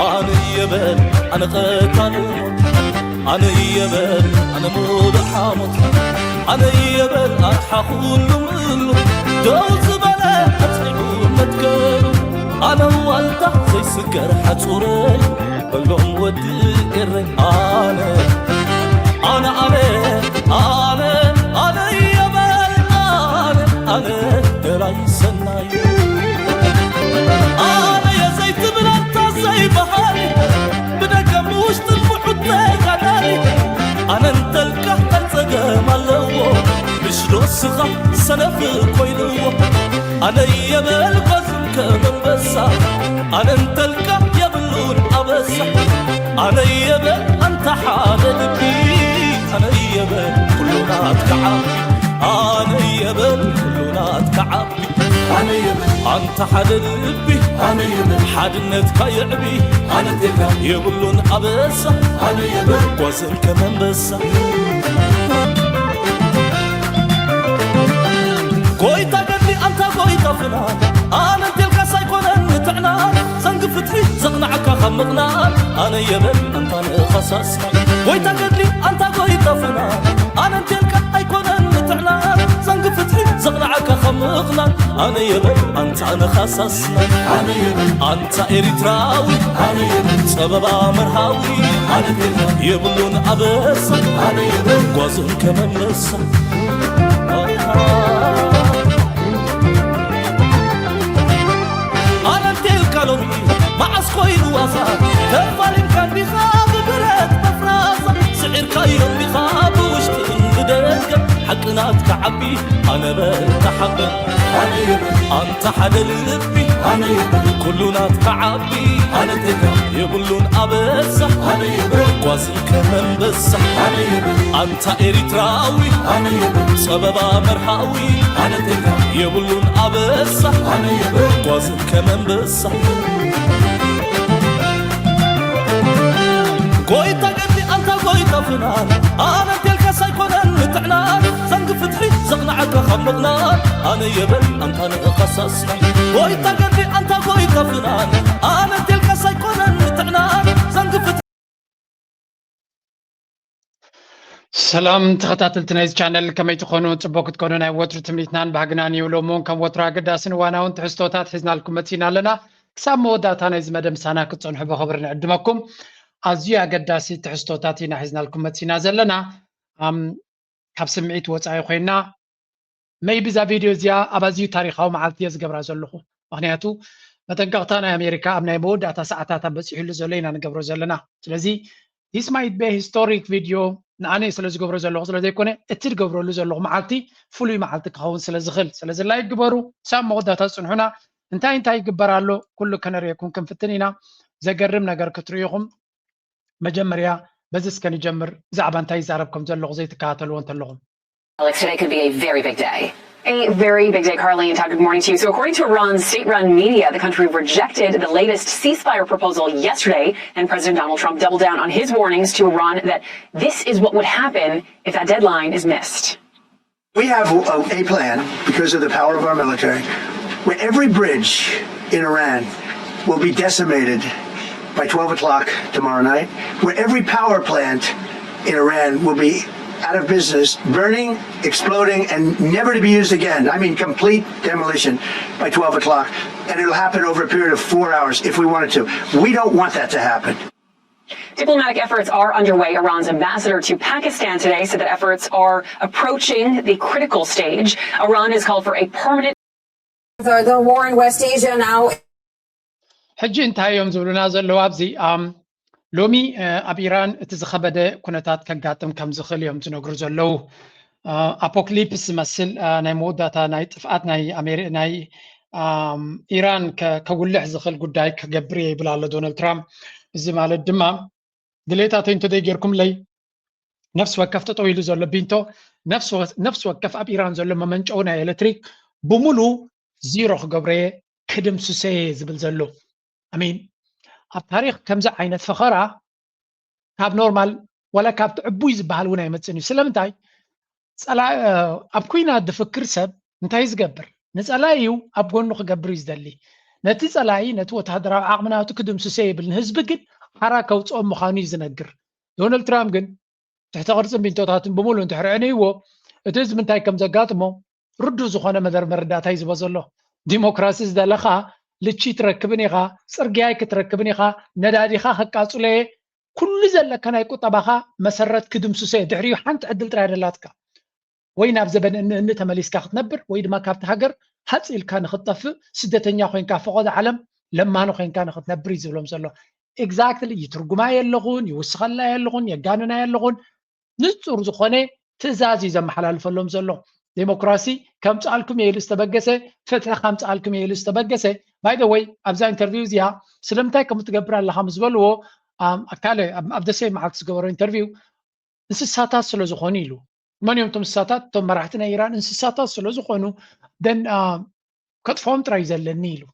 ኣነ የበል ኣነ ቀታሊ ሞት፣ ኣነ የበል ኣነ ሙሉእ ሓሞት፣ ኣነ የበል ኣቕሓ ኩሉ ምሉ፣ ደው ዝበለ ኣጽኒዑ መትከሉ፣ ኣነ ዋልታ ዘይስገር ሓጹረይ፣ በሎም ወዲ ኤረይ። ኣነ ኣነ ኣነ ኣነ ኣነ የበል ኣነ ኣነ ደላይ ሰናይ ኣነ የዘይትብል ኣንታ ዘይበሃሊ ብደገ ብውሽጥን ብሑት ተጋዳሊ ኣነ እንተልካ እንታይ ጸገም ኣለዎ ምሽ ዶ ስኻ ሰነፍ ኮይንዎ ኣነ የበል ጓዝም ከም ኣንበሳ ኣነ እንተልካ የብሉን ኣበሳ ኣነ የበል ኣንታ ሓደ ልቢ ኣነ የበል ኩሉ ናትካ ዓቢ ኣነ የበል ኩሉ ናትካ ዓቢ ኣነ የበል ኣንታ ሓደ ልቢ ኣነ የበል ሓድነትካ የዕቢ ኣነ ቴጋ የብሉን ኣበሳ ኣነ የበል ጓዝም ከም ኣንበሳ ጎይታ ገድሊ ኣንታ ጎይታ ፍናን ኣነ እንቴልካስ ኣይኮነን ንጥዕናን ዘንጊ ፍትሒ ዘቕንዓካ ካብ ምቕናን ኣነ የበል ኣንታ ንኸሳስና ጎይታ ገድሊ ኣንታ ጎይታ ፍናን ኣነ እንቴልካ ኣይኮነን ንጥዕናን ዘንጊ ፍትሒ ዘቕንዓካ ካብ ምቕናን ኣነ የበል ኣንታ ንኸሳስና ኣነ የበል ኣንታ ኤሪትራዊ ኣነ የበል ጸበባ መርሃዊ ኣነ እንቴልካ የብሉን ኣበሳ ኣነ የበል ጓዝን ከመለሳ ኣነንቴልካ ሎሚ መዓስ ኮይኑ ዋዛ ተፋሊምካ እንዲኻ ብብረት መፍራዛ ስዒርካዮ እንዲኻ ብውሽጥን ብደገ ሓቂ ናትካ ዓቢ ኣነ በልካ ሓቂ ኣንታ ሓደ ልቢ ኩሉ ናትካ ዓቢ የብሉን ኣበሳ ጓዝን ከመንበሳ ኣንታ ኤሪትራዊ ጸበባ መርሃዊ የብሉን ኣበሳ ጓዝን ከመንበሳ ጎይታ ገድሊ ኣንታ ጎይታ ፍናን ኣነ እንቴልካስ ኣይኮነን ንጥዕናን ዘንጊ ፍትሒ ዘቕንዓካ ካብ ምቕናን ኣነ የበል ኣንታ ንእኸሳስና ጎይታ ገድሊ ኣንታ ጎይታ ፍናን ኣነ እንቴልካስ ኣይኮነን ንጥዕናን ዘንጊ ፍትሒ ሰላም ተኸታተልቲ ናይዚ ቻነል ከመይ ትኾኑ? ጽቡቅ ክትኮኑ ናይ ወትሩ ትምኒትናን ባህግናን እዩ። ሎሚ እውን ከም ወትሩ ኣገዳስን እዋናውን ትሕዝቶታት ሒዝናልኩም መጺና ኣለና። ክሳብ መወዳእታ ናይዚ መደብ ምሳና ክትጸንሑ ብኽብሪ ንዕድመኩም። ኣዝዩ ኣገዳሲ ትሕዝቶታት ኢና ሒዝናልኩም መጺና ዘለና። ኣም፣ ካብ ስምዒት ወጻኢ ኮይና maybe እዛ ቪድዮ እዚኣ ኣብ ኣዝዩ ታሪኻዊ መዓልቲ እየ ዝገብራ ዘለኹ። ምኽንያቱ መጠንቀቕታ ናይ ኣሜሪካ ኣብ ናይ መወዳእታ ሰዓታት ኣብ በፂሑሉ ዘሎ ኢና ንገብሮ ዘለና። ስለዚ this might be historic video ንኣነ ስለ ዝገብሮ ዘለኹ ስለ ዘይኮነ እቲ ዝገብረሉ ዘለኹ መዓልቲ ፍሉይ መዓልቲ ክኸውን ስለ ዝኽእል። ስለዚ ላይክ ግበሩ፣ ክሳብ መወዳእታ ጽንሑና። እንታይ እንታይ ይግበር ኣሎ ኩሉ ከነርእየኩም ክንፍትን ኢና። ዘገርም ነገር ክትርእዩኹም መጀመርያ በዚ እስከ ንጀምር፣ ብዛዕባ እንታይ ይዛረብ ከም ዘለኹ ዘይትከታተልዎ እንተለኹም። Alex, today could be a very big day. A very big day, Carly and Todd. Good morning to you. So, according to Iran's state-run media, the country rejected the latest ceasefire proposal yesterday, and President Donald Trump doubled down on his warnings to Iran that this is what would happen if that deadline is missed. We have a, a plan because of the power of our military, where every bridge in Iran will be decimated by twelve o'clock tomorrow night, where every power plant in Iran will be out of business, burning, exploding, and never to be used again. I mean, complete demolition by twelve o'clock. And it'll happen over a period of four hours if we wanted to. We don't want that to happen. Diplomatic efforts are underway. Iran's ambassador to Pakistan today said that efforts are approaching the critical stage. Iran has called for a permanent The war in West Asia now. ሕጂ እንታይ እዮም ዝብሉና ዘለዉ ኣብዚ? ኣም፣ ሎሚ፣ እ፣ ኣብ ኢራን እቲ ዝኸበደ ኩነታት ከጋጥም ከም ዝኽእል እዮም ዝነግሩ ዘለዉ። እ፣ ኣፖክሊፕስ ዝመስል፣ እ፣ ናይ መወዳእታ ናይ ጥፍኣት ናይ ኣሜሪ-፣ ናይ፣ ኣም፣ ኢራን ከ-፣ ከጉልሕ ዝኽእል ጉዳይ ክገብር እየ ይብል ኣሎ ዶናልድ ትራምፕ። እዚ ማለት ድማ ድሌታተይ እንተዘይ ጌርኩምለይ ነፍሲ ወከፍ ጠጠው ኢሉ ዘሎ ቢንቶ ነፍሲ ወ-፣ ነፍሲ ወከፍ ኣብ ኢራን ዘሎ መመንጨዊ ናይ ኤሌክትሪክ ብሙሉ ዚሮ ክገብረየ ክድምስሰየ ዝብል ዘሎ። ኣሚን ኣብ ታሪክ ከምዚ ዓይነት ፈኸራ ካብ ኖርማል ዋላ ካብቲ ዕቡይ ዝበሃል እውን ኣይመፅን እዩ። ስለምንታይ? ፀላ-፣ ኣብ ኩናት ዝፍክር ሰብ እንታይ ዝገብር? ንፀላኢኡ ኣብ ጎኑ ክገብር እዩ ዝደሊ። ነቲ ጸላኢ፣ ነቲ ወተሃደራዊ ዓቕሚ ናቱ ክድምስሶ ይብል፣ ንህዝቢ ግን ሓራ ከውጽኦም ምዃኑ እዩ ዝነግር። ዶናልድ ትራምፕ ግን ትሕተ ቅርጽን ቢንቶታትን ብምሉእ እንድሕር ኣዕንይዎ፣ እቲ ህዝቢ እንታይ ከም ዘጋጥሞ ርዱእ ዝኾነ መደር መረዳእታ እዩ ዝቦ ዘሎ። ዲሞክራሲ ዝደለኻ ልቺ ትረክብን ኢኻ፣ ጽርግያ ክትረክብን ኢኻ፣ ነዳዲኻ ከቃጽሎ እየ፣ ኩሉ ዘለካ ናይ ቁጠባኻ መሰረት ክድምስሶ እየ። ድሕሪኡ ሓንቲ ዕድል ጥራይ ደላትካ። ወይ ናብ ዘበን እኒ እኒ ተመሊስካ ክትነብር፣ ወይ ድማ ካብቲ ሃገር ሃጽ ኢልካ ንኽትጠፍእ፣ ስደተኛ ኮይንካ ፈቐዶ ዓለም ለማኒ ኮይንካ ንኽትነብር እዩ ዝብሎም ዘሎ። ኤግዛክትሊ ይትርጉማ የለኹን፣ ይውስኸላ የለኹን፣ የጋንና የለኹን። ንጹር ዝኾነ ትእዛዝ እዩ ዘመሓላልፈሎም ዘሎ። ዴሞክራሲ ከምጽኣልኩም እየ ኢሉ ዝተበገሰ፣ ፍትሒ ከምጽኣልኩም እየ ኢሉ ዝተበገሰ። ባይ ዘ ወይ ኣብዛ ኢንተርቪው እዚኣ ስለምንታይ ከምኡ ትገብር ኣለኻ ምስ በልዎ፣ ኣም፣ ካልእ ኣብ ኣብ ደሴ መዓልቲ ዝገበሮ ኢንተርቪው እንስሳታት ስለ ዝኾኑ ኢሉ። መን እዮም እቶም እንስሳታት? እቶም መራሕቲ ናይ ኢራን እንስሳታት ስለ ዝኾኑ ደን ከጥፍኦም ጥራይ እዩ ዘለኒ ኢሉ።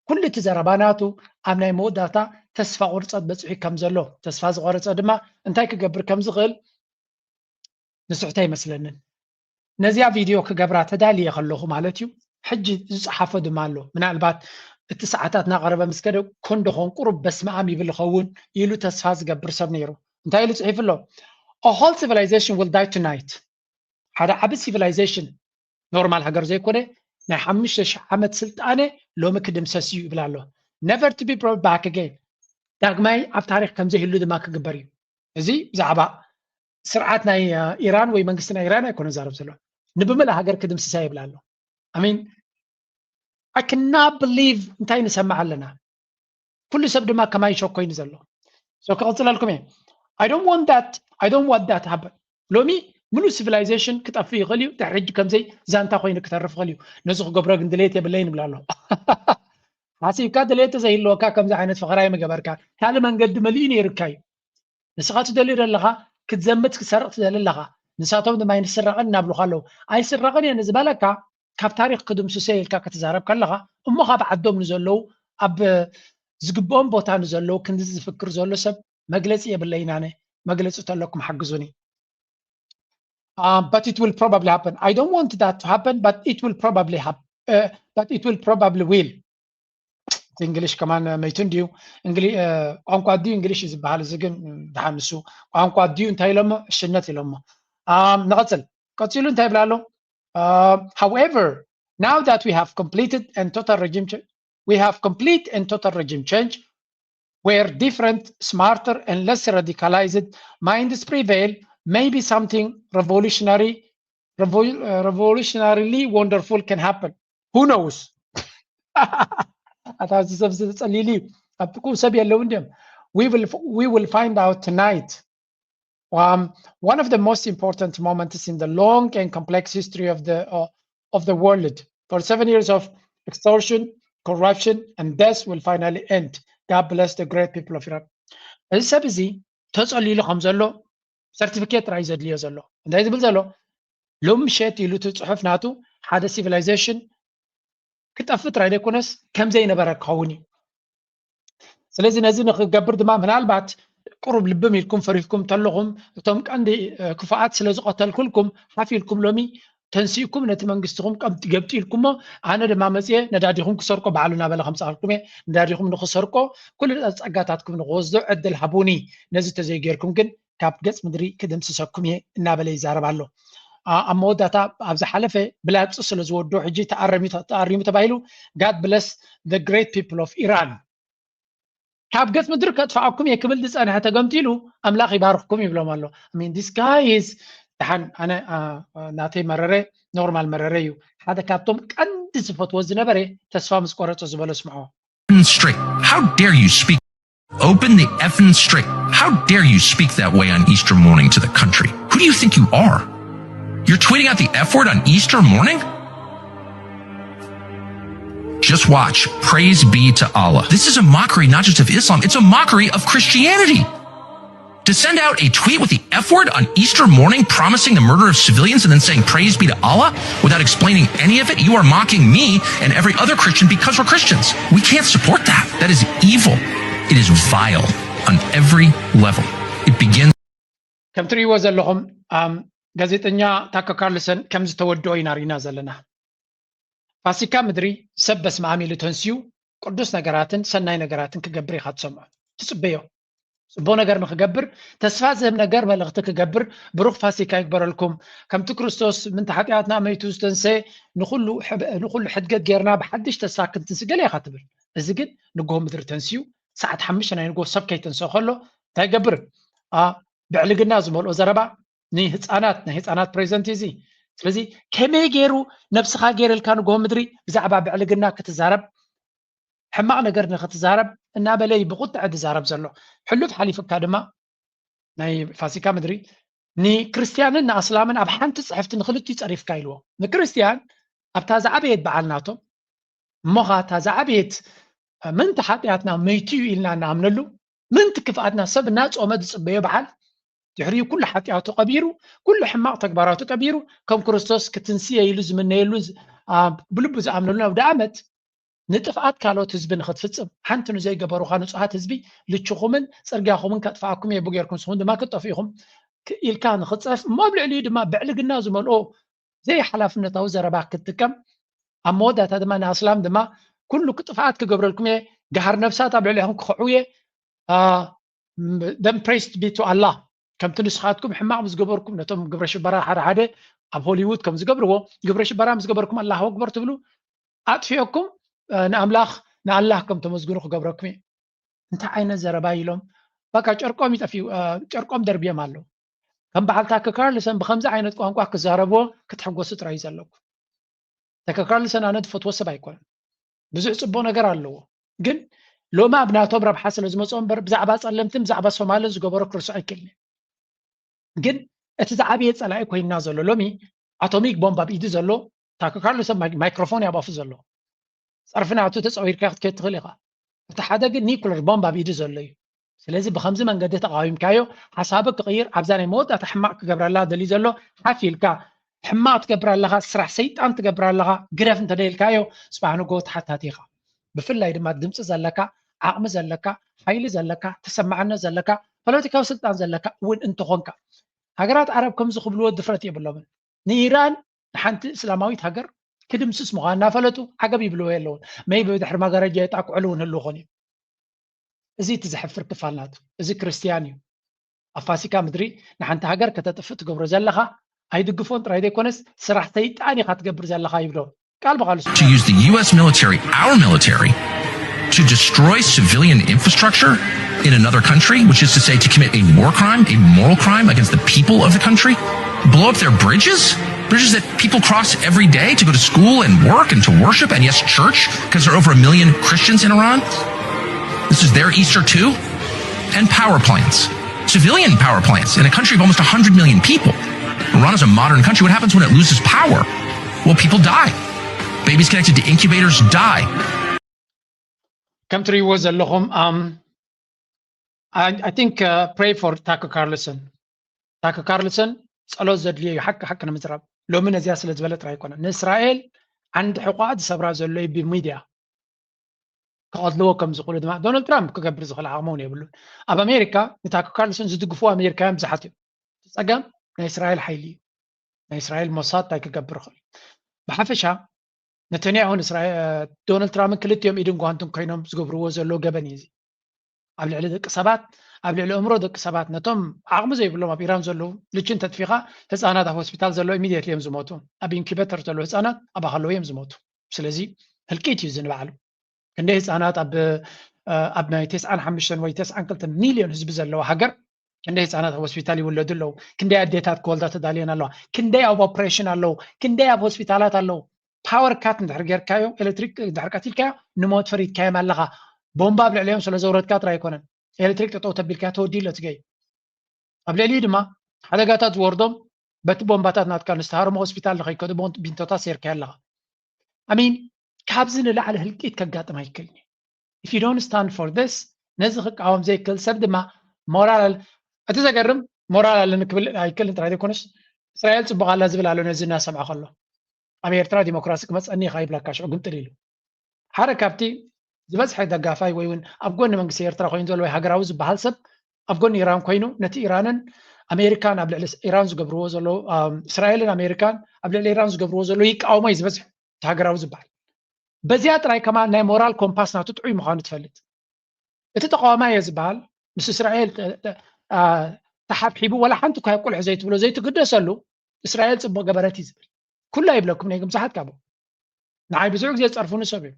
ኩሉ እቲ ዘረባ ናቱ ኣብ ናይ መወዳእታ ተስፋ ቁርጸት በጺሑ ከም ዘሎ፣ ተስፋ ዝቆረጸ ድማ እንታይ ክገብር ከም ዝኽእል ንስሕቶ ኣይመስለንን። ነዚኣ ቪድዮ ክገብራ ተዳልየ ከለኹ ማለት እዩ። ሕጂ ዝጸሓፎ ድማ ኣሎ። ምናልባት እቲ ሰዓታት እናቐረበ ምስ ከደ ኮን ደኾን ቁሩብ በስመ ኣብ ይብል ይኸውን ኢሉ ተስፋ ዝገብር ሰብ ነይሩ። እንታይ ኢሉ ጽሒፉ ኣሎ? A whole civilization will die tonight። ሓደ ዓቢ ሲቪላይዜሽን፣ ኖርማል ሃገር ዘይኮነ፣ ናይ ሓሙሽተ ሽሕ ዓመት ስልጣነ ሎሚ ክድምሰስ እዩ ይብል ኣሎ። Never to be brought back again። ዳግማይ ኣብ ታሪኽ ከም ዘይህሉ ድማ ክግበር እዩ። እዚ ብዛዕባ ስርዓት ናይ እ፣ ኢራን ወይ መንግስቲ ናይ ኢራን ኣይኮነ ዛረብ ዘሎ። ንብምልእ ሃገር ክድምስሳ ይብል ኣሎ። I mean, I cannot believe እንታይ ንሰምዕ ኣለና። ኩሉ ሰብ ድማ ከማይ ሾክ ኮይኑ ዘሎ። So ክቕጽለልኩም እየ። I don't want that, I don't want that happen። ሎሚ ምሉእ ሲቪላይዜሽን ክጠፍእ ይኽእል እዩ። ድሕሪ ሕጂ ከምዘይ ዛንታ ኮይኑ ክተርፍ ይኽእል እዩ። ነዚ ክገብሮ ግን ድሌት የብለይን ይብል ኣሎ። ሓሲብካ ድሌት ተዘይህልወካ ከምዚ ዓይነት ፈኸራ ኣይምገበርካ። ካልእ መንገዲ መሊኡ ነይሩካ እዩ። ንስኻ ትደልዮ ዘለኻ ክትዘምት ክትሰርቕ ትደሊ ኣለኻ። ንሳቶም ድማ ኣይንስረቕን እናብሉኻ ኣለዉ። ኣይስረቕን እየ ንዝበለካ ካብ ታሪኽ ክድምስሶ ኢልካ ክትዛረብ ከለኻ እሞ ካብ ዓዶም ንዘለዉ ኣብ ዝግብኦም ቦታ ንዘለዉ ክንዲ ዝፍክር ዘሎ ሰብ መግለጺ የብለይን ኣነ። መግለጺ ተለኩም ሓግዙኒ። Um, but it will probably happen. I don't want that to happen, but it will probably happen. Uh, but it will probably will. እቲ እንግሊሽ ከማን መይቱ እንድዩ። እንግሊ እ፣ ቋንቋ ድዩ እንግሊሽ እዩ ዝበሃል? እዚ ግን እ፣ ደሓን ንሱ ቋንቋ ድዩ እንታይ ኢሎሞ? እሽነት ኢሎሞ። ኣም፣ ንቐጽል። ቀጺሉ እንታይ ይብል ኣሎ? Uh, however, now that we have completed and total regime ch- we have complete and total regime change, where different, smarter, and less radicalized minds prevail, maybe something revolutionary, revol- uh, revolutionarily wonderful can happen. Who knows? ኣታ እዚ ሰብ እዚ ጸሊሉ እዩ። ኣብ ጥቁ ሰብ የለው እንዲም። We will, we will find out tonight. Um, one of the most important moments in the long and complex history of the uh, of the world. For seven years of extortion, corruption, and death will finally end. God bless the great people of Iran. እዚ ሰብ እዚ ተጸሊሉ ከም ዘሎ ሰርቲፊኬት ጥራይ ዘድልዮ ዘሎ። እንታይ ዝብል ዘሎ? ሎም ምሸት ኢሉ እቲ ጽሑፍ ናቱ ሓደ ሲቪላይዜሽን ክጠፍእ ጥራይ ዘይኮነስ ከም ዘይነበረ ክኸውን እዩ። ስለዚ ነዚ ንክገብር ድማ ምናልባት ቁሩብ ልብም ኢልኩም ፈሪህኩም ተለኹም እቶም ቀንዲ እ፣ ክፉኣት ስለ ዝቐተልኩልኩም ሓፍ ኢልኩም ሎሚ ተንሲእኩም ነቲ መንግስትኹም ቀምጥ- ገብጢልኩሞ ኣነ ድማ መፅየ ነዳዲኹም ክሰርቆ ባዕሉ እናበለ ከምፃልኩም እየ። ነዳዲኹም ንክሰርቆ ኩሉ ጸጋታትኩም ንክወስዶ ዕድል ሃቡኒ። ነዚ ተዘይጌርኩም ግን ካብ ገጽ ምድሪ ክድምስሰኩም እየ እናበለ ይዛረብ ኣሎ። ኣ- ኣብ መወዳእታ ኣብ ዝሓለፈ ብላግፂ ስለ ዝወዶ ሕጂ ተኣረሚ- ተኣሪሙ ተባሂሉ God bless the great people of Iran። ካብ ገጽ ምድሪ ከጥፍኣኩም እየ ክብል ዝጸንሐ ተገምጢሉ ኣምላኽ ይባርኽኩም ይብሎም ኣሎ። I mean, this guy is ደሓን ኣነ ኣ፣ ኣ፣ ናተይ መረረ ኖርማል መረረ እዩ። ሓደ ካብቶም ቀንዲ ዝፈትዎ ዝነበረ ተስፋ ምስ ቆረጸ ዝበሎ ስምዖ። Straight. How dare you speak? Open the effing straight. How dare you speak that way on Easter morning to the country? Who do you think you are? You're tweeting out the F word on Easter morning? Just watch. Praise be to Allah. This is a mockery not just of Islam, it's a mockery of Christianity. To send out a tweet with the F word on Easter morning promising the murder of civilians and then saying, "Praise be to Allah," without explaining any of it, you are mocking me and every other Christian because we're Christians. We can't support that. That is evil. It is vile on every level. It begins. ከም ትርእይዎ ዘለኹም ኣም፣ ጋዜጠኛ ታከ ካርልሰን ከም ዝተወደኦ ኢና ርኢና ዘለና። ፋሲካ ምድሪ ሰብ በስመ ኣብ ኢሉ ተንስዩ ቅዱስ ነገራትን ሰናይ ነገራትን ክገብር ኢኻ ትሰምዖ፣ ትጽበዮ። ጽቡቕ ነገር ንክገብር፣ ተስፋ ዝህብ ነገር መልእኽቲ ክገብር፣ ብሩኽ ፋሲካ ይግበረልኩም። ከምቲ ክርስቶስ ምንታ ሓጢኣትና መይቱ ዝተንሰየ ንኹሉ ሕብ-፣ ንኹሉ ሕድገት ጌርና ብሓድሽ ተስፋ ክንትንሲ ገለ ኢኻ ትብል። እዚ ግን ንግሆ ምድሪ ተንስዩ ሰዓት ሓሙሽተ ናይ ንግሆ ሰብ ከይተንስኦ ከሎ እንታይ ይገብር? ኣ፣ ብዕልግና ዝመልኦ ዘረባ ንህፃናት፣ ናይ ህፃናት ፕሬዘንት እዚ። ስለዚ ከመይ ገይሩ ነብስኻ ገይረልካ ንግሆ ምድሪ ብዛዕባ ብዕልግና ክትዛረብ፣ ሕማቕ ነገር ንክትዛረብ እናበለ እዩ ብቁጥዐ ዝዛረብ ዘሎ። ሕሉፍ ሓሊፍካ ድማ ናይ ፋሲካ ምድሪ ንክርስትያንን ንኣስላምን ኣብ ሓንቲ ጽሕፍቲ ንክልቲኡ ጸሪፍካ ኢልዎ። ንክርስትያን ኣብታ ዝዓበየት በዓል ናቶም እሞ ኸዓ እታ ዝዓበየት ምእንቲ ሓጢኣትና መይቱ እዩ ኢልና እንኣምነሉ፣ ምእንቲ ክፍኣትና ሰብ እናጾመ ዝጽበዮ በዓል፣ ድሕሪኡ ኩሉ ሓጢኣቱ ቀቢሩ፣ ኩሉ ሕማቕ ተግባራቱ ቀቢሩ፣ ከም ክርስቶስ ክትንስየ ኢሉ ዝምነየሉ ዝ-፣ ኣ፣ ብልቡ ዝኣምነሉ ኣውደ ኣመት ንጥፍኣት ካልኦት ህዝቢ ንኽትፍጽም፣ ሓንቲ ንዘይገበሩኻ ንጹሃት ህዝቢ ልችኹምን ጽርግያኹምን ከጥፍኣኩም እየ፣ ብኡ ጌርኩም ንስኹም ድማ ክትጠፍኡ ኢኹም ክ-፣ ኢልካ ንኽትጸፍ፣ እሞ ኣብ ልዕሊኡ ድማ ብዕልግና ዝመልኦ ዘይሓላፍነታዊ ዘረባ ክትጥቀም፣ ኣብ መወዳእታ ድማ ንኣስላም ድማ ኩሉ ጥፍኣት ክገብረልኩም እየ፣ ገሃር ነፍሳት ኣብ ልዕሊኹም ክኸዑ እየ፣ አ፣ ም-፣ them praise be to Allah። ከምቲ ንስኻትኩም ሕማቕ ምስ ገበርኩም ነቶም ግብረ ሽበራ ሓደ ሓደ ኣብ ሆሊውድ ከም ዝገብርዎ ግብረ ሽበራ ምስ ገበርኩም ኣላህ ኣክበር ትብሉ፣ ኣጥፊኦኩም፣ አ፣ ንኣምላኽ ንኣላህ ከም ተመስግኑ ክገብረኩም እየ። እንታይ ዓይነት ዘረባ ኢሎም? በቃ ጨርቆም ይጠፍዩ፣ አ፣ ጨርቆም ደርብዮም ኣለዉ። ከም በዓል ታከ ካርልሰን ብኸምዚ ዓይነት ቋንቋ ክዛረብዎ ክትሕጎሱ ጥራይ እዩ ዘለኩም። ታከ ካርልሰን ኣነ ዝፈትዎ ሰብ ኣይኮነን። ብዙሕ ጽቡቕ ነገር ኣለዎ። ግን ሎሚ ኣብ ናቶም ረብሓ ስለ ዝመጽኦ እምበር ብዛዕባ ጸለምትን ብዛዕባ ሶማልን ዝገበሮ ክርስዖ ኣይክእልን እየ። ግን እቲ ዝዓበየ ጸላኢ ኮይንና ዘሎ ሎሚ ኣቶሚክ ቦምብ ኣብ ኢዱ ዘሎ ታከ ካርልሰን ማይ-፣ ማይክሮፎን እዩ ኣብ ኣፉ ዘሎ። ጸርፊ ናቱ ተጸዊርካ ክትከይድ ትኽእል ኢኻ። እቲ ሓደ ግን ኒኩለር ቦምብ ኣብ ኢዱ ዘሎ እዩ። ስለዚ ብኸምዚ መንገዲ ተቓዊምካዮ ሓሳቡ ክቕይር ኣብዛ ናይ መወዳእታ ሕማቕ ክገብረላ ደልዩ ዘሎ ሓፍ ኢልካ ሕማቕ ትገብር ኣለኻ፣ ስራሕ ሰይጣን ትገብር ኣለኻ፣ ግደፍ እንተደይልካዮ ጽባሕ ንግሆ ተሓታቲ ኢኻ። ብፍላይ ድማ ድምፂ ዘለካ፣ ዓቕሚ ዘለካ፣ ሓይሊ ዘለካ፣ ተሰማዕነት ዘለካ፣ ፖለቲካዊ ስልጣን ዘለካ እውን እንተኾንካ። ሃገራት ዓረብ ከምዚ ክብልዎ ድፍረት የብሎምን። ንኢራን ንሓንቲ እስላማዊት ሃገር ክድምስስ ምዃን እናፈለጡ ዓገብ ይብልዎ የለውን። መይቢ ብድሕሪ መጋረጃ የጣቅዕሉ እውን ህልው ኾን እዩ። እዚ እቲ ዘሕፍር ክፋል ናቱ። እዚ ክርስትያን እዩ። ኣብ ፋሲካ ምድሪ ንሓንቲ ሃገር ከተጥፍእ ትገብሮ ዘለኻ ኣይድግፎን ጥራይ ዘይኮነስ ስራሕ ሰይጣን ኢኻ ትገብር ዘለኻ ይብሎ። ቃል ብቃል እሱ። To use the U S military, our military, to destroy civilian infrastructure in another country, which is to say to commit a war crime, a moral crime against the people of the country, blow up their bridges, bridges that people cross every day to go to school and work and to worship and, yes, church, because there are over a million Christians in Iran. This is their Easter too. And power plants, civilian power plants in a country of almost a hundred million people. Iran is a modern country. What happens when it loses power? Well, people die. Babies connected to incubators die. ከም ትርእይዎ ዘለኹም፣ um, I, I think, uh, pray for ታከ ካርልሰን። ታከ ካርልሰን ጸሎት ዘድልዮ እዩ፣ ሓቂ ሓቂ ንምዝራብ። ሎሚ ነዚኣ ስለ ዝበለ ጥራይ ኣይኮነን። ንእስራኤል ዓንዲ ሕቋ ዝሰብራ ዘሎ እዩ ብሚድያ። ክቐትልዎ ከም ዝኽእሉ ድማ ዶናልድ ትራምፕ ክገብር ዝኽእል ዓቕሚ እውን የብሉን። ኣብ ኣሜሪካ ንታከ ካርልሰን ዝድግፉ ኣሜሪካውያን ብዙሓት እዮም። እቲ ጸገም ናይ እስራኤል ሓይሊ እዩ። ናይ እስራኤል ሞሳድ እንታይ ክገብር ይኽእል? ብሓፈሻ ነተንያሁን እስራኤል፣ ዶናልድ ትራምፕን ክልቲኦም ኢድን ጓንትን ኮይኖም ዝገብርዎ ዘለዉ ገበን እዩ እዚ። ኣብ ልዕሊ ደቂ ሰባት፣ ኣብ ልዕሊ ኣእምሮ ደቂ ሰባት፣ ነቶም ዓቕሚ ዘይብሎም ኣብ ኢራን ዘለዉ ልችን ተጥፊኻ ህፃናት ኣብ ሆስፒታል ዘለዉ ኢሚድየትሊ እዮም ዝሞቱ። ኣብ ኢንኩቤተር ዘለዉ ህፃናት ኣብ ኣኸለዉ እዮም ዝሞቱ። ስለዚ ህልቂት እዩ እዚ ንባዕሉ። ክንደይ ህፃናት ኣብ፣ ኣብ ናይ ተስዓን ሓሙሽተን ወይ ተስዓን ክልተን ሚልዮን ህዝቢ ዘለዋ ሃገር ክንደይ ህፃናት ኣብ ሆስፒታል ይውለዱ ኣለዉ? ክንደይ ኣዴታት ክወልዳ ተዳልየን ኣለዋ? ክንደይ ኣብ ኦፕሬሽን ኣለዉ? ክንደይ ኣብ ሆስፒታላት ኣለዉ? ፓወር ካት እንድሕር ጌርካዮ፣ ኤሌክትሪክ እንድሕር ቀቲልካዮ፣ ንሞት ፈሪድካዮም ኣለኻ። ቦምባ ኣብ ልዕሊኦም ስለ ዘውረድካ ጥራይ ኣይኮነን። ኤሌክትሪክ ጠጠው ተቢልካዮ፣ ተወዲኡ ኣሎ እቲ ገይ። ኣብ ልዕሊኡ ድማ ሓደጋታት ዝወርዶም በቲ ቦምባታት ናትካ ንዝተሃረሙ ሆስፒታል ንኸይከዱ ቦን-፣ ቢንቶታት ሰይርካዮ ኣለኻ። I mean፣ ካብዚ ንላዕሊ ህልቂት ከጋጥም ኣይክእልን እዩ። If you don't stand for this፣ ነዚ ክቃወም ዘይክእል ሰብ ድማ ሞራል ኣለ-፣ እቲ ዘገርም ሞራል ኣለኒ ክብል ኣይክእልን ጥራይ ዘይኮነስ፣ እስራኤል ጽቡቕ ኣላ ዝብል ኣሎ ነዚ እናሰምዐ ከሎ። ኣብ ኤርትራ ዲሞክራሲ ክመጸኒ ኢኻ ይብለካ፣ ሽዑ ግምጥል ኢሉ። ሓደ ካብቲ ዝበዝሐ ደጋፋይ ወይ እውን ኣብ ጎኒ መንግስቲ ኤርትራ ኮይኑ ዘሎ ወይ ሃገራዊ ዝበሃል ሰብ ኣብ ጎኒ ኢራን ኮይኑ ነቲ ኢራንን ኣሜሪካን ኣብ ልዕሊ ኢራን ዝገብርዎ ዘለዉ፣ ኣም፣ እስራኤልን ኣሜሪካን ኣብ ልዕሊ ኢራን ዝገብርዎ ዘለዉ ይቃወሞ እዩ ዝበዝሕ እቲ ሃገራዊ ዝበሃል። በዚኣ ጥራይ ከማን ናይ ሞራል ኮምፓስ ናቱ ጥዑይ ምዃኑ ትፈልጥ። እቲ ተቃዋማይ እየ ዝበሃል ምስ እስራኤል ተሓብሒቡ ዋላ ሓንቲ እኳ ቁልሕ ዘይትብሎ ዘይትግደሰሉ፣ እስራኤል ፅቡቅ ገበረት እዩ ዝብል ኩላ ይብለኩም ነይ ብዙሓት ካብኡ ንዓይ ብዙሕ ግዜ ዝፀርፉኒ ሰብ እዩ።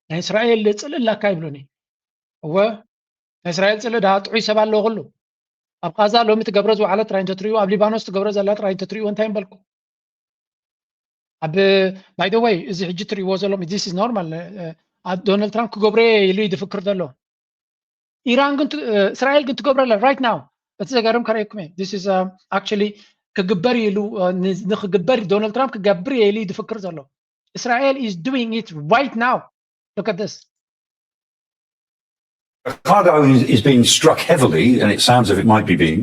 ናይ እስራኤል ፅልእ ኣላካ ይብሉኒ። እወ ናይ እስራኤል ፅልእ ዳ ጥዑይ ሰብ ኣለዎ ኩሉ ኣብ ቃዛ ሎሚ ትገብሮ ዝወዓለ ጥራይ እንተትሪኡ ኣብ ሊባኖስ ትገብሮ ዘላ ጥራይ እንተትሪኡ እንታይ ምበልኩ? ኣብ ባይ ዘ ወይ እዚ ሕጂ ትሪእዎ ዘሎ this is normal። ዶናልድ ትራምፕ ክገብሮ ኢሉ እዩ ዝፍክር ዘሎ። ኢራን ግን እስራኤል ግን ትገብረላ right now። እቲ ዘገርም ከርእየኩም እየ። This is actually ክግበር ኢሉ ንክግበር ዶናልድ ትራምፕ ክገብር እየ ኢሉ እዩ ዝፍክር ዘሎ። እስራኤል is doing it right now. Look at this. A cargo is being struck heavily, and it sounds as if it might be being,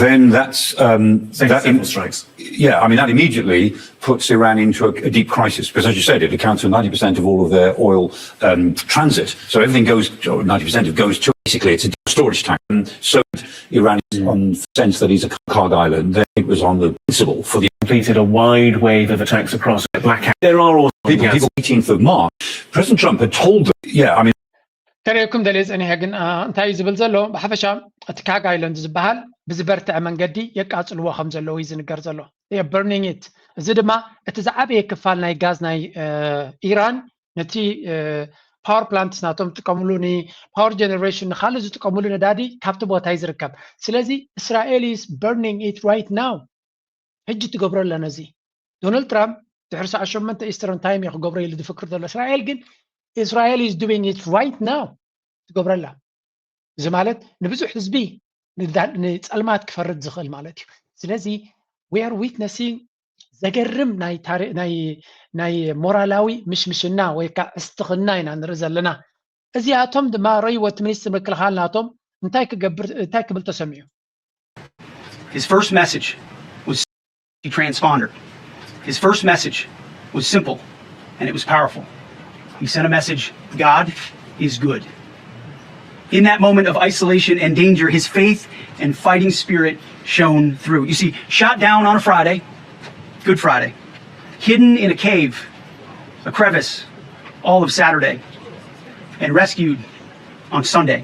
then that's um, that several strikes. Yeah, I mean that immediately puts Iran into a, a deep crisis because, as you said, it accounts for ninety percent of all of their oil um, transit. So everything goes, ninety percent of goes to basically it's a storage tank. And so Iran is on the sense that he's a cargo island. Then it was on the principle for the completed a wide wave of attacks across the Black Sea. There are also people, people eighteenth of March. President Trump had told them, yeah, I mean. ከርእየኩም ደልየ ዝፀኒሐ ግን እንታይ እዩ ዝብል ዘሎ? ብሓፈሻ እቲ ካግ ኣይላንድ ዝበሃል ብዝበርትዐ መንገዲ የቃፅልዎ ከም ዘለዉ እዩ ዝንገር ዘሎ። Burning it። እዚ ድማ እቲ ዝዓበየ ክፋል ናይ ጋዝ ናይ ኢራን ነቲ power plants ናቶም ዝጥቀምሉ ን power generation ንካልእ ዝጥቀምሉ ነዳዲ ካብቲ ቦታ እዩ ዝርከብ። ስለዚ እስራኤል is burning it right now። ሕጂ ትገብሮ ኣላ ነዚ። ዶናልድ ትራምፕ ድሕሪ ሰዓት ሸሞንተ ኢስተርን ታይም እየ ክገብሮ ኢሉ ዝፍክር ዘሎ። እስራኤል ግን እስራኤል is doing it right now ትገብረላ። እዚ ማለት ንብዙሕ ህዝቢ ንፀልማት ክፈርድ ዝኽእል ማለት እዩ። ስለዚ we are witnessing ዘገርም ናይ ሞራላዊ ምሽምሽና ወይ ከዓ ዕስትኽና ኢና ንርኢ ዘለና። እዚኣቶም ድማ ረይዎ እቲ ሚኒስትር ምክልኻል ናቶም እንታይ ክብል ተሰሚዑ? His first message was transponder. His first message was simple and it was powerful. He sent a message, God is good. In that moment of isolation and danger, his faith and fighting spirit shone through. You see, shot down on a Friday, Good Friday, hidden in a cave, a crevice, all of Saturday, and rescued on Sunday.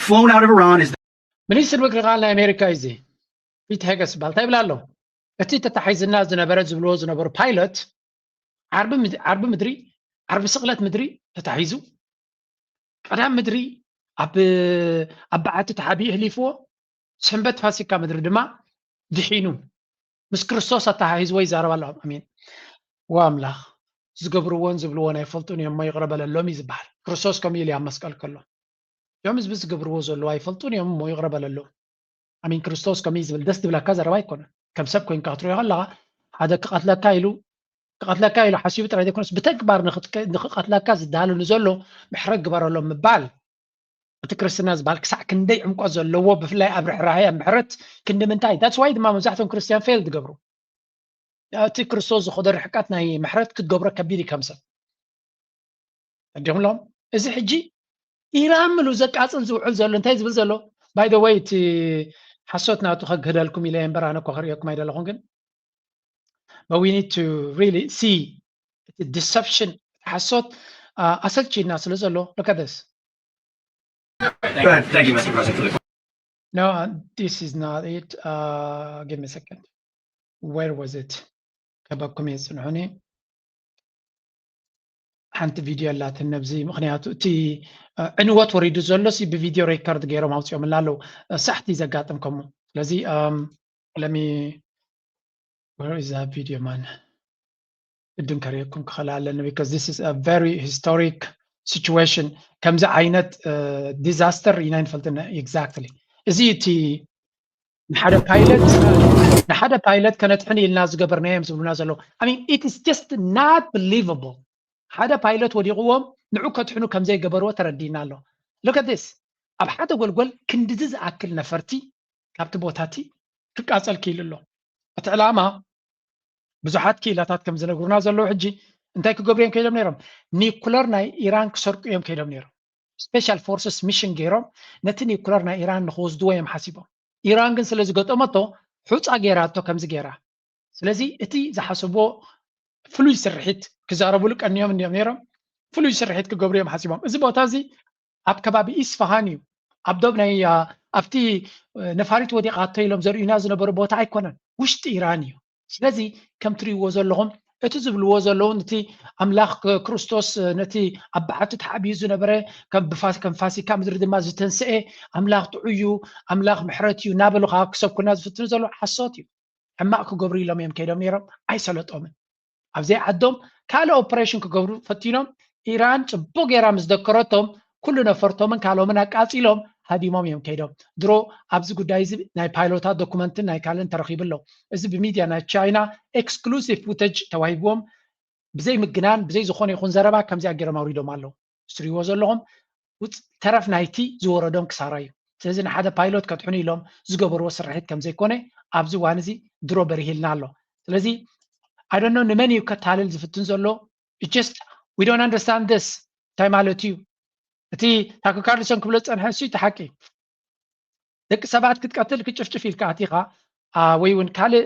Flown out of Iran is ሚኒስትር ምክልኻል ናይ ኣሜሪካ እዩ እዚ ፒት ሄገስ ይበሃል። እንታይ ይብል ኣሎ? እቲ ተታሒዝና ዝነበረ ዝብልዎ ዝነበሩ ፓይለት ዓርቢ ምድሪ ዓርቢ ስቕለት ምድሪ ተታሒዙ ቀዳም ምድሪ ኣብ ኣብ በዓቲ ተሓቢኡ ህሊፍዎ ሰንበት ፋሲካ ምድሪ ድማ ድሒኑ ምስ ክርስቶስ ኣተሓሒዝዎ ይዛረብ ኣሎ። ኣሜን። ዋ ኣምላኽ ዝገብርዎን ዝብልዎን ኣይፈልጡን እዮም እሞ ይቕረ በለሎም እዩ ዝበሃል። ክርስቶስ ከምኡ ኢሉ ኣብ መስቀል ከሎ እዞም ህዝቢ ዝገብርዎ ዘለዉ ኣይፈልጡን እዮም እሞ ይቕረ በለሎም። ኣሜን። ክርስቶስ ከምኡ እዩ ዝብል ደስ ዝብለካ ዘረባ ኣይኮነን። ከም ሰብ ኮይንካ ክትሪኦ ከለኻ ሓደ ክቐትለካ ኢሉ ክቐትለካ ኢሉ ሓሲቡ ጥራይ ዘይኮነስ ብተግባር ንኽቐትለካ ዝዳሉ ንዘሎ ምሕረት ግበረሎም ምባል እቲ ክርስትና ዝበሃል ክሳዕ ክንደይ ዕምቆት ዘለዎ ብፍላይ ኣብ ርሕራሄ ኣብ ምሕረት ክንዲ ምንታይ that's why ድማ መብዛሕትኦም ክርስትያን ፌል ዝገብሩ እቲ ክርስቶስ ዝኸዶ ርሕቀት ናይ ምሕረት ክትገብሮ ከቢድ እዩ ከም ሰብ እንዲኹም ሎም እዚ ሕጂ ኢራን ምሉ ዘቃፅል ዝውዕል ዘሎ እንታይ ዝብል ዘሎ by the way እቲ ሓሶት ናቱ ከግህደልኩም ኢለ እምበር ኣነ እኮ ክርእየኩም ኣይደለኹም ግን but we need to really see እቲ deception ሓሶት ኣሰልችና ስለ ዘሎ look at this Go ahead. Thank you, Mister President, for the No, uh, this is not it. Uh, give me a second. Where was it? ከበኩም የጽንሑኒ ሓንቲ ቪድዮ ኣላትን ነብዚ ምክንያቱ እቲ ዕንወት ወሪዱ ዘሎ ሲ ብቪድዮ ሬከርድ ገይሮም ኣውፅኦምላ ኣለዉ ሳሕቲ ዘጋጥም ከሙ ስለዚ ለሚ where is that video man ቅድም ከርእየኩም ክኽእል ኣለኒ because this is a very historic situation ከምዚ ዓይነት disaster ኢና ንፈልጥና exactly እዚ እቲ ንሓደ ፓይለት ንሓደ ፓይለት ከነጥሕን ኢልና ዝገበርናዮም ዝብሉና ዘለዉ I mean it is just not believable ሓደ ፓይለት ወዲቕዎም ንዑ ከጥሕኑ ከም ዘይገበርዎ ተረዲእና ኣሎ look at this ኣብ ሓደ ጎልጎል ክንድዚ ዝኣክል ነፈርቲ ካብቲ ቦታ እቲ ክቃጸል ክኢሉ ኣሎ እቲ ዕላማ ብዙሓት ክኢላታት ከም ዝነግሩና ዘለዉ ሕጂ እንታይ ክገብሩ እዮም ከይዶም ነይሮም ኒኩለር ናይ ኢራን ክሰርቁ እዮም ከይዶም ነይሮም special forces mission ገይሮም ነቲ ኒኩለር ናይ ኢራን ንክወስድዎ እዮም ሓሲቦም ኢራን ግን ስለ ዝገጠመቶ ሑፃ ገይራቶ ከምዚ ገይራ ስለዚ እቲ ዝሓሰብዎ ፍሉይ ስርሒት ክዛረብሉ ቀንዮም እንዲዮም ነይሮም። ፍሉይ ስርሒት ክገብሩ እዮም ሓሲቦም። እዚ ቦታ እዚ ኣብ ከባቢ ኢስፋሃን እዩ። ኣብ ዶብ ናይ ኣብቲ ነፋሪት ወዲቓቶ ኢሎም ዘርእዩና ዝነበሩ ቦታ ኣይኮነን፣ ውሽጢ ኢራን እዩ። ስለዚ ከም ትሪእዎ ዘለኹም እቲ ዝብልዎ ዘለዉ ነቲ ኣምላኽ ክርስቶስ ነቲ ኣብ በዓቲ ተዓብዩ ዝነበረ ከም ፋሲካ ምድሪ ድማ ዝተንስኤ ኣምላኽ ጥዑይ እዩ፣ ኣምላኽ ምሕረት እዩ እናበሉ ከዓ ክሰብኩና ዝፍትኑ ዘለዉ ሓሶት እዩ። ሕማቕ ክገብሩ ኢሎም እዮም ከይዶም ነይሮም፣ ኣይሰለጦምን። ኣብዘይ ዓዶም ካልእ ኦፕሬሽን ክገብሩ ፈቲኖም። ኢራን ፅቡቅ ገይራ ምስ ደከረቶም ኩሉ ነፈርቶምን ካልኦምን ኣቃፂሎም ሃዲሞም እዮም ከይዶም። ድሮ ኣብዚ ጉዳይ እዚ ናይ ፓይሎታት ዶኩመንትን ናይ ካልእን ተረኺቡ ኣሎ። እዚ ብሚድያ ናይ ቻይና ኤክስክሉሲቭ ፉተጅ ተዋሂብዎም ብዘይ ምግናን ብዘይ ዝኾነ ይኹን ዘረባ ከምዚኣ ገይሮም ኣውሪዶም ኣለዉ። ትሪእዎ ዘለኹም ተረፍ ናይቲ ዝወረዶም ክሳራ እዩ። ስለዚ ንሓደ ፓይሎት ከድሕኑ ኢሎም ዝገበርዎ ስርሒት ከም ዘይኮነ ኣብዚ እዋን እዚ ድሮ በሪሂልና ኣሎ። ስለዚ ኣይ ዶንት ኖ ንመን እዩ ከታልል ዝፍትን ዘሎ። Just we don't understand this እንታይ ማለት እዩ? እቲ ታኮ ካርልሰን ክብሎ ዝፀንሐ እሱ እቲ ሓቂ። ደቂ ሰባት ክትቀትል ክጭፍጭፍ ኢልካ ኣቲኻ ወይ እውን ካልእ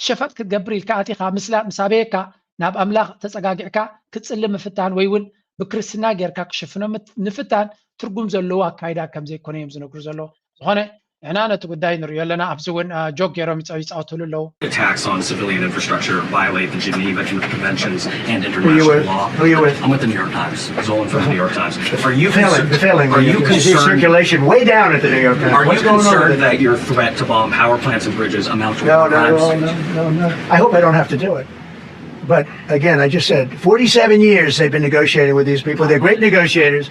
ሸፈጥ ክትገብር ኢልካ ኣቲኻ ምስ ኣበየካ ናብ ኣምላኽ ተፀጋጊዕካ ክትፅሊ ምፍታን ወይ እውን ብክርስትና ጌርካ ክሽፍኖ ምፍታን ትርጉም ዘለዎ ኣካይዳ ከም ዘይኮነ እዮም ዝነግሩ ዘለዉ። ዝኾነ ንሕና ነቲ ጉዳይ ንሪኦ ኣለና። ኣብዚ እውን ጆክ ገይሮም ይፃወትሉ ኣለዉ። Attacks on civilian infrastructure violate the Geneva Conventions and international law. I'm with the New York Times. Zolan from the New York Times. Are you concerned? Are you concerned? Circulation way down at the New York Times. Are you concerned that your threat to bomb power plants and bridges amount to war crimes? No, no, no, no, no. I hope I don't have to do it. But again, I just said forty-seven years they've been negotiating with these people. They're great negotiators,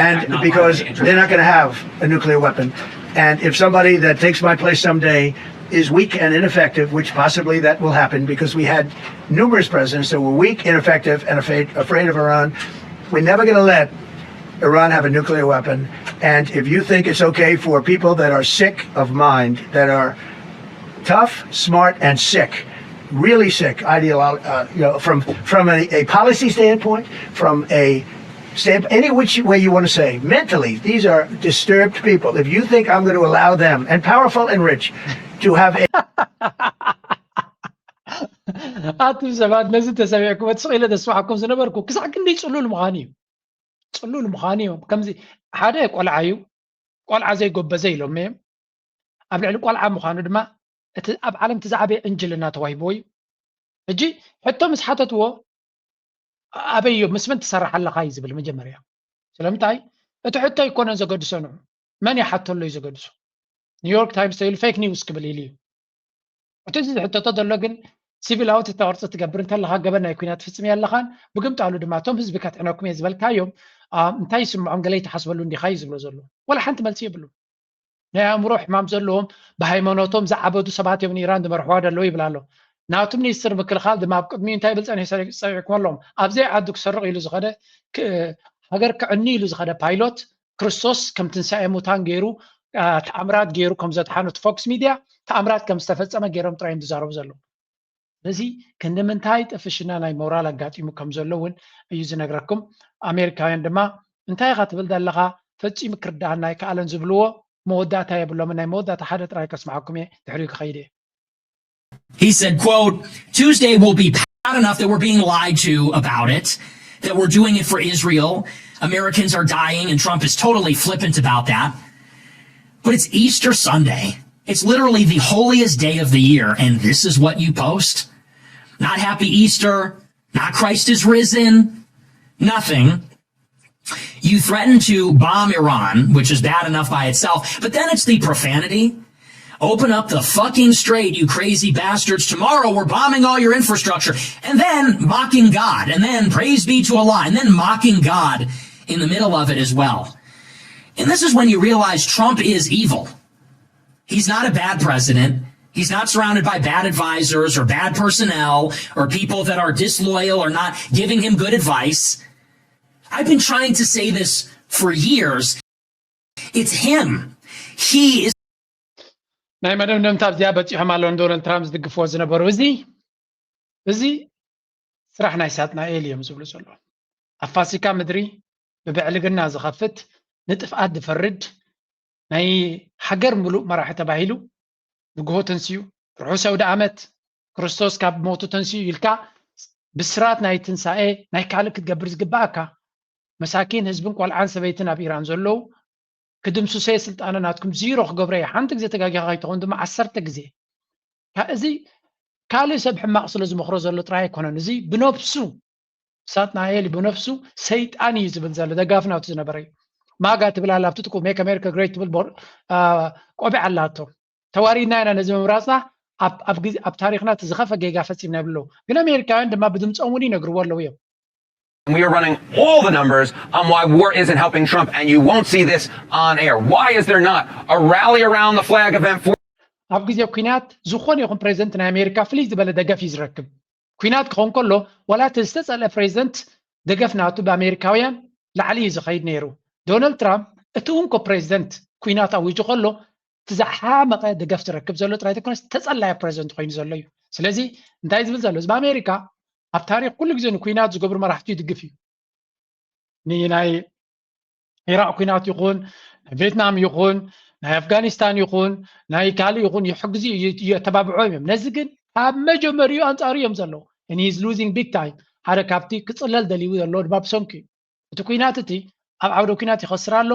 and because they're not going to have a nuclear weapon. And if somebody that takes my place someday is weak and ineffective, which possibly that will happen because we had numerous presidents that were weak, ineffective, and afraid, afraid of Iran, we're never going to let Iran have a nuclear weapon. And if you think it's okay for people that are sick of mind, that are tough, smart, and sick, really sick, ideolo- uh, you know, from from a, a policy standpoint, from a stand, any which way you want to say, mentally, these are disturbed people. If you think I'm going to allow them, and powerful and rich, to have a ኣቱም ሰባት ነዚ ተሰሚዕኩም እቲ ስቕ ኢለ ዘስማዓኩም ዝነበርኩ ክሳዕ ክንደይ ፅሉል ምዃኑ እዩ። ፅሉል ምዃኑ እዩ። ከምዚ ሓደ ቆልዓ እዩ፣ ቆልዓ ዘይጎበዘ ኢሎም እዮም። ኣብ ልዕሊ ቆልዓ ምዃኑ ድማ እቲ ኣብ ዓለም እቲ ዝዓበየ ዕንጅልና ተዋሂብዎ እዩ። ሕጂ ሕቶ ምስ ሓተትዎ ኣበይ እዮም ምስ መን ትሰርሕ ኣለኻ እዩ ዝብል መጀመርያ። ስለምንታይ እቲ ሕቶ ኣይኮነን ዘገድሶ ንዑ መን ይሓተሎ እዩ ዘገድሶ። ኒውዮርክ ታይምስ ተይሉ ፌክ ኒውስ ክብል ኢሉ እዩ። እቲ እዚ ዝሕተቶ ዘሎ ግን ሲቪላዊ ትሕተ ቅርፂ ትገብር እንተለካ ገበን ናይ ኩናት ትፍፅም ኣለኻን ብግምጣሉ ድማ እቶም ህዝቢ ከትሕነኩም እየ ዝበልካዮም እንታይ ይስምዖም ገለ ይተሓስበሉ እንዲኻ እዩ ዝብሎ ዘሎ። ወላ ሓንቲ መልሲ የብሉ። ናይ ኣእምሮ ሕማም ዘለዎም ብሃይማኖቶም ዝዓበዱ ሰባት እዮም ንኢራን ዝመርሕዋ ዘለዉ ይብል ኣሎ። ናቱ ሚኒስትር ምክልኻል ድማ ኣብ ቅድሚኡ እንታይ ይብል ፀኒሑ ፀዊዕኩም ኣለዎም ኣብዘይ ዓዱ ክሰርቕ ኢሉ ዝኸደ ሃገር ክዕኒ ኢሉ ዝኸደ ፓይሎት ክርስቶስ ከም ትንሳኤ ሙታን ገይሩ ተኣምራት ገይሩ ከም ዘድሓኑ እቲ ፎክስ ሚድያ ተኣምራት ከም ዝተፈፀመ ገይሮም ጥራይ እዮም ዝዛረቡ ዘለዉ። ስለዚ ክንዲ ምንታይ ጥፍሽና ናይ ሞራል ኣጋጢሙ ከም ዘሎ እውን እዩ ዝነግረኩም። ኣሜሪካውያን ድማ እንታይ ኢኻ ትብል ዘለኻ ፈፂሙ ክርድኣና ኣይከኣለን ዝብልዎ መወዳእታ የብሎምን። ናይ መወዳእታ ሓደ ጥራይ ከስምዓኩም እየ ድሕሪኡ ክኸይድ እየ። He said, quote, Tuesday will be bad enough that we're being lied to about it, that we're doing it for Israel. Americans are dying, and Trump is totally flippant about that. But it's Easter Sunday. It's literally the holiest day of the year, and this is what you post? Not happy Easter, not Christ is risen, nothing. You threaten to bomb Iran, which is bad enough by itself, but then it's the profanity. Open up the fucking strait, you crazy bastards. Tomorrow we're bombing all your infrastructure. And then mocking God. And then praise be to Allah. And then mocking God in the middle of it as well. And this is when you realize Trump is evil. He's not a bad president. He's not surrounded by bad advisors or bad personnel or people that are disloyal or not giving him good advice. I've been trying to say this for years. It's him. He is. ናይ መደምደምታ ኣብዚኣ በፂሖም ኣለዉ ንዶናልድ ትራምፕ ዝድግፍዎ ዝነበሩ። እዚ እዚ ስራሕ ናይ ሳጥናኤል እዮም ዝብሉ ዘለዉ። ኣብ ፋሲካ ምድሪ ብብዕልግና ዝኸፍት ንጥፍኣት ዝፈርድ ናይ ሃገር ምሉእ መራሒ ተባሂሉ ንግሆ ተንስኡ ርሑስ ኣውደ ዓመት ክርስቶስ ካብ ሞቱ ተንስኡ ኢልካ ብስራት ናይ ትንሳኤ ናይ ካልእ ክትገብር ዝግባኣካ። መሳኪን ህዝብን ቆልዓን ሰበይትን ኣብ ኢራን ዘለዉ ክድምስሶ እየ፣ ስልጣነ ናትኩም ዚሮ ክገብሮ እየ፣ ሓንቲ ግዜ ተጋጊኻ ከይትኸውን ድማ ዓሰርተ ግዜ። እዚ ካልእ ሰብ ሕማቕ ስለ ዝመኽሮ ዘሎ ጥራይ ኣይኮነን። እዚ ብነብሱ ሳትናኤል ብነብሱ ሰይጣን እዩ ዝብል ዘሎ፣ ደጋፊ ናቱ ዝነበረ እዩ። ማጋ ትብል ኣላ ኣብቲ ጥቁ፣ ሜክ ኣሜሪካ ግሬት ትብል ቆቢዕ ኣላቶ። ተዋሪድና ኢና ነዚ ምምራፅና። ኣብ ታሪኽና እቲ ዝኸፈ ጌጋ ፈፂምና ይብሉ። ግን ኣሜሪካውያን ድማ ብድምፆም እውን ይነግርዎ ኣለዉ እዮም። We are running all the numbers on why war isn't helping Trump, and you won't see this on air. Why is there not a rally around the flag event for? ኣብ ግዜ ኩናት ዝኾነ ይኹን ፕሬዚደንት ናይ ኣሜሪካ ፍልይ ዝበለ ደገፍ እዩ ዝረክብ። ኩናት ክኸውን ከሎ ዋላ እቲ ዝተፀልአ ፕሬዚደንት ደገፍ ናቱ ብኣሜሪካውያን ላዕሊ እዩ ዝኸይድ ነይሩ። ዶናልድ ትራምፕ እቲ እንኮ ፕሬዚደንት ኩናት ኣዊጁ ከሎ እቲ ዝሓመቐ ደገፍ ዝረክብ ዘሎ ጥራይ ተኮነስ ተፀላየ ፕሬዚደንት ኮይኑ ዘሎ እዩ። ስለዚ እንታይ ዝብል ዘሎ እዚ ብኣሜሪካ ኣብ ታሪክ ኩሉ ግዜ ንኩናት ዝገብሩ መራሕቲ ይድግፍ እዩ። ንናይ ኢራቅ ኩናት ይኹን ናይ ቬትናም ይኹን ናይ ኣፍጋኒስታን ይኹን ናይ ካልእ ይኹን ይሕግዙ የተባብዖ እዮም። ነዚ ግን ካብ መጀመሪኡ ኣንፃሩ እዮም ዘለዉ። And he's losing big time። ሓደ ካብቲ ክፅለል ደልዩ ዘሎ ድማ ብሰንኩ እዩ። እቲ ኩናት እቲ ኣብ ዓውደ ኩናት ይኸስር ኣሎ።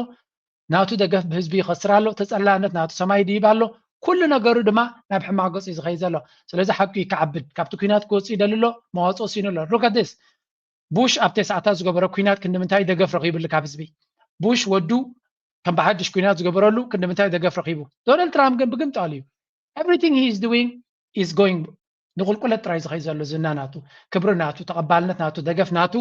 ናቱ ደገፍ ብህዝቢ ይኸስር ኣሎ። ተፀላእነት ናቱ ሰማይ ይድይብ ኣሎ። ኩሉ ነገሩ ድማ ናብ ሕማቕ ገፁ እዩ ዝኸይድ ዘሎ። ስለዚ ሓቂ እዩ ክዓብድ። ካብቲ ኩናት ክወፅእ ይደሊ ኣሎ። መዋፅኦ ሲኑ ኣሎ። Look at this። ቡሽ ኣብ ተስዓታት ዝገበሮ ኩናት ክንዲ ምንታይ ደገፍ ረኺብሉ ካብ ህዝቢ? ቡሽ ወዱ ከም ብሓድሽ ኩናት ዝገበረሉ ክንዲ ምንታይ ደገፍ ረኺቡ? ዶናልድ ትራምፕ ግን ብግምጣሉ እዩ። Everything he is doing is going ንቁልቁለት ጥራይ ዝኸይ ዘሎ ዝና ናቱ፣ ክብሪ ናቱ፣ ተቐባልነት ናቱ፣ ደገፍ ናቱ።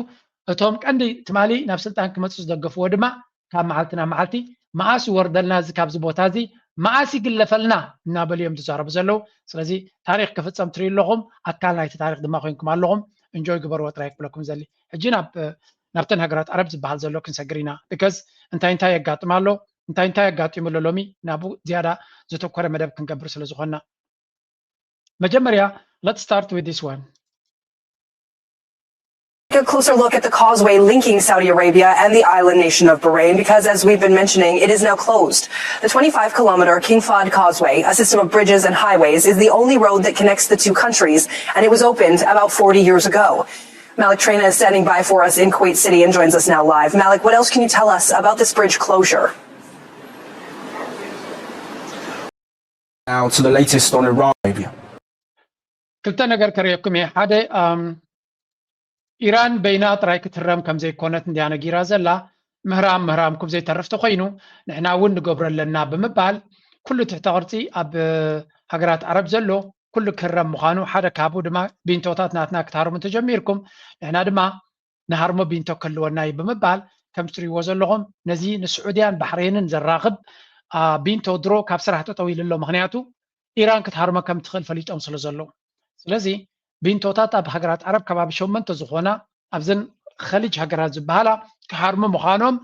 እቶም ቀንዲ ትማሊ ናብ ስልጣን ክመፁ ዝደገፍዎ ድማ ካብ መዓልቲ ናብ መዓልቲ መኣስ ይወርደልና እዚ ካብዚ ቦታ እዚ መኣስ ይግለፈልና እናበሉ እዮም ዝዛረቡ ዘለዉ። ስለዚ ታሪክ ክፍፀም ትሪኡ ኣለኹም፣ ኣካል ናይቲ ታሪክ ድማ ኮይንኩም ኣለኹም። እንጆይ ግበርዎ ጥራይ ክብለኩም ዘሊ። ሕጂ ናብ ናብተን ሃገራት ዓረብ ዝበሃል ዘሎ ክንሰግር ኢና። Because እንታይ እንታይ የጋጥም ኣሎ፣ እንታይ እንታይ የጋጢሙ ኣሎ ሎሚ ናብኡ ዝያዳ ዘተኮረ መደብ ክንገብር ስለ ዝኾንና። መጀመርያ let's start with this one. A closer look at the causeway linking Saudi Arabia and the island nation of Bahrain, because as we've been mentioning, it is now closed. The twenty-five kilometer King Fahd Causeway, a system of bridges and highways, is the only road that connects the two countries, and it was opened about forty years ago. Malik Traina is standing by for us in Kuwait City and joins us now live. Malik, what else can you tell us about this bridge closure? Now to the latest on Iran, Arabia. ክልተ ነገር ከርእየኩም እየ። ሓደ ኢራን በይና ጥራይ ክትህረም ከም ዘይኮነት እንድያ ነጊራ ዘላ። ምህራም ምህራምኩም ዘይተርፍ ተኮይኑ ንሕና እውን ንገብሮ ኣለና ብምባል ኩሉ ትሕተ ቅርፂ ኣብ ሃገራት ዓረብ ዘሎ ኩሉ ክህረም ምዃኑ፣ ሓደ ካብኡ ድማ ቢንቶታት ናትና ክትሃርሙ እንተጀሚርኩም ንሕና ድማ ንሃርሞ ቢንቶ ክህልወና እዩ ብምባል ከም ትሪእዎ ዘለኹም ነዚ ንስዑድያን ባሕሬንን ዘራኽብ ቢንቶ ድሮ ካብ ስራሕ ጠጠው ኢሉ ኣሎ። ምክንያቱ ኢራን ክትሃርሞ ከም ትኽእል ፈሊጦም ስለ ዘለዉ። ስለዚ ቢንቶታት ኣብ ሃገራት ዓረብ ከባቢ ሸመንተ ዝኾና ኣብዘን ኸሊጅ ሃገራት ዝበሃላ ክሃርሙ ምዃኖም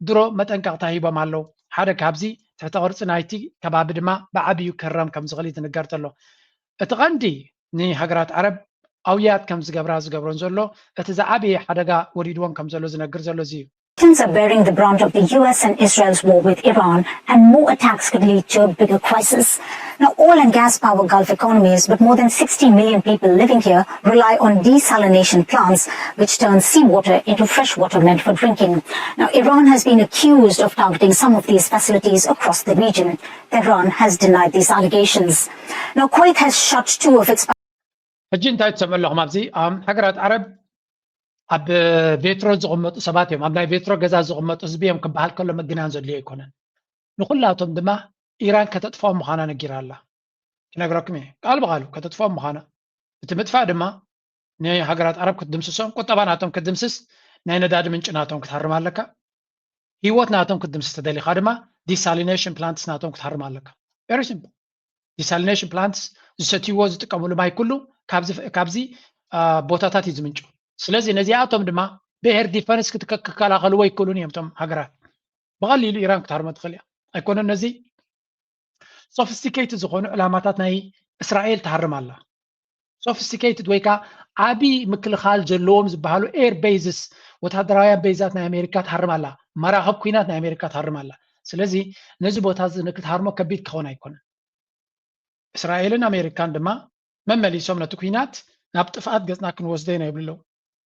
ድሮ መጠንቀቕታ ሂቦም ኣለዉ። ሓደ ካብዚ ትሕተ ቅርፂ ናይቲ ከባቢ ድማ ብዓብዩ ክህረም ከም ዝኽእል እዩ ዝንገር ዘሎ። እቲ ቀንዲ ንሃገራት ዓረብ ኣውያት ከም ዝገብራ ዝገብረን ዘሎ እቲ ዝዓበየ ሓደጋ ወሪድወን ከም ዘሎ ዝነግር ዘሎ እዚ እዩ። Sanctions are bearing the brunt of the U S and Israel's war with Iran, and more attacks could lead to a bigger crisis. Now, oil and gas power Gulf economies, with more than sixty million people living here, rely on desalination plants, which turn seawater into fresh water meant for drinking. Now, Iran has been accused of targeting some of these facilities across the region. Tehran has denied these allegations. Now, Kuwait has shut two of its ሕጂ እንታይ ትሰምዑ ኣለኹም ኣብዚ ሃገራት ዓረብ ኣብ ቬትሮ ዝቕመጡ ሰባት እዮም፣ ኣብ ናይ ቬትሮ ገዛ ዝቕመጡ ህዝቢ እዮም ክበሃል ከሎ ምግናን ዘድልዮ ኣይኮነን። ንኩላቶም ድማ ኢራን ከተጥፍኦም ምዃና ነጊራ ኣላ። ክነግረኩም እየ ቃል ብቃሉ ከተጥፍኦም ምዃና። እቲ ምጥፋእ ድማ ንሃገራት ዓረብ ክትድምስሶም፣ ቁጠባ ናቶም ክትድምስስ፣ ናይ ነዳዲ ምንጪ ናቶም ክትሃርም ኣለካ። ህይወት ናቶም ክትድምስስ ተደሊኻ ድማ desalination plants ናቶም ክትሃርም ኣለካ። Very simple. Desalination plants ዝሰትይዎ ዝጥቀምሉ ማይ ኩሉ ካብዚ ቦታታት እዩ ዝምንጩ። ስለዚ ነዚኣቶም ድማ ብኤር ዲፈንስ ክከላኸልዎ ይክእሉን እዮም እቶም ሃገራት። ብቐሊሉ ኢራን ክትሃርሞ ትኽእል እያ። ኣይኮነን ነዚ sophisticated ዝኾኑ ዕላማታት ናይ እስራኤል ትሃርም ኣላ። Sophisticated ወይ ከዓ ዓብዪ ምክልኻል ዘለዎም ዝበሃሉ air bases ወታደራውያን ቤዛት ናይ ኣሜሪካ ትሃርም ኣላ። መራኽብ ኩናት ናይ ኣሜሪካ ትሃርም ኣላ። ስለዚ ነዚ ቦታ እዚ ንክትሃርሞ ከቢድ ክኸውን ኣይኮነን። እስራኤልን ኣሜሪካን ድማ መመሊሶም ነቲ ኩናት ናብ ጥፍኣት ገፅና ክንወስዶ ኢና ይብሉ ኣለዉ።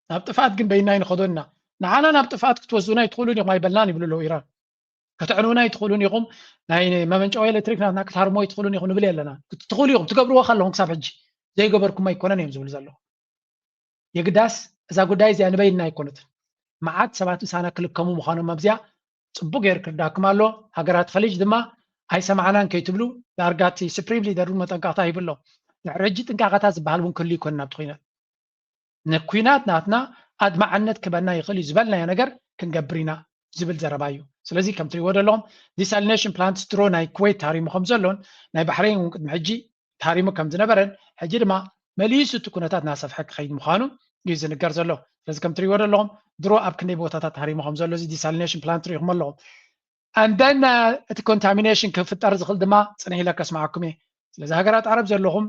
ናብ ጥፍኣት ግን በይናይ ንኸዶ ኢና። ንዓና ናብ ጥፍኣት ክትወስዱና ኣይትኽእሉን ኢኹም ኣይበልናን ይብሉ ኣለዉ ኢራን። ከተዕንውና ኣይትኽእሉን ኢኹም፣ ናይ መመንጨዊ ኤሌክትሪክ ናትና ክትሃርሞ ኣይትኽእሉን ኢኹም ንብል ኣለና። ትኽእሉ ኢኹም፣ ትገብርዎ ከለኹም ክሳብ ሕጂ ዘይገበርኩም ኣይኮነን እዮም ዝብሉ ዘለዉ። የግዳስ እዛ ጉዳይ እዚኣ ንበይንና ኣይኮነትን። መዓት ሰባት ምሳና ክልከሙ ምዃኖም ኣብዚኣ ፅቡቅ ገይሩ ክርዳኩም ኣሎ። ሃገራት ኸሊጅ ድማ ኣይሰማዕናን ከይትብሉ ዳርጋ እቲ ስፕሪም ሊደር እውን መጠንቀቕታ ሂቡ ኣሎ። ድሕሪ ሕጂ ጥንቃቐታት ዝበሃል እውን ክህሉ ይኮንን ኣብቲ ኩናት። ንኩናት ናትና ኣድማዕነት ክበና ይኽእል እዩ ዝበልናዮ ነገር ክንገብር ኢና ዝብል ዘረባ እዩ። ስለዚ ከም ትሪእዎ ዘለኹም ዲሳሊኔሽን ፕላንትስ ድሮ ናይ ኩዌት ተሃሪሙ ከም ዘሎን ናይ ባሕሬን እውን ቅድሚ ሕጂ ተሃሪሙ ከም ዝነበረን ሕጂ ድማ መሊሱ እቲ ኩነታት እናሰፍሐ ክኸይድ ምዃኑ እዩ ዝንገር ዘሎ። ስለዚ ከም ትሪእዎ ዘለኹም ድሮ ኣብ ክንደይ ቦታታት ተሃሪሙ ከም ዘሎ እዚ ዲሳሊኔሽን ፕላንት ሪኢኹም ኣለኹም። And then እቲ ኮንታሚኔሽን ክፍጠር ዝኽእል ድማ ፅንሕ ኢለ ከስምዓኩም እየ። ስለዚ ሃገራት ዓረብ ዘለኹም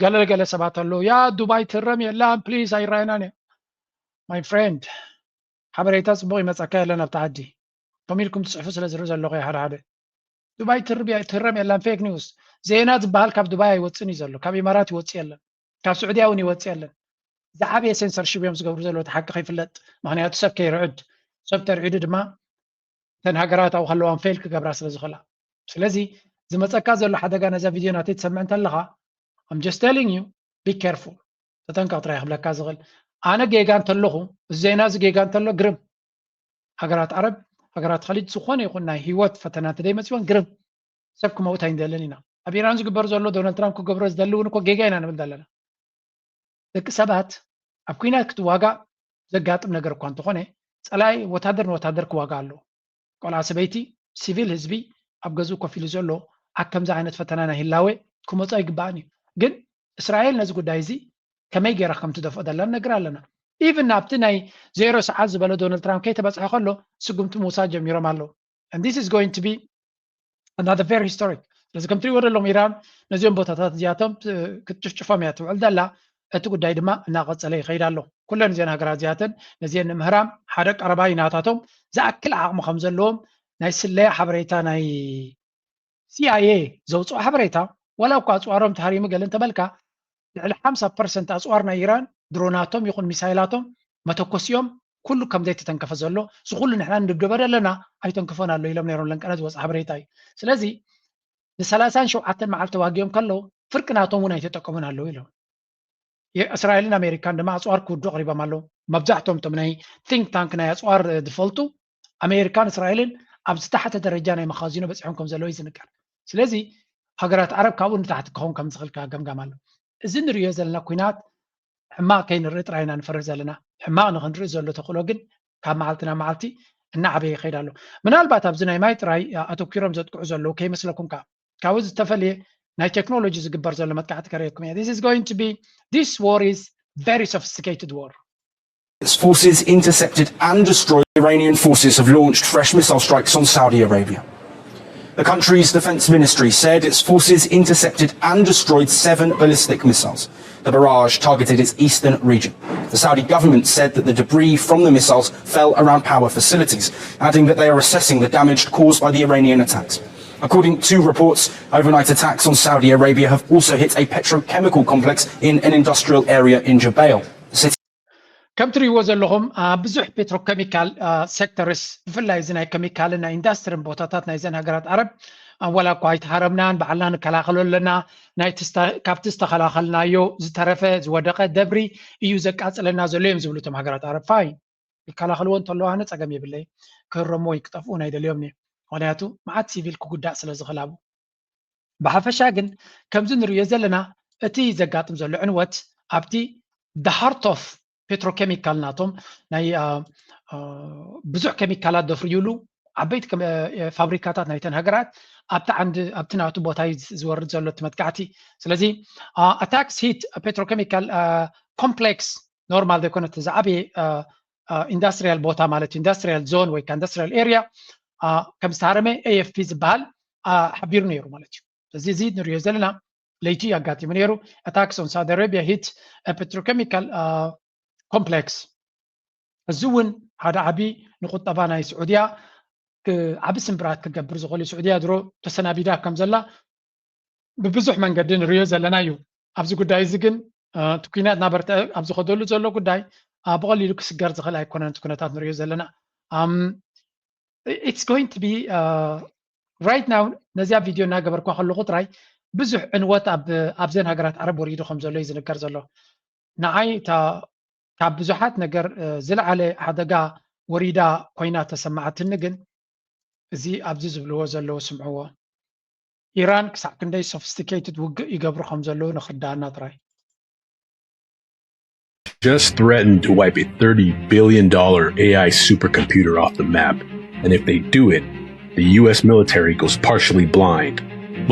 ገለ ገለ ሰባት ኣለዉ ያ ዱባይ ትህረም የላን ፕሊስ ኣይረኣየናን እየ። My friend ሓበሬታ ፅቡቅ ይመፀካ የለን ኣብቲ ዓዲ ከምኡ ኢልኩም ትፅሕፉ ስለ ዝርኢ ዘለኹ እየ ሓደ ሓደ ዱባይ ትርብ እያ ትህረም የላን ፌክ ኒውስ። ዜና ዝበሃል ካብ ዱባይ ኣይወፅን እዩ ዘሎ ካብ ኢማራት ይወፅእ የለን ካብ ስዑድያ እውን ይወፅእ የለን። ዝዓበየ ሴንሰርሺፕ እዮም ዝገብሩ ዘለዉ እቲ ሓቂ ከይፍለጥ ምክንያቱ ሰብ ከይርዕድ ሰብ ተርዒዱ ድማ እተን ሃገራት ኣብኡ ከለዋን ፌል ክገብራ ስለ ዝኽእላ። ስለዚ ዝመፀካ ዘሎ ሓደጋ ነዛ ቪድዮ ናተይ ትሰምዕ እንተለኻ I'm just telling you be careful ተጠንቀቕ ጥራይ ክብለካ ዝኽእል። ኣነ ጌጋ እንተለኹ እዚ ዜና እዚ ጌጋ እንተሎ ግርም ሃገራት ዓረብ ሃገራት ኸሊጅ ዝኾነ ይኹን ናይ ህይወት ፈተና እንተደይመፅወን ግርም ሰብ ክመውት ኣይንደልን ኢና። ኣብ ኢራን ዝግበር ዘሎ ዶናልድ ትራምፕ ክገብሮ ዝደሊ እውን እኮ ጌጋ ኢና ንብል ዘለና። ደቂ ሰባት ኣብ ኩናት ክትዋጋእ ዘጋጥም ነገር እኳ እንተኾነ ፀላኢ ወታደር ንወታደር ክዋጋእ ኣለዎ። ቆልዓ ሰበይቲ ሲቪል ህዝቢ ኣብ ገዝኡ ኮፍ ኢሉ ዘሎ ኣብ ከምዚ ዓይነት ፈተና ናይ ህላዌ ክመፁ ኣይግባእን እዩ። ግን እስራኤል ነዚ ጉዳይ እዚ ከመይ ገይራ ከም ትደፍኦ ዘላ ንነግር ኣለና። ኢቭን ናብቲ ናይ ዜሮ ሰዓት ዝበሎ ዶናልድ ትራምፕ ከይተበፅሐ ከሎ ስጉምቲ ምውሳድ ጀሚሮም ኣለዉ። And this is going to be another very historic ስለዚ ከም ትሪእዎ ዘለኹም ኢራን ነዚኦም ቦታታት እዚኣቶም ክትጭፍጭፎም እያ ትውዕል ዘላ። እቲ ጉዳይ ድማ እናቐፀለ ይኸይድ ኣሎ። ኩለን እዚአን ሃገራት እዚኣተን ነዚአን ንምህራም ሓደ ቀረባ እዩ ናታቶም ዝኣክል ዓቕሚ ከም ዘለዎም ናይ ስለያ ሓበሬታ ናይ ሲኣይኤ ዘውፅኦ ሓበሬታ ዋላ እኳ ኣፅዋሮም ተሃሪሙ ገለ እንተበልካ ልዕሊ ሓምሳ ፐርሰንት ኣፅዋር ናይ ኢራን ድሮናቶም ይኹን ሚሳይላቶም መተኮሲኦም ኩሉ ከም ዘይተተንከፈ ዘሎ እዚ ኩሉ ንሕና ንድብደበ ኣለና ኣይተንክፎን ኣሎ ኢሎም ነይሮም ለንቀነ ዝወፅ ሓበሬታ እዩ። ስለዚ ንሰላሳን ሸውዓተን መዓልቲ ተዋጊኦም ከለዉ ፍርቂ ናቶም እውን ኣይተጠቀሙን ኣለዉ ኢሎም። እስራኤልን ኣሜሪካን ድማ ኣፅዋር ክውዱ ኣቕሪቦም ኣለዉ። መብዛሕቶም እቶም ናይ ቲንክ ታንክ ናይ ኣፅዋር ዝፈልጡ ኣሜሪካን እስራኤልን ኣብ ዝተሓተ ደረጃ ናይ መኻዚኖ በፂሖም ከም ዘለዉ እዩ ዝንገር። ስለዚ ሃገራት ዓረብ ካብኡ ንታሕቲ ክኸውን ከም ዝኽእል ገምጋም ኣሎ። እዚ ንሪኦ ዘለና ኩናት ሕማቕ ከይንርኢ ጥራይ ኢና ንፈርህ ዘለና። ሕማቕ ንኽንርኢ ዘሎ ተኽእሎ ግን ካብ መዓልቲ ናብ መዓልቲ እናዓበየ ይኸይድ ኣሎ። ምናልባት ኣብዚ ናይ ማይ ጥራይ ኣተኪሮም ዘጥቅዑ ዘለዉ ከይመስለኩም ከዓ ካብኡ ዝተፈለየ ናይ ቴክኖሎጂ ዝግበር ዘሎ መጥቃዕቲ ከርእየኩም እየ። This is going to be this war is very sophisticated war. Its forces intercepted and destroyed. Iranian forces have launched fresh missile strikes on Saudi Arabia. The country's defense ministry said its forces intercepted and destroyed seven ballistic missiles. The barrage targeted its eastern region. The Saudi government said that the debris from the missiles fell around power facilities, adding that they are assessing the damage caused by the Iranian attacks. According to reports, overnight attacks on Saudi Arabia have also hit a petrochemical complex in an industrial area in Jubail. The city ከም ትሪእዎ ዘለኹም ኣብ ብዙሕ ፔትሮኬሚካል ሴክተርስ ብፍላይ እዚ ናይ ኬሚካልን ናይ ኢንዳስትሪን ቦታታት ናይዘን ሃገራት ዓረብ ዋላ እኳ ኣይተሃረምናን ባዕልና ንከላኸሎ ኣለና። ካብቲ ዝተኸላኸልናዮ ዝተረፈ ዝወደቐ ደብሪ እዩ ዘቃፅለና ዘሎ እዮም ዝብሉ እቶም ሃገራት ዓረብ። ፋይን ይከላኸልዎ እንተለዉ ኣነ ፀገም የብለይ። ክህረሙ ወይ ክጠፍኡ ናይ ደልዮም እየ። ምክንያቱ መዓት ሲቪል ክጉዳእ ስለ ዝኽእል ኣብኡ። ብሓፈሻ ግን ከምዚ ንርእዮ ዘለና እቲ ዘጋጥም ዘሎ ዕንወት ኣብቲ the heart of petrochemical ናቶም ናይ ብዙሕ ኬሚካላት ዘፍርዩሉ ዓበይቲ ፋብሪካታት ናይተን ሃገራት ኣብቲ ዓንዲ ኣብቲ ናቱ ቦታ እዩ ዝወርድ ዘሎ እቲ መጥቃዕቲ። ስለዚ attacks hit petrochemical complex normal ዘይኮነ እቲ ዝዓበየ ኢንዳስትሪያል ቦታ ማለት እዩ ኢንዳስትሪያል ዞን ወይ ኢንዳስትሪያል ኤሪያ ከም ዝተሃረመ ኤኤፍፒ ዝበሃል ሓቢሩ ነይሩ ማለት እዩ። እዚ እዚ ንሪኦ ዘለና ለይቲ ኣጋጢሙ ነይሩ። Attacks on Saudi Arabia hit petrochemical complex እዚ እውን ሓደ ዓቢ ንቁጠባ ናይ ስዑድያ ዓቢ ስምብራት ክገብር ዝኽእል እዩ። ስዑድያ ድሮ ተሰናቢዳ ከም ዘላ ብብዙሕ መንገዲ ንሪኦ ዘለና እዩ። ኣብዚ ጉዳይ እዚ ግን እቲ ኩናት እናበርትዐ ኣብ ዝኸደሉ ዘሎ ጉዳይ ብቐሊሉ ክስገር ዝኽእል ኣይኮነን። እቲ ኩነታት ንሪኦ ዘለና it's going to be right now። ነዚኣ ቪድዮ እናገበርኳ ከለኹ ጥራይ ብዙሕ ዕንወት ኣብዘን ሃገራት ዓረብ ወሪዱ ከም ዘሎ እዩ ዝንገር ዘሎ። ንዓይ እታ ካብ ብዙሓት ነገር ዝለዓለ ሓደጋ ወሪዳ ኮይና ተሰማዓትኒ። ግን እዚ ኣብዚ ዝብልዎ ዘለዉ ስምዕዎ። ኢራን ክሳዕ ክንደይ sophisticated ውግእ ይገብሩ ከም ዘለዉ ንኽርዳኣና ጥራይ። Just threatened to wipe a thirty billion dollar A I supercomputer off the map. And if they do it, the U S military goes partially blind.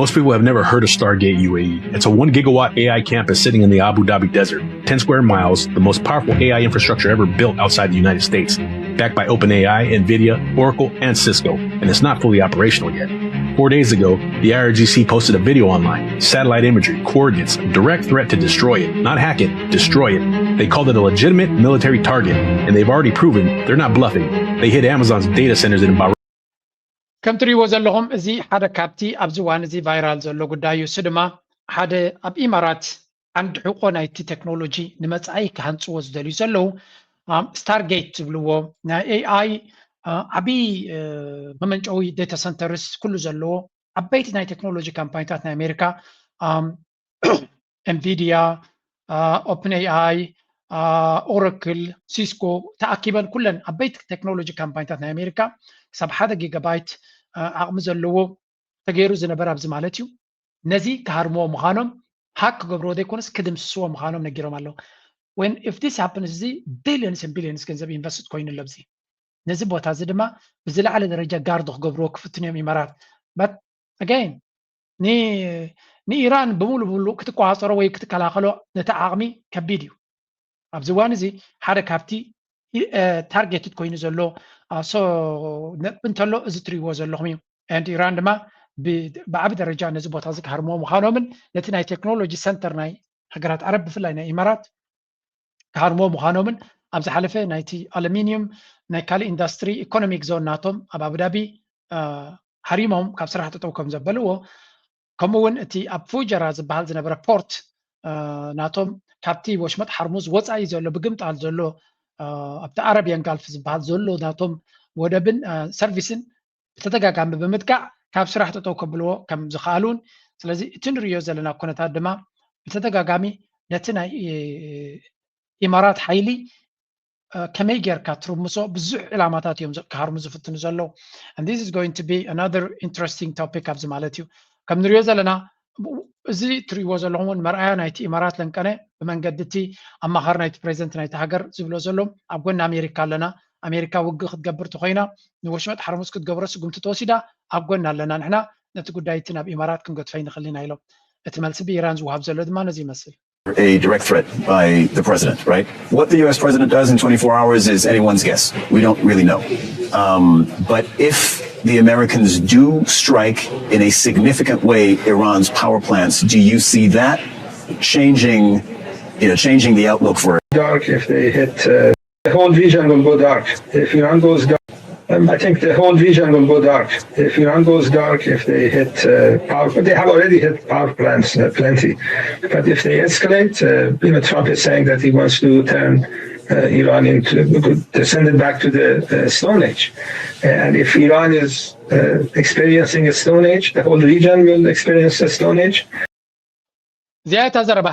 Most people have never heard of Stargate U A E. It's a one gigawatt A I campus sitting in the Abu Dhabi desert, ten square miles, the most powerful A I infrastructure ever built outside the United States, backed by OpenAI, Nvidia, Oracle, and Cisco, and it's not fully operational yet. Four days ago, the I R G C posted a video online, satellite imagery, coordinates, a direct threat to destroy it, not hack it, destroy it. They called it a legitimate military target, and they've already proven they're not bluffing. They hit Amazon's data centers in Bahrain. ከም ትሪእዎ ዘለኹም እዚ ሓደ ካብቲ ኣብዚ እዋን እዚ ቫይራል ዘሎ ጉዳይ እዩ። እሱ ድማ ሓደ ኣብ ኢማራት ዓንዲ ሕቆ ናይቲ ቴክኖሎጂ ንመጻኢ ክሃንፅዎ ዝደልዩ ዘለዉ ስታርጌት ዝብልዎ ናይ ኤኣይ ዓብዪ መመንጨዊ ዴታ ሰንተርስ ኩሉ ዘለዎ ዓበይቲ ናይ ቴክኖሎጂ ካምፓኒታት ናይ ኣሜሪካ፣ ኤንቪዲያ፣ ኦፕን ኤኣይ፣ ኦራክል፣ ሲስኮ ተኣኪበን ኩለን ዓበይቲ ቴክኖሎጂ ካምፓኒታት ናይ ኣሜሪካ ክሳብ ሓደ ጊጋባይት ዓቕሚ ዘለዎ ተገይሩ ዝነበረ ኣብዚ ማለት እዩ። ነዚ ክሃርምዎ ምዃኖም፣ ሃክ ክገብርዎ ዘይኮነስ ክድምስስዎ ምዃኖም ነጊሮም ኣለዉ። When if this happens እዚ billions and billions ገንዘብ ኢንቨስት ኮይኑ ኣሎ ኣብዚ። ነዚ ቦታ እዚ ድማ ብዝለዓለ ደረጃ ጋርድ ክገብርዎ ክፍትኑ እዮም ኢማራት። But again ንኢራን ብሙሉ ብሙሉ ክትቆፃፀሮ ወይ ክትከላኸሎ ነቲ ዓቕሚ ከቢድ እዩ። ኣብዚ እዋን እዚ ሓደ ካብቲ ታርጌትድ ኮይኑ ዘሎ ነጥቢ እንተሎ እዚ ትሪእዎ ዘለኹም እዩ። And ኢራን ድማ ብዓቢ ደረጃ ነዚ ቦታ እዚ ክሃርምዎ ምዃኖምን ነቲ ናይ ቴክኖሎጂ ሰንተር ናይ ሃገራት ዓረብ ብፍላይ ናይ ኢማራት ክሃርምዎ ምዃኖምን ኣብ ዝሓለፈ ናይቲ ኣሉሚኒየም ናይ ካልእ ኢንዳስትሪ ኢኮኖሚክ ዞን ናቶም ኣብ ኣቡዳቢ ሃሪሞም ካብ ስራሕ ጠጠው ከም ዘበልዎ፣ ከምኡ እውን እቲ ኣብ ፉጀራ ዝበሃል ዝነበረ ፖርት ናቶም ካብቲ ወሽመጥ ሓርሙዝ ወፃኢ ዘሎ ብግምጣል ዘሎ ኣብቲ ኣረብያን ጋልፍ ዝበሃል ዘሎ ናቶም ወደብን ሰርቪስን ብተደጋጋሚ ብምጥቃዕ ካብ ስራሕ ጠጠው ከብልዎ ከም ዝኸኣሉን፣ ስለዚ እቲ ንርእዮ ዘለና ኩነታት ድማ ብተደጋጋሚ ነቲ ናይ ኢማራት ሓይሊ ከመይ ጌርካ ትርምሶ ብዙሕ ዕላማታት እዮም ክሃርሙ ዝፍትኑ ዘለዉ። And this is going to be another interesting topic ኣብዚ ማለት እዩ። ከም ንሪኦ ዘለና እዚ ትሪእዎ ዘለኹም እውን መርኣያ ናይቲ ኢማራት ለንቀነ ብመንገዲ እቲ ኣማኻሪ ናይቲ ፕሬዚደንት ናይቲ ሃገር ዝብሎ ዘሎ ኣብ ጎኒ ኣሜሪካ ኣለና። ኣሜሪካ ውግእ ክትገብር ተኮይና ንወሽመጥ ሓርሙዝ ክትገብሮ ስጉምቲ ተወሲዳ ኣብ ጎኒ ኣለና ንሕና ነቲ ጉዳይ እቲ ናብ ኢማራት ክንገድፎ ይንኽእል ኢና ኢሎም። እቲ መልሲ ብኢራን ዝወሃብ ዘሎ ድማ ነዚ ይመስል። a direct threat by the president, right? What the U S president does in twenty-four hours is anyone's guess. We don't really know. Um, but if the Americans do strike in a significant way Iran's power plants, do you see that changing, you know, changing the outlook for dark if they hit uh, the whole region will go dark. If Iran goes dark, um, I think the whole region will go dark. If Iran goes dark, if they hit uh, power, they have already hit power plants uh, plenty. But if they escalate, uh, you know, Trump is saying that he wants to turn uh, Iran into to send it back to the uh, Stone Age. And if Iran is uh, experiencing a Stone Age, the whole region will experience a Stone Age. እዚኣ እታ ዘረባ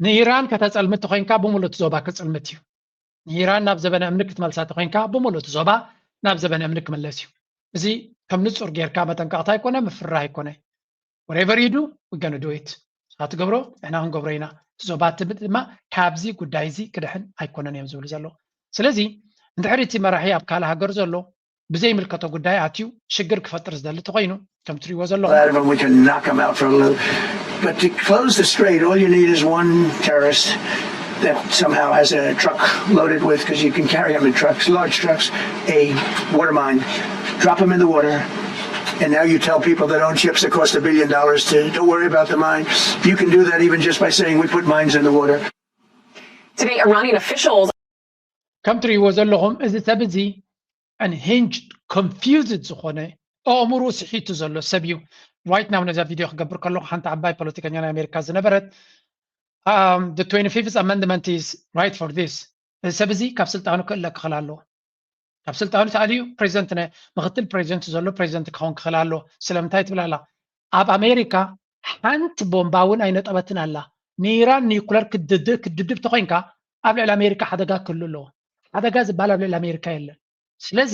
ንኢራን ከተፀልምት ተኮይንካ ብምሉእ እቲ ዞባ ክፅልምት እዩ። ንኢራን ናብ ዘበነ እምኒ ክትመልሳ ተኮይንካ ብምሉእ እቲ ዞባ ናብ ዘበነ እምኒ ክምለስ እዩ። እዚ ከም ንፁር ጌርካ መጠንቀቕታ ኣይኮነ ምፍርራህ ኣይኮነ። Whatever you do we gonna do it። ንስኻ ትገብሮ ንሕና ክንገብሮ ኢና። እቲ ዞባ ድማ ካብዚ ጉዳይ እዚ ክድሕን ኣይኮነን እዮም ዝብሉ ዘለዉ። ስለዚ እንድሕሪ እቲ መራሒ ኣብ ካልእ ሃገር ዘሎ ብዘይምልከቶ ጉዳይ ኣትዩ ሽግር ክፈጥር ዝደሊ ተኾይኑ ከም ትሪእዎ ዘለኹም Out of them, we can knock them out for a little. But to close the strait, all you need is one terrorist that somehow has a truck loaded with, because you can carry them in trucks, large trucks, a water mine. Drop them in the water, and now you tell people that own ships that cost a billion dollars to don't worry about the mine. You can do that even just by saying we put mines in the water. Today, Iranian officials ከም ትሪእዎ ዘለኹም እዚ ሰብ እዚ unhinged confused ዝኾነ ኣእምሮ ስሒቱ ዘሎ ሰብ እዩ። Right now ነዛ ቪድዮ ክገብር ከለኹ ሓንቲ ዓባይ ፖለቲከኛ ናይ ኣሜሪካ ዝነበረት um, the twenty-fifth amendment is right for this. እዚ ሰብ እዚ ካብ ስልጣኑ ክእለ ክኽእል ኣለዎ። ካብ ስልጣኑ ተኣልዩ ፕሬዚደንት ናይ ምክትል ፕሬዚደንት ዘሎ ፕሬዚደንት ክኸውን ክኽእል ኣለዎ። ስለምንታይ ትብል ኣላ? ኣብ ኣሜሪካ ሓንቲ ቦምባ እውን ኣይነጠበትን ኣላ። ንኢራን ኒኩለር ክትድድብ ክትድድብ ተኮይንካ ኣብ ልዕሊ ኣሜሪካ ሓደጋ ክህሉ ኣለዎ። ሓደጋ ዝበሃል ኣብ ልዕሊ ኣሜሪካ የለን። ስለዚ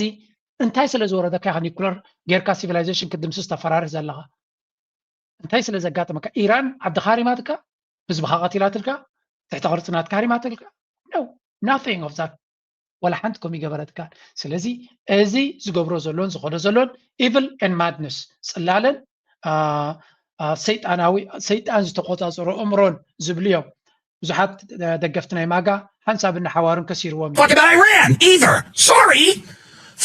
እንታይ ስለ ዝወረደካ ኢኻ ኒኩለር ጌርካ ሲቪላይዜሽን ክትድምስስ ተፈራርህ ዘለኻ? እንታይ ስለ ዘጋጠመካ? ኢራን ዓድኻ ሃሪማትካ፣ ህዝብኻ ቀቲላትልካ፣ ትሕተ ቅርፂ ናትካ ሃሪማትልካ? No, nothing of that። ዋላ ሓንቲ ከምኡ ይገበረትካ። ስለዚ እዚ ዝገብሮ ዘሎን ዝኸዶ ዘሎን evil and madness፣ ፅላለን ሰይጣናዊ ሰይጣን ዝተቆፃፀሮ እምሮን ዝብሉ እዮም። ብዙሓት ደገፍቲ ናይ ማጋ ሓንሳብ እናሓዋሩን ከሲርዎም እዩ። Fuck about Iran either. Sorry.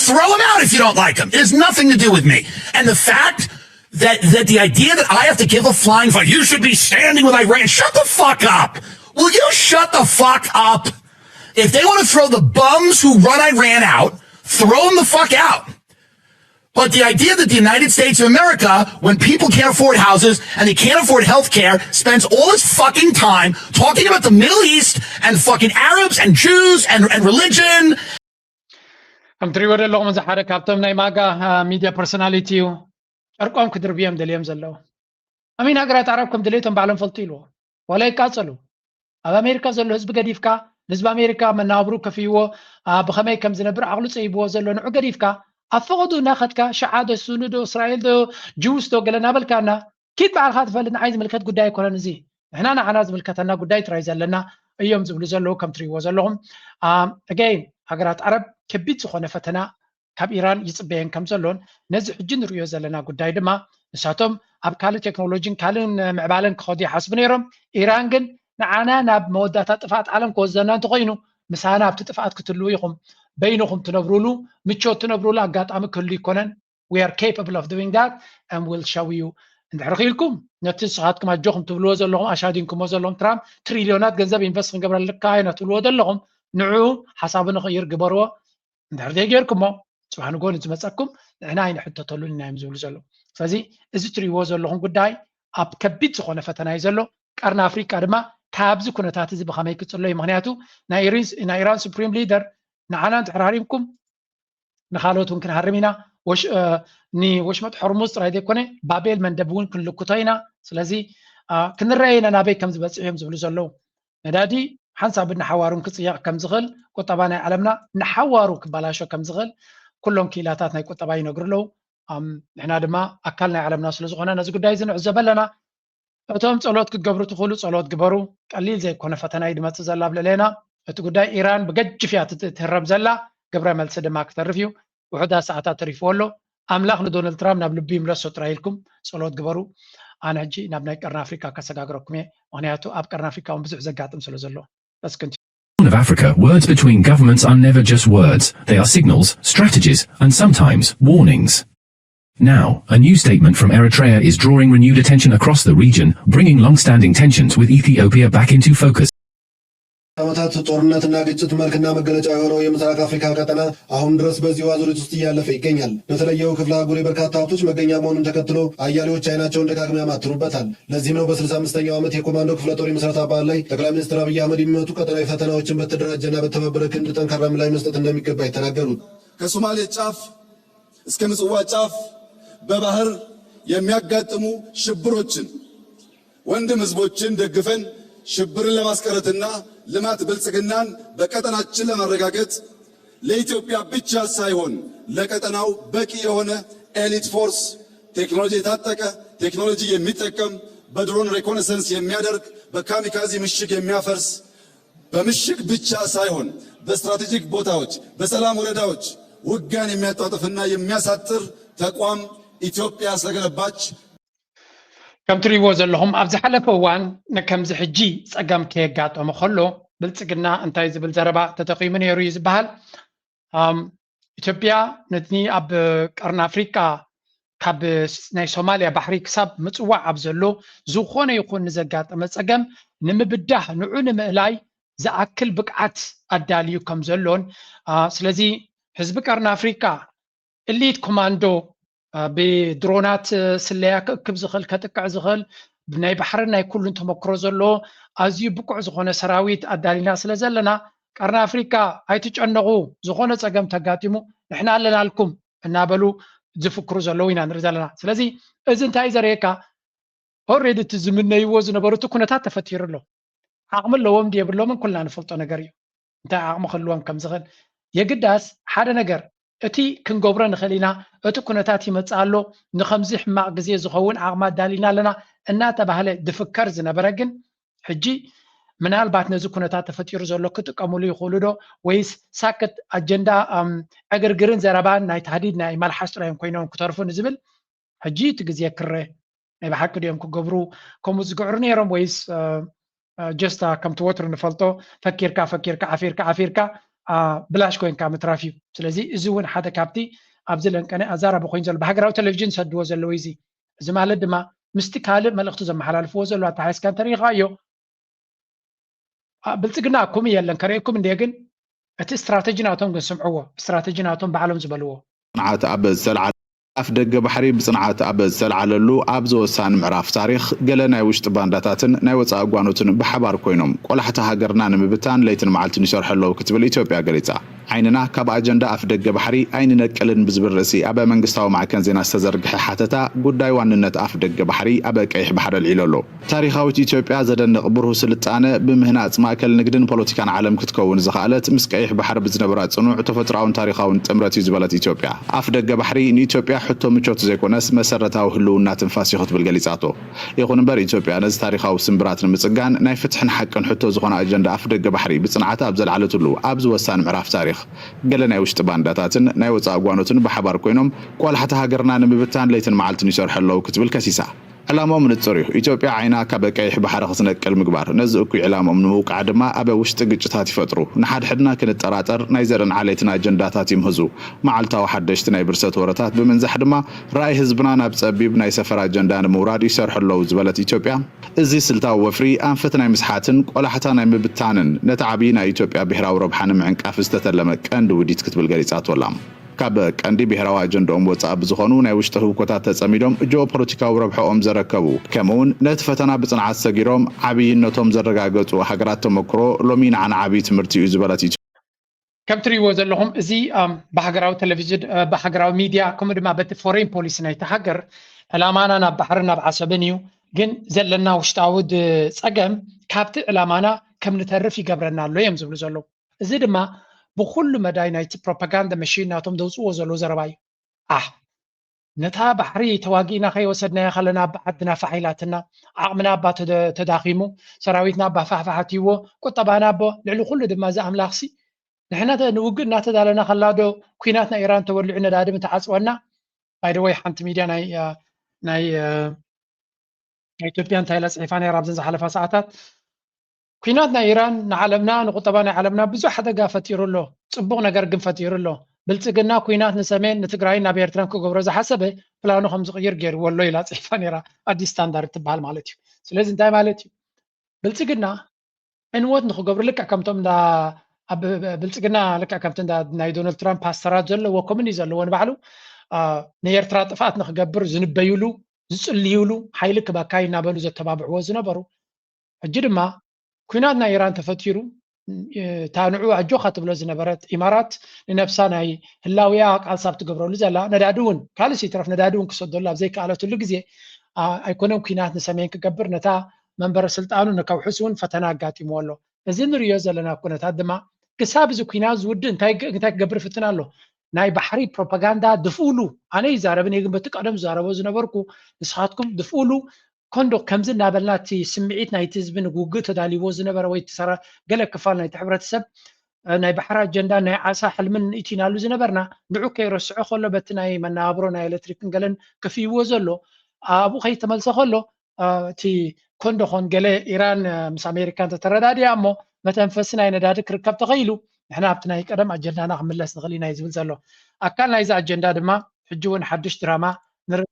Throw them out if you don't like them. It has nothing to do with me. And the fact that that the idea that I have to give a flying fuck, you should be standing with Iran. Shut the fuck up. Will you shut the fuck up? If they want to throw the bums who run Iran out, throw them the fuck out. But the idea that the United States of America, when people can't afford houses and they can't afford health care, spends all its fucking time talking about the Middle East and fucking Arabs and Jews and, and religion. ከም ትሪእዎ ዘለኹም እዚ ሓደ ካብቶም ናይ ማጋ ሚድያ ፐርሶናሊቲ እዩ። ጨርቆም ክድርብዮም ደልዮም ዘለዉ። ኣሚን ሃገራት ዓረብ ከም ድሌቶም ባዕሎም ፈልጡ ኢልዎ። ዋላ ይቃጸሉ። ኣብ ኣሜሪካ ዘሎ ህዝቢ ገዲፍካ፣ ንህዝቢ ኣሜሪካ መናብሩ ከፍይዎ፣ ብኸመይ ከም ዝነብር ዓቕሉ ጸይብዎ ዘሎ ንዑ ገዲፍካ፣ ኣብ ፈቐዱ እናኸድካ ሽዓ ዶ ሱኒ ዶ እስራኤል ዶ ጅውስ ዶ ገለ እናበልካና ኪድ ባዕልካ ትፈልጥ ንዓይ ዝምልከት ጉዳይ ኣይኮነን እዚ። ንሕና ንዓና ዝምልከተና ጉዳይ ጥራይ ዘለና እዮም ዝብሉ ዘለዉ ከም ትሪእዎ ዘለኹም። ኣገይን ሃገራት ዓረብ ከቢድ ዝኾነ ፈተና ካብ ኢራን ይፅበየን ከም ዘሎን ነዚ ሕጂ ንሪኦ ዘለና ጉዳይ ድማ ንሳቶም ኣብ ካልእ ቴክኖሎጂን ካልእን ምዕባለን ክኸዱ ይሓስቡ ነይሮም። ኢራን ግን ንዓና ናብ መወዳእታ ጥፍኣት ዓለም ክወስደና እንተኾይኑ ምሳና ኣብቲ ጥፍኣት ክትህልዉ ኢኹም። በይንኹም ትነብሩሉ ምቾት ትነብሩሉ ኣጋጣሚ ክህሉ ይኮነን። We are capable of doing that and we'll show you። እንድሕር ክኢልኩም ነቲ ንስኻትኩም ኣጆኹም ትብልዎ ዘለኹም ኣሻዲንኩሞ ዘለኹም ትራምፕ ትሪልዮናት ገንዘብ ኢንቨስት ክንገብረልካ ኢና ትብልዎ ዘለኹም ንዑ ሓሳቡ ንኽይር ግበርዎ። እንድሕር ዘይጌርኩሞ ፅባሕ ንጎ ንዝመፀኩም ንዕና ኣይንሕተተሉን ኢና እዮም ዝብሉ ዘለዉ። ስለዚ እዚ ትሪእዎ ዘለኹም ጉዳይ ኣብ ከቢድ ዝኾነ ፈተና እዩ ዘሎ። ቀርኒ ኣፍሪቃ ድማ ካብዚ ኩነታት እዚ ብኸመይ ክፅሎ እዩ? ምክንያቱ ናይ ኢራን ሱፕሪም ሊደር ንዓና እንድሕር ሃሪምኩም ንካልኦት እውን ክንሃርም ኢና። ንወሽመጥ ሆርሙዝ ጥራይ ዘይኮነ ባቤል መንደብ እውን ክንልክቶ ኢና። ስለዚ ክንረአ ኢና ናበይ ከም ዝበፅሕ እዮም ዝብሉ ዘለዉ። ነዳዲ ሓንሳብ ንሓዋሩን ክፅየቕ ከም ዝኽእል ቁጠባ ናይ ዓለምና ንሓዋሩ ክበላሾ ከም ዝኽእል ኩሎም ክኢላታት ናይ ቁጠባ ይነግሩ ኣለዉ። ንሕና ድማ ኣካል ናይ ዓለምና ስለ ዝኾነ ነዚ ጉዳይ እዚ ንዕዘብ ኣለና። እቶም ጸሎት ክትገብሩ ትኽእሉ ጸሎት ግበሩ። ቀሊል ዘይኮነ ፈተና እዩ ድመጽእ ዘላ ኣብ ልዕሌና። እቲ ጉዳይ ኢራን ብገጅፍ እያ ትህረም ዘላ፣ ግብረ መልሲ ድማ ክተርፍ እዩ። ውሑዳት ሰዓታት ተሪፍዎ ኣሎ። ኣምላኽ ንዶናልድ ትራምፕ ናብ ልቡ ይምለሶ ጥራይ ኢልኩም ጸሎት ግበሩ። ኣነ ሕጂ ናብ ናይ ቀርኒ ኣፍሪካ ከሰጋግረኩም እየ፣ ምኽንያቱ ኣብ ቀርኒ ኣፍሪካ እውን ብዙሕ ዘጋጥም ስለ ዘሎ። Let's continue. Of Africa, words between governments are never just words, they are signals, strategies, and sometimes warnings. Now, a new statement from Eritrea is drawing renewed attention across the region, bringing long-standing tensions with Ethiopia back into focus. ዓመታት ጦርነትና ግጭት መልክና መገለጫ የሆነው የምስራቅ አፍሪካ ቀጠና አሁን ድረስ በዚሁ አዙሪት ውስጥ እያለፈ ይገኛል። በተለየው ክፍለ አህጉር የበርካታ ሀብቶች መገኛ መሆኑን ተከትሎ አያሌዎች አይናቸውን ደጋግመው ያማትሩበታል። ለዚህም ነው በስልሳ አምስተኛው ዓመት የኮማንዶ ክፍለ ጦር የምስረታ በዓል ላይ ጠቅላይ ሚኒስትር አብይ አህመድ የሚመጡ ቀጠናዊ ፈተናዎችን በተደራጀና በተባበረ ክንድ ጠንካራ ምላሽ መስጠት እንደሚገባ የተናገሩት። ከሶማሌ ጫፍ እስከ ምጽዋ ጫፍ በባህር የሚያጋጥሙ ሽብሮችን ወንድም ህዝቦችን ደግፈን ሽብርን ለማስቀረትና ልማት ብልጽግናን በቀጠናችን ለማረጋገጥ ለኢትዮጵያ ብቻ ሳይሆን ለቀጠናው በቂ የሆነ ኤሊት ፎርስ ቴክኖሎጂ የታጠቀ ቴክኖሎጂ የሚጠቀም በድሮን ሪኮነሰንስ የሚያደርግ በካሚካዚ ምሽግ የሚያፈርስ በምሽግ ብቻ ሳይሆን በስትራቴጂክ ቦታዎች በሰላም ወረዳዎች ውጊያን የሚያጧጥፍና የሚያሳጥር ተቋም ኢትዮጵያ ስለገነባች ከም ትሪእዎ ዘለኹም ኣብ ዝሓለፈ እዋን ንከምዚ ሕጂ ፀገም ከየጋጠመ ከሎ ብልፅግና እንታይ ዝብል ዘረባ ተጠቂሙ ነይሩ እዩ ዝበሃል። ኢትዮጵያ ነቲ ኣብ ቀርኒ ኣፍሪቃ ካብ ናይ ሶማልያ ባሕሪ ክሳብ ምፅዋዕ ኣብ ዘሎ ዝኾነ ይኹን ንዘጋጠመ ፀገም ንምብዳህ ንዑ ንምእላይ ዝኣክል ብቅዓት ኣዳልዩ ከም ዘሎን ስለዚ ህዝቢ ቀርኒ ኣፍሪቃ እሊት ኮማንዶ ብድሮናት ስለያ ክእክብ ዝኽእል ከጥቅዕ ዝኽእል ብናይ ባሕርን ናይ ኩሉን ተመክሮ ዘለዎ ኣዝዩ ብቁዕ ዝኾነ ሰራዊት ኣዳሊና ስለ ዘለና፣ ቀርኒ ኣፍሪካ ኣይትጨነቑ፣ ዝኾነ ፀገም ተጋጢሙ ንሕና ኣለናልኩም እናበሉ ዝፍክሩ ዘለዉ ኢና ንርኢ ዘለና። ስለዚ እዚ እንታይ እዩ ዘርእየካ? ኦልሬዲ እቲ ዝምነይዎ ዝነበሩ እቲ ኩነታት ተፈጢሩ ኣሎ። ዓቕሚ ኣለዎም ድዩ የብሎምን ኩልና ንፈልጦ ነገር እዩ። እንታይ ዓቕሚ ክህልዎም ከም ዝኽእል የግዳስ ሓደ ነገር እቲ ክንገብሮ ንኽእል ኢና፣ እቲ ኩነታት ይመፅእ ኣሎ፣ ንከምዚ ሕማቕ ግዜ ዝኸውን ዓቕሚ ኣዳሊና ኣለና እናተባህለ ዝፍከር ዝነበረ ግን ሕጂ ምናልባት ነዚ ኩነታት ተፈጢሩ ዘሎ ክጥቀምሉ ይኽእሉ ዶ? ወይስ ሳክት ኣጀንዳ፣ ኣም፣ ዕግርግርን ዘረባን ናይ ታህዲድ ናይ መልሓስ ጥራዮም ኮይኖም ክተርፉ ንዝብል ሕጂ እቲ ግዜ ክረ ናይ ብሓቂ ድዮም ክገብሩ ከምኡ ዝግዕሩ ነይሮም ወይስ ጀስታ ከምቲ ወትሩ ንፈልጦ ፈኪርካ ፈኪርካ ዓፊርካ ዓፊርካ ብላሽ ኮይንካ ምትራፍ እዩ። ስለዚ እዚ እውን ሓደ ካብቲ ኣብዚ ለንቀነ ኣዛራቢ ኮይኑ ዘሎ ብሃገራዊ ቴሌቪዥን ዝሰድዎ ዘለዉ እዚ እዚ ማለት ድማ ምስቲ ካልእ መልእኽቲ ዘመሓላልፍዎ ዘለዉ ኣተሓሒዝካ እንተሪኢኻዮ ብልፅግና ኣኩም የለን ከርእየኩም እንደ ግን እቲ ስትራተጂ ናቶም ግን ስምዕዎ ስትራተጂ ናቶም ባዕሎም ዝበልዎ ጽንዓት ኣብ ዝተልዓለ ኣፍ ደገ ባሕሪ ብጽንዓት ኣብ ዝተልዓለሉ ኣብዚ ወሳኒ ምዕራፍ ታሪኽ ገለ ናይ ውሽጢ ባንዳታትን ናይ ወጻኢ ጓኖትን ብሓባር ኮይኖም ቆላሕቲ ሃገርና ንምብታን ለይትን መዓልትን ይሰርሑ ኣለዉ ክትብል ኢትዮጵያ ገሊጻ። ዓይንና ካብ ኣጀንዳ ኣፍ ደገ ባሕሪ ኣይንነቅልን ብዝብል ርእሲ ኣብ መንግስታዊ ማዕከን ዜና ዝተዘርግሐ ሓተታ ጉዳይ ዋንነት ኣፍ ደገ ባሕሪ ኣብ ቀይሕ ባሕሪ ኣልዒሉ ኣሎ። ታሪኻዊት ኢትዮጵያ ዘደንቕ ብሩህ ስልጣነ ብምህናጽ ማእከል ንግድን ፖለቲካን ዓለም ክትከውን ዝኸኣለት ምስ ቀይሕ ባሕሪ ብዝነበራ ጽኑዕ ተፈጥሮኣውን ታሪኻውን ጥምረት እዩ ዝበለት ኢትዮጵያ፣ ኣፍ ደገ ባሕሪ ንኢትዮጵያ ሕቶ ምቾት ዘይኮነስ መሰረታዊ ህልውና ትንፋስ እዩ ክትብል ገሊጻቶ። ይኹን እምበር ኢትዮጵያ ነዚ ታሪኻዊ ስምብራት ንምጽጋን ናይ ፍትሕን ሓቅን ሕቶ ዝኾነ ኣጀንዳ ኣፍ ደገ ባሕሪ ብጽንዓት ኣብ ዘልዓለትሉ ኣብዚ ወሳኒ ምዕራፍ ታሪኽ ገለ ናይ ውሽጢ ባንዳታትን ናይ ወጻኢ ጓኖትን ብሓባር ኮይኖም ቆላሕቲ ሃገርና ንምብታን ለይትን መዓልትን ይሰርሑ ኣለዉ ክትብል ከሲሳ። ዕላማኦም ንጹር እዩ። ኢትዮጵያ ዓይና ካብ ቀይሕ ባሕሪ ክትነቅል ምግባር፣ ነዚ እኩይ ዕላማኦም ንምውቃዕ ድማ ኣብ ውሽጢ ግጭታት ይፈጥሩ። ንሓድሕድና ክንጠራጠር፣ ናይ ዘርእን ዓሌትን ኣጀንዳታት ይምህዙ። መዓልታዊ ሓደሽቲ ናይ ብርሰት ወረታት ብምንዛሕ ድማ ራእይ ህዝብና ናብ ጸቢብ ናይ ሰፈር ኣጀንዳ ንምውራድ ይሰርሑ ኣለዉ ዝበለት ኢትዮጵያ፣ እዚ ስልታዊ ወፍሪ ኣንፈት ናይ ምስሓትን ቆላሕታ ናይ ምብታንን ነቲ ዓብዪ ናይ ኢትዮጵያ ብሄራዊ ረብሓ ንምዕንቃፍ ዝተተለመ ቀንዲ ውዲት ክትብል ገሊጻቶ ኣላ። ካብ ቀንዲ ብሄራዊ ኣጀንድኦም ወፃኢ ብዝኾኑ ናይ ውሽጢ ህውኮታት ተፀሚዶም ጂኦፖለቲካዊ ረብሐኦም ዘረከቡ ከምኡውን ነቲ ፈተና ብፅንዓት ሰጊሮም ዓብይነቶም ዘረጋገፁ ሃገራት ተመክሮ ሎሚ ንዓና ዓብይ ትምህርቲ እዩ ዝበለት ኢትዮ። ከም ትሪእዎ ዘለኹም እዚ ብሃገራዊ ቴሌቪዥን ብሃገራዊ ሚድያ ከምኡ ድማ በቲ ፎሬን ፖሊሲ ናይቲ ሃገር ዕላማና ናብ ባሕርን ናብ ዓሰብን እዩ፣ ግን ዘለና ውሽጣዊ ፀገም ካብቲ ዕላማና ከም ንተርፍ ይገብረና ኣሎ እዮም ዝብሉ ዘለዉ። እዚ ድማ ብኹሉ መዳይ ናይቲ ፕሮፓጋንዳ መሽን ናቶም ዘውፅዎ ዘለዉ ዘረባ እዩ። ኣሕ ነታ ባሕሪ ተዋጊእና ከይወሰድናያ ከለና ብዓድና ፋሕ ኢላትና ዓቕምና እባ ተዳኺሙ ሰራዊትና እባ ፋሕፋሕ ኣትይዎ ቁጠባና እቦ ልዕሊ ኩሉ ድማ እዚ ኣምላኽሲ ንሕና ንውግእ እናተዳለና ከላ ዶ ኩናት ናይ ኢራን ተወሊዑ ነዳዲ ምተዓፅወና ባይደወይ ሓንቲ ሚድያ ናይ ናይ ናይ ኢትዮጵያ እንታይ ኢላ ፅሒፋ ነይራ ኣብዘን ዝሓለፋ ሰዓታት ኩናት ናይ ኢራን ንዓለምና ንቁጠባ ናይ ዓለምና ብዙሕ ሓደጋ ፈጢሩ ኣሎ። ፅቡቕ ነገር ግን ፈጢሩ ኣሎ። ብልፅግና ኩናት ንሰሜን ንትግራይን ናብ ኤርትራን ክገብሮ ዝሓሰበ ፕላኑ ከም ዝቕይር ገይርዎ ኣሎ ኢላ ፅሒፋ ነይራ። ኣዲስ ስታንዳርድ ትበሃል ማለት እዩ። ስለዚ እንታይ ማለት እዩ? ብልፅግና ዕንወት ንክገብሩ ልክዕ ከምቶም እንዳ ኣብ ብልፅግና ልክዕ ከምቲ እንዳ ናይ ዶናልድ ትራምፕ ፓስተራት ዘለዎ ኮሚኒ ዘለዎ ንባዕሉ ንኤርትራ ጥፍኣት ንክገብር ዝንበይሉ ዝፅልይሉ ሓይሊ ክበካ እናበሉ ዘተባብዕዎ ዝነበሩ ሕጂ ድማ ኩናት ናይ ኢራን ተፈጢሩ እታ ንዑ ኣጆኻ ትብሎ ዝነበረት ኢማራት ንነብሳ ናይ ህላውያ ቃልሳ ኣብ ትገብረሉ ዘላ ነዳዲ እውን ካልእ ይትረፍ ነዳዲ እውን ክሰደሉ ኣብ ዘይከኣለትሉ ግዜ ኣይኮነን ኩናት ንሰሜን ክገብር ነታ መንበረ ስልጣኑ ንከውሕስ እውን ፈተና ኣጋጢምዎ ኣሎ። እዚ ንሪኦ ዘለና ኩነታት ድማ ክሳብ እዚ ኩናት ዝውድእ እንታይ እንታይ ክገብር ይፍትን ኣሎ? ናይ ባሕሪ ፕሮፓጋንዳ ድፍኡሉ ኣነ ይዛረብን እየ ግን በቲ ቀደም ዝዛረቦ ዝነበርኩ ንስኻትኩም ድፍኡሉ ኮንዶ ከምዚ እናበልና እቲ ስምዒት ናይቲ ህዝቢ ንውግእ ተዳልይዎ ዝነበረ ወይ ትሰራ ገለ ክፋል ናይቲ ሕብረተሰብ ናይ ባሕሪ ኣጀንዳ ናይ ዓሳ ሕልምን ንእቲናሉ ዝነበርና ንዑ ከይረስዖ ከሎ በቲ ናይ መነባብሮ ናይ ኤሌክትሪክን ገለን ክፍይዎ ዘሎ ኣብኡ ከይተመልሰ ከሎ እቲ ኮንዶ ኾን ገለ ኢራን ምስ ኣሜሪካ እንተተረዳድያ እሞ መተንፈሲ ናይ ነዳዲ ክርከብ ተኸኢሉ ንሕና ኣብቲ ናይ ቀደም ኣጀንዳና ክምለስ ንኽእል ኢና እዩ ዝብል ዘሎ። ኣካል ናይዚ ኣጀንዳ ድማ ሕጂ እውን ሓድሽ ድራማ ንርኢ።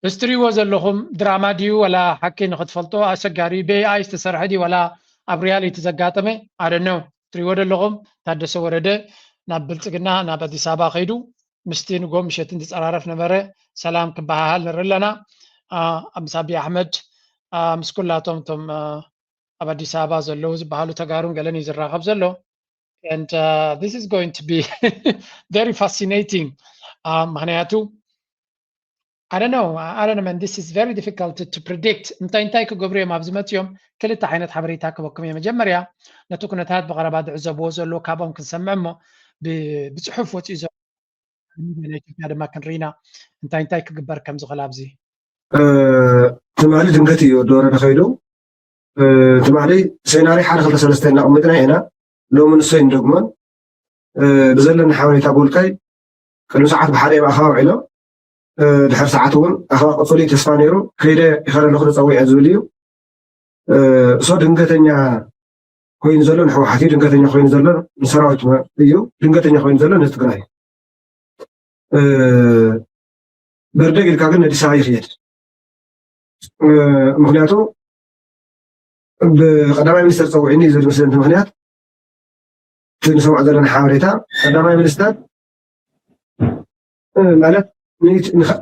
እዚ ትሪእዎ ዘለኹም ድራማ ድዩ ወላ ሓቂ ንኽትፈልጦ ኣሰጋሪ ብኤኣይ ዝተሰርሐ ድዩ ወላ ኣብ ሪያሊቲ ዘጋጠመ ኣደነው ትሪእዎ ዘለኹም ታደሰ ወረደ ናብ ብልፅግና ናብ ኣዲስ ኣበባ ከይዱ ምስቲ ንጎ ምሸት እንትፀራረፍ ነበረ። ሰላም ክበሃሃል ንርኢ ኣለና። ምስ ኣቢ ኣሕመድ፣ ምስ ኩላቶም እቶም ኣብ ኣዲስ ኣበባ ዘለዉ ዝበሃሉ ተጋሩን ገለን እዩ ዝራኸብ ዘሎ። And uh, this is going to be very fascinating. ምክንያቱ I don't know, I don't know, man, this is very difficult to, to predict. እንታይ እንታይ ክገብሩ እዮም ኣብዚ መፅዮም? ክልተ ዓይነት ሓበሬታ ክበኩም እየ። መጀመርያ ነቲ ኩነታት ብቐረባ ዝዕዘብዎ ዘሎ ካብኦም ክንሰምዕ እሞ ብፅሑፍ ወፂኡ ዘሎ ናይ ኢትዮጵያ ድማ ክንርኢና እንታይ እንታይ ክግበር ከም ዝኽእል ኣብዚ። ትማሊ ድንገት እዩ ወዲ ወረደ ከይዱ። ትማሊ ሴናሪ ሓደ ክልተ ሰለስተ እናቕምጥና ኢና። ሎሚ ንሶይ ንደግሞን ብዘለኒ ሓበሬታ ብውልቀይ ቅድሚ ሰዓት ብሓደ እዮም ኣኸባ ውዒሎም። ድሕሪ ሰዓት እውን ኣኸባ ቅፅሉ እዩ ተስፋ ነይሩ። ከይደ ይኸደ ኣለኹ ተፀዊዐ ዝብል እዩ። እሶ ድንገተኛ ኮይኑ ዘሎ ንሕወሓት እዩ። ድንገተኛ ኮይኑ ዘሎ ንሰራዊት እዩ። ድንገተኛ ኮይኑ ዘሎ ንትግራይ በርደግ ኢልካ ግን ነዲስ ኣበባ ይኽየድ። ምክንያቱ ብቀዳማይ ሚኒስተር ፀውዒኒ እዩ ዝብል መስለንቲ ምክንያት እቲ ንሰምዖ ዘለና ሓበሬታ ቀዳማይ ሚኒስተር ማለት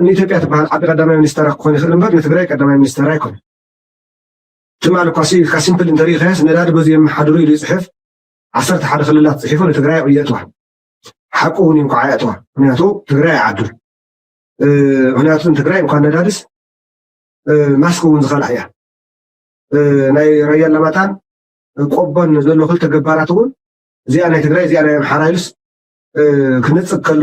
ንኢትዮጵያ ትበሃል ዓዲ ቀዳማይ ሚኒስተር ክኾን ይኽእል እምበር ንትግራይ ቀዳማይ ሚኒስተር ኣይኮነ። ትማል እኳ ኢልካ ሲምፕል እንተሪኢኻያስ ነዳዲ በዚ የመሓድሩ ኢሉ ይፅሕፍ። ዓሰርተ ሓደ ክልላት ፅሒፉ ንትግራይ የእትዋ። ሓቁ እውን እንኳዓ የእትዋ። ምክንያቱ ትግራይ ኣይዓዱን። ምክንያቱ ትግራይ እንኳን ነዳድስ ማስክ እውን ዝኸልኣ እያ። ናይ ራያ ኣላማጣን ቆቦን ዘሎ ክልተ ገባራት እውን እዚኣ ናይ ትግራይ እዚኣ ናይ ኣምሓራ ኢሉስ ክነፅግ ከሎ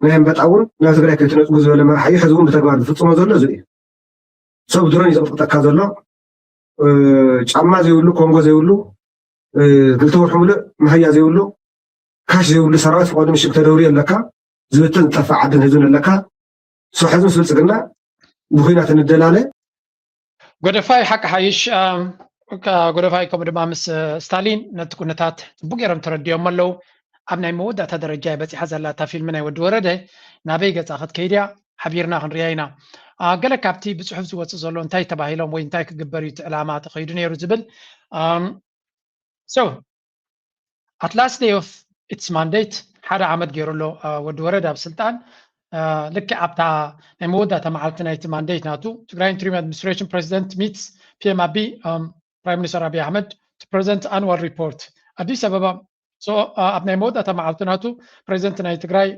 ናይ ኣንበጣ እውን ናብ ትግራይ ከይትነፅጉ ዝበለ መራሒ እዩ። ሕዚ እውን ብተግባር ዝፍፅሞ ዘሎ እዚ እዩ። ሰብ ድሮን እዩ ዝቕጥቅጠካ ዘሎ። ጫማ ዘይብሉ ኮንጎ ዘይብሉ ክልተ ወርሒ ሙሉእ መሃያ ዘይብሉ ካሽ ዘይብሉ ሰራዊት ፍቓዱ ምሽግ ተደውርዮ ኣለካ። ዝብትን ዝጠፍእ ዓድን ህዝብን ኣለካ። ሶ ሕዚ ምስ ብልፅግና ብኩናት እንደላለ። ጎደፋይ ሓቂ ሓይሽ ጎደፋይ ከምኡ ድማ ምስ ስታሊን ነቲ ኩነታት ፅቡቅ ገይሮም ተረዲኦም ኣለዉ። ኣብ ናይ መወዳእታ ደረጃ እየ በፂሓ ዘላ እታ ፊልም ናይ ወዲ ወረደ ናበይ ገፃ ክትከይድ እያ ሓቢርና ክንሪያ ኢና። ገለ ካብቲ ብፅሑፍ ዝወፅእ ዘሎ እንታይ ተባሂሎም ወይ እንታይ ክግበር እዩ እቲ ዕላማ ተኸይዱ ነይሩ ዝብል so at last day of its mandate ሓደ ዓመት ገይሩ ኣሎ ወዲ ወረደ ኣብ ስልጣን። ልክዕ ኣብታ ናይ መወዳእታ መዓልቲ ናይቲ ማንዴት ናቱ ትግራይ ኢንተሪም ኣድሚኒስትሬሽን ፕሬዚደንት ሚትስ ፒኤም ኣቢ ፕራይም ሚኒስተር ኣቢ ኣሕመድ to present annual report ኣዲስ ኣበባ። ኣብ ናይ መወዳእታ መዓልቲ ናቱ ፕሬዚደንት ናይ ትግራይ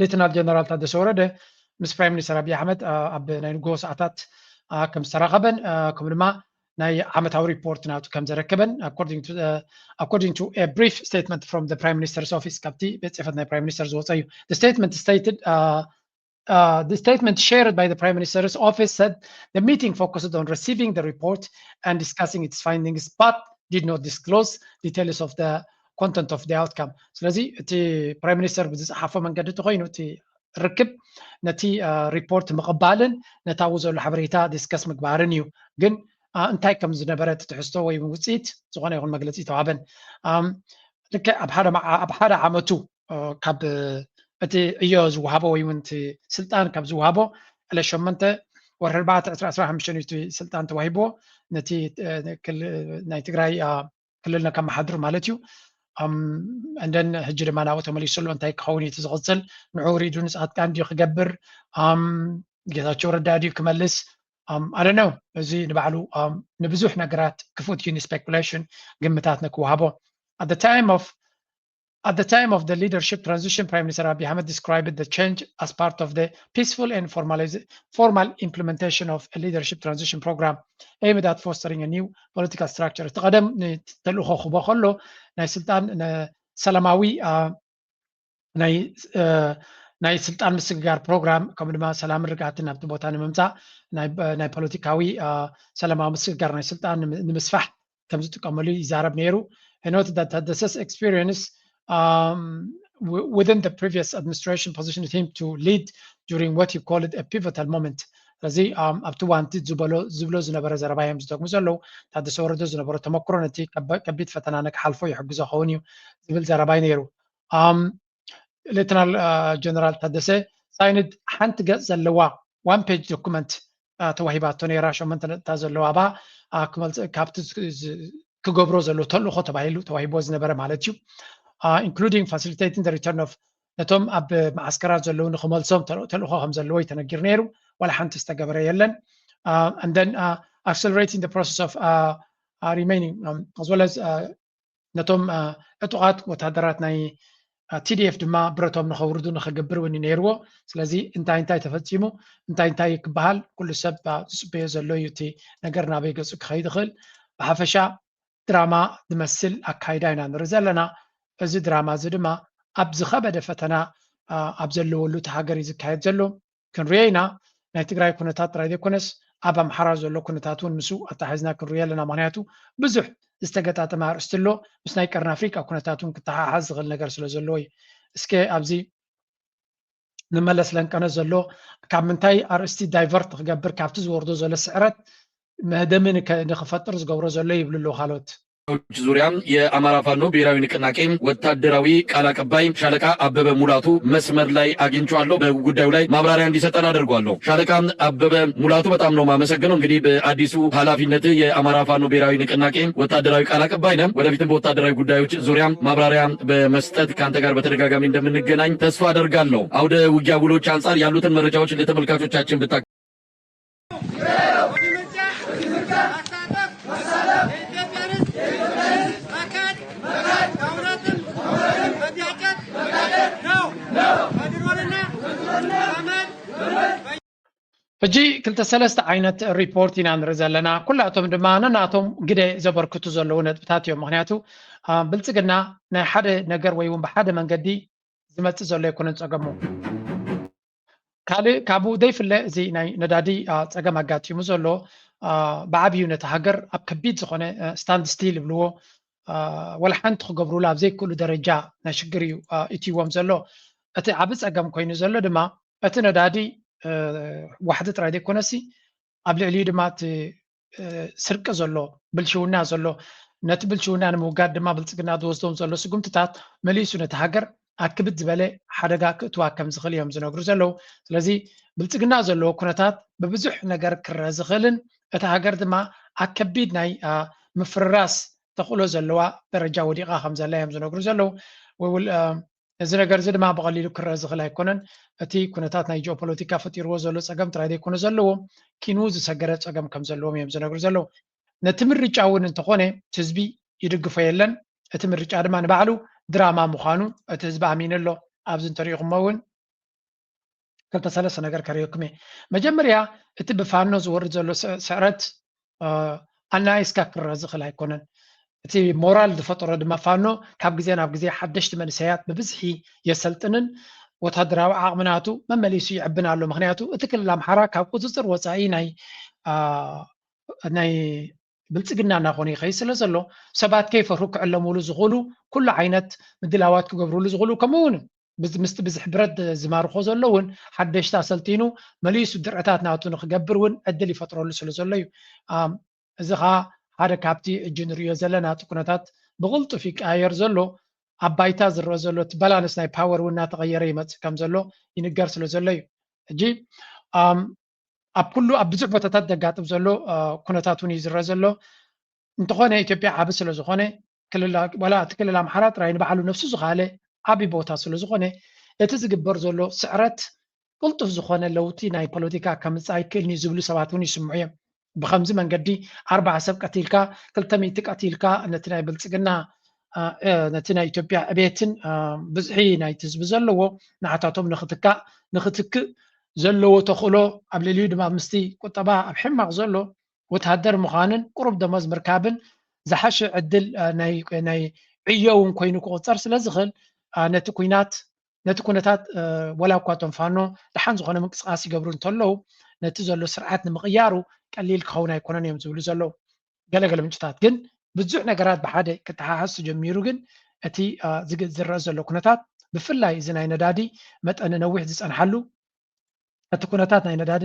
ሌተናል ጀነራል ታደሰ ወረደ ምስ ፕራይም ሚኒስተር ኣቢ ኣሕመድ ኣብ ናይ ንግሆ ሰዓታት ከም ዝተራኸበን ከምኡ ድማ ናይ ዓመታዊ ሪፖርት ናቱ ከም ዘረከበን according to a brief statement from the prime minister's office ካብቲ ቤት ፅሕፈት ናይ ፕራይም ሚኒስተር ዝወፀ እዩ። The statement stated uh, the statement shared by the prime minister's office said the meeting focused on receiving the report and discussing its findings but did not disclose details of the content of the outcome። ስለዚ እቲ ፕራይም ሚኒስተር ብዝፀሓፎ መንገዲ እንተኮይኑ እቲ ርክብ ነቲ ሪፖርት ምቕባልን ነታዊ ዘሎ ሓበሬታ ዲስከስ ምግባርን እዩ። ግን እንታይ ከም ዝነበረ እቲ ትሕዝቶ ወይ ውፅኢት ዝኾነ ይኹን መግለፂ ተዋህበን። ልክዕ ኣብ ሓደ ዓመቱ ካብ እቲ ዕዮ ዝወሃቦ ወይ እውን እቲ ስልጣን ካብ ዝወሃቦ ዕለት ሸሞንተ ወርሒ ኣርባዕተ ዕስራ ዕስራ ሓሙሽተ እዩ እቲ ስልጣን ተዋሂብዎ ነቲ ናይ ትግራይ ክልልና ከመሓድር ማለት እዩ። እንደን ሕጂ ድማ ናብኡ ተመሊሱ ኣሎ። እንታይ ክኸውን እዩ እቲ ዝቕፅል? ንዑ ሪዱ ንፃድቃን ድዩ ክገብር? ጌታቸው ረዳ ድዩ ክመልስ? I don't know። እዚ ንባዕሉ ንብዙሕ ነገራት ክፉት እዩ ንስፔኩሌሽን ግምታት ንክወሃቦ። At the time of at the time of the leadership transition, Prime Minister Abiy Ahmed described the change as part of the peaceful and formal implementation of a leadership transition program aimed at fostering a new political structure. እቲ ቀደም ተልእኾ ክቦ ከሎ ናይ ስልጣን ሰላማዊ ናይ ስልጣን ምስግጋር ፕሮግራም ከምኡ ድማ ሰላምን ርግኣትን ናብቲ ቦታ ንምምፃእ ናይ ፖለቲካዊ ሰላማዊ ምስግጋር ናይ ስልጣን ንምስፋሕ ከም ዝጥቀመሉ ይዛረብ ነይሩ። He noted that Tadesse's experience um, within the previous administration positioned him to lead during what he called a pivotal moment. ስለዚ ኣብቲ ዋንቲ ዝበሎ ዝብሎ ዝነበረ ዘረባ እዮም ዝደግሙ ዘለዉ። ታደሰ ወረደ ዝነበሮ ተመክሮ ነቲ ከቢድ ፈተና ንክሓልፎ ይሕግዞ ኸውን እዩ ዝብል ዘረባ እዩ ነይሩ። ሌተናል ጀነራል ታደሰ ሳይንድ ሓንቲ ገፅ ዘለዋ ዋን ፔጅ ዶኩመንት ተዋሂባቶ ነይራ። ሸሞንተ ነጥብታት ዘለዋ ባ ካብቲ ክገብሮ ዘሎ ተልእኾ ተባሂሉ ተዋሂብዎ ዝነበረ ማለት እዩ። Including facilitating the return of ነቶም ኣብ መዓስከራት ዘለዉ ንክመልሶም ተልእኮ ከም ዘለዎ ተነጊሩ ነይሩ። ዋላ ሓንቲ ዝተገበረ የለን። And then accelerating the process of remaining as well as ነቶም ዕጡቓት ወታደራት ናይ ቲዲኤፍ ድማ ብረቶም ንኸውርዱ ንኽገብር እውን ነይርዎ። ስለዚ እንታይ እንታይ ተፈፂሙ፣ እንታይ እንታይ ክበሃል፣ ኩሉ ሰብ ዝፅበዮ ዘሎ እዩ። እቲ ነገር ናበይ ገፁ ክኸይድ ይኽእል። ብሓፈሻ ድራማ ዝመስል ኣካይዳ ኢና ንርኢ ዘለና። እዚ ድራማ እዚ ድማ ኣብ ዝኸበደ ፈተና ኣብ ዘለወሉ እቲ ሃገር እዩ ዝካየድ ዘሎ። ክንሪኦ ኢና። ናይ ትግራይ ኩነታት ጥራይ ዘይኮነስ ኣብ ኣምሓራ ዘሎ ኩነታት እውን ምስኡ ኣተሓሒዝና ክንሪኦ ኣለና። ምክንያቱ ብዙሕ ዝተገጣጠመ ኣርእስቲ ኣሎ፣ ምስ ናይ ቀርኒ ኣፍሪቃ ኩነታት እውን ክተሓሓዝ ዝኽእል ነገር ስለ ዘለዎ እዩ። እስከ ኣብዚ ንመለስ ለንቀነ ዘሎ ካብ ምንታይ ኣርእስቲ ዳይቨርት ክገብር ካብቲ ዝወርዶ ዘሎ ስዕረት መህደሚ ንክፈጥር ዝገብሮ ዘሎ ይብሉ ኣለዉ ካልኦት። ዙሪያ የአማራ ፋኖ ብሔራዊ ንቅናቄ ወታደራዊ ቃል አቀባይ ሻለቃ አበበ ሙላቱ መስመር ላይ አግኝቼዋለሁ። በጉዳዩ ላይ ማብራሪያ እንዲሰጠን አደርገዋለሁ። ሻለቃ አበበ ሙላቱ በጣም ነው የማመሰግነው። እንግዲህ በአዲሱ ኃላፊነት የአማራ ፋኖ ብሔራዊ ንቅናቄ ወታደራዊ ቃል አቀባይ ነህ። ወደፊትም በወታደራዊ ጉዳዮች ዙሪያ ማብራሪያ በመስጠት ከአንተ ጋር በተደጋጋሚ እንደምንገናኝ ተስፋ አደርጋለሁ። አውደ ውጊያ ውሎች አንጻር ያሉትን መረጃዎች ለተመልካቾቻችን ብታ ሕጂ ክልተ ሰለስተ ዓይነት ሪፖርት ኢና ንርኢ ዘለና። ኩላቶም ድማ ነናቶም ግደ ዘበርክቱ ዘለዉ ነጥብታት እዮም። ምክንያቱ ብልፅግና ናይ ሓደ ነገር ወይ እውን ብሓደ መንገዲ ዝመፅእ ዘሎ ኣይኮነን ፀገሙ። ካልእ ካብኡ ዘይፍለ እዚ ናይ ነዳዲ ፀገም ኣጋጢሙ ዘሎ ብዓብዩ ነቲ ሃገር ኣብ ከቢድ ዝኾነ ስታንድ ስቲል ይብልዎ፣ ወላ ሓንቲ ክገብሩሉ ኣብ ዘይክእሉ ደረጃ ናይ ሽግር እዩ እትይዎም ዘሎ። እቲ ዓቢ ፀገም ኮይኑ ዘሎ ድማ እቲ ነዳዲ ዋሕዲ ጥራይ ዘይኮነሲ ኣብ ልዕሊኡ ድማ እቲ ስርቂ ዘሎ፣ ብልሽውና ዘሎ፣ ነቲ ብልሽውና ንምውጋድ ድማ ብልፅግና ዝወስዶም ዘሎ ስጉምትታት መሊሱ ነቲ ሃገር ኣክብድ ዝበለ ሓደጋ ክእትዋ ከም ዝኽእል እዮም ዝነግሩ ዘለዉ። ስለዚ ብልፅግና ዘለዎ ኩነታት ብብዙሕ ነገር ክረአ ዝኽእልን እቲ ሃገር ድማ ኣብ ከቢድ ናይ ምፍርራስ ተኽእሎ ዘለዋ ደረጃ ወዲቓ ከም ዘላ እዮም ዝነግሩ ዘለዉ። እዚ ነገር እዚ ድማ ብቐሊሉ ክረአ ዝኽእል ኣይኮነን። እቲ ኩነታት ናይ ጂኦፖለቲካ ፈጢርዎ ዘሎ ፀገም ጥራይ ዘይኮነ ዘለዎ፣ ኪንኡ ዝሰገረ ፀገም ከም ዘለዎም እዮም ዝነግሩ ዘለዉ። ነቲ ምርጫ እውን እንተኾነ እቲ ህዝቢ ይድግፎ የለን። እቲ ምርጫ ድማ ንባዕሉ ድራማ ምዃኑ እቲ ህዝቢ ኣሚኑ ኣሎ። ኣብዚ እንተሪኢኹሞ እውን ክልተ ሰለስተ ነገር ከርእየኩም እየ። መጀመርያ እቲ ብፋኖ ዝወርድ ዘሎ ስዕረት ኣናይስካ ክረአ ዝኽእል ኣይኮነን። እቲ ሞራል ዝፈጠሮ ድማ ፋኖ ካብ ግዜ ናብ ግዜ ሓደሽቲ መንእሰያት ብብዝሒ የሰልጥንን ወታደራዊ ዓቕሚ ናቱ መመሊሱ ይዕብን ኣሎ። ምክንያቱ እቲ ክልል ኣምሓራ ካብ ቁፅፅር ወፃኢ ናይ ናይ ብልፅግና እናኾነ ይኸይድ ስለ ዘሎ ሰባት ከይፈርሁ ክዕለምሉ ዝኽእሉ ኩሉ ዓይነት ምድላዋት ክገብርሉ ዝኽእሉ ከምኡ እውን ምስቲ ብዝሒ ብረት ዝማርኾ ዘሎ እውን ሓደሽቲ ኣሰልጢኑ መሊሱ ድርዕታት ናቱ ንክገብር እውን ዕድል ይፈጥረሉ ስለ ዘሎ እዩ። እዚ ከዓ ሓደ ካብቲ እጂ ንሪኦ ዘለና እቲ ኩነታት ብቕልጡፍ ይቀያየር ዘሎ ኣብ ባይታ ዝረአ ዘሎ እቲ ባላንስ ናይ ፓወር እውን እናተቐየረ ይመፅእ ከም ዘሎ ይንገር ስለ ዘሎ እዩ። ሕጂ ኣብ ኩሉ ኣብ ብዙሕ ቦታታት ዘጋጥም ዘሎ ኩነታት እውን እዩ ዝረአ ዘሎ። እንተኾነ ኢትዮጵያ ዓቢ ስለ ዝኾነ ዋላ እቲ ክልል ኣምሓራ ጥራይ ንባዕሉ ነፍሱ ዝኸኣለ ዓቢ ቦታ ስለ ዝኾነ እቲ ዝግበር ዘሎ ስዕረት ቅልጡፍ ዝኾነ ለውጢ ናይ ፖለቲካ ከምፅእ ኣይክእልን እዩ ዝብሉ ሰባት እውን ይስምዑ እዮም። ብከምዚ መንገዲ ኣርባዓ ሰብ ቀቲልካ ክልተ ሚእቲ ቀቲልካ ነቲ ናይ ብልፅግና ነቲ ናይ ኢትዮጵያ ዕቤትን ብዝሒ ናይቲ ህዝቢ ዘለዎ ንዓታቶም ንክትካእ ንክትክእ ዘለዎ ተኽእሎ ኣብ ልዕሊኡ ድማ ምስቲ ቁጠባ ኣብ ሕማቕ ዘሎ ወተሃደር ምዃንን ቁሩብ ደሞዝ ምርካብን ዝሓሸ ዕድል ናይ ዕዮ እውን ኮይኑ ክቑፀር ስለ ዝኽእል ነቲ ኩናት ነቲ ኩነታት ወላ እኳ እቶም ፋኖ ደሓን ዝኾነ ምንቅስቃስ ይገብሩ እንተለዉ ነቲ ዘሎ ስርዓት ንምቕያሩ ቀሊል ክኸውን ኣይኮነን እዮም ዝብሉ ዘለዉ። ገለገለ ምንጭታት ግን ብዙሕ ነገራት ብሓደ ክተሓሓዝ ተጀሚሩ ግን እቲ ዝረአ ዘሎ ኩነታት ብፍላይ እዚ ናይ ነዳዲ መጠን ነዊሕ ዝፀንሓሉ እቲ ኩነታት ናይ ነዳዲ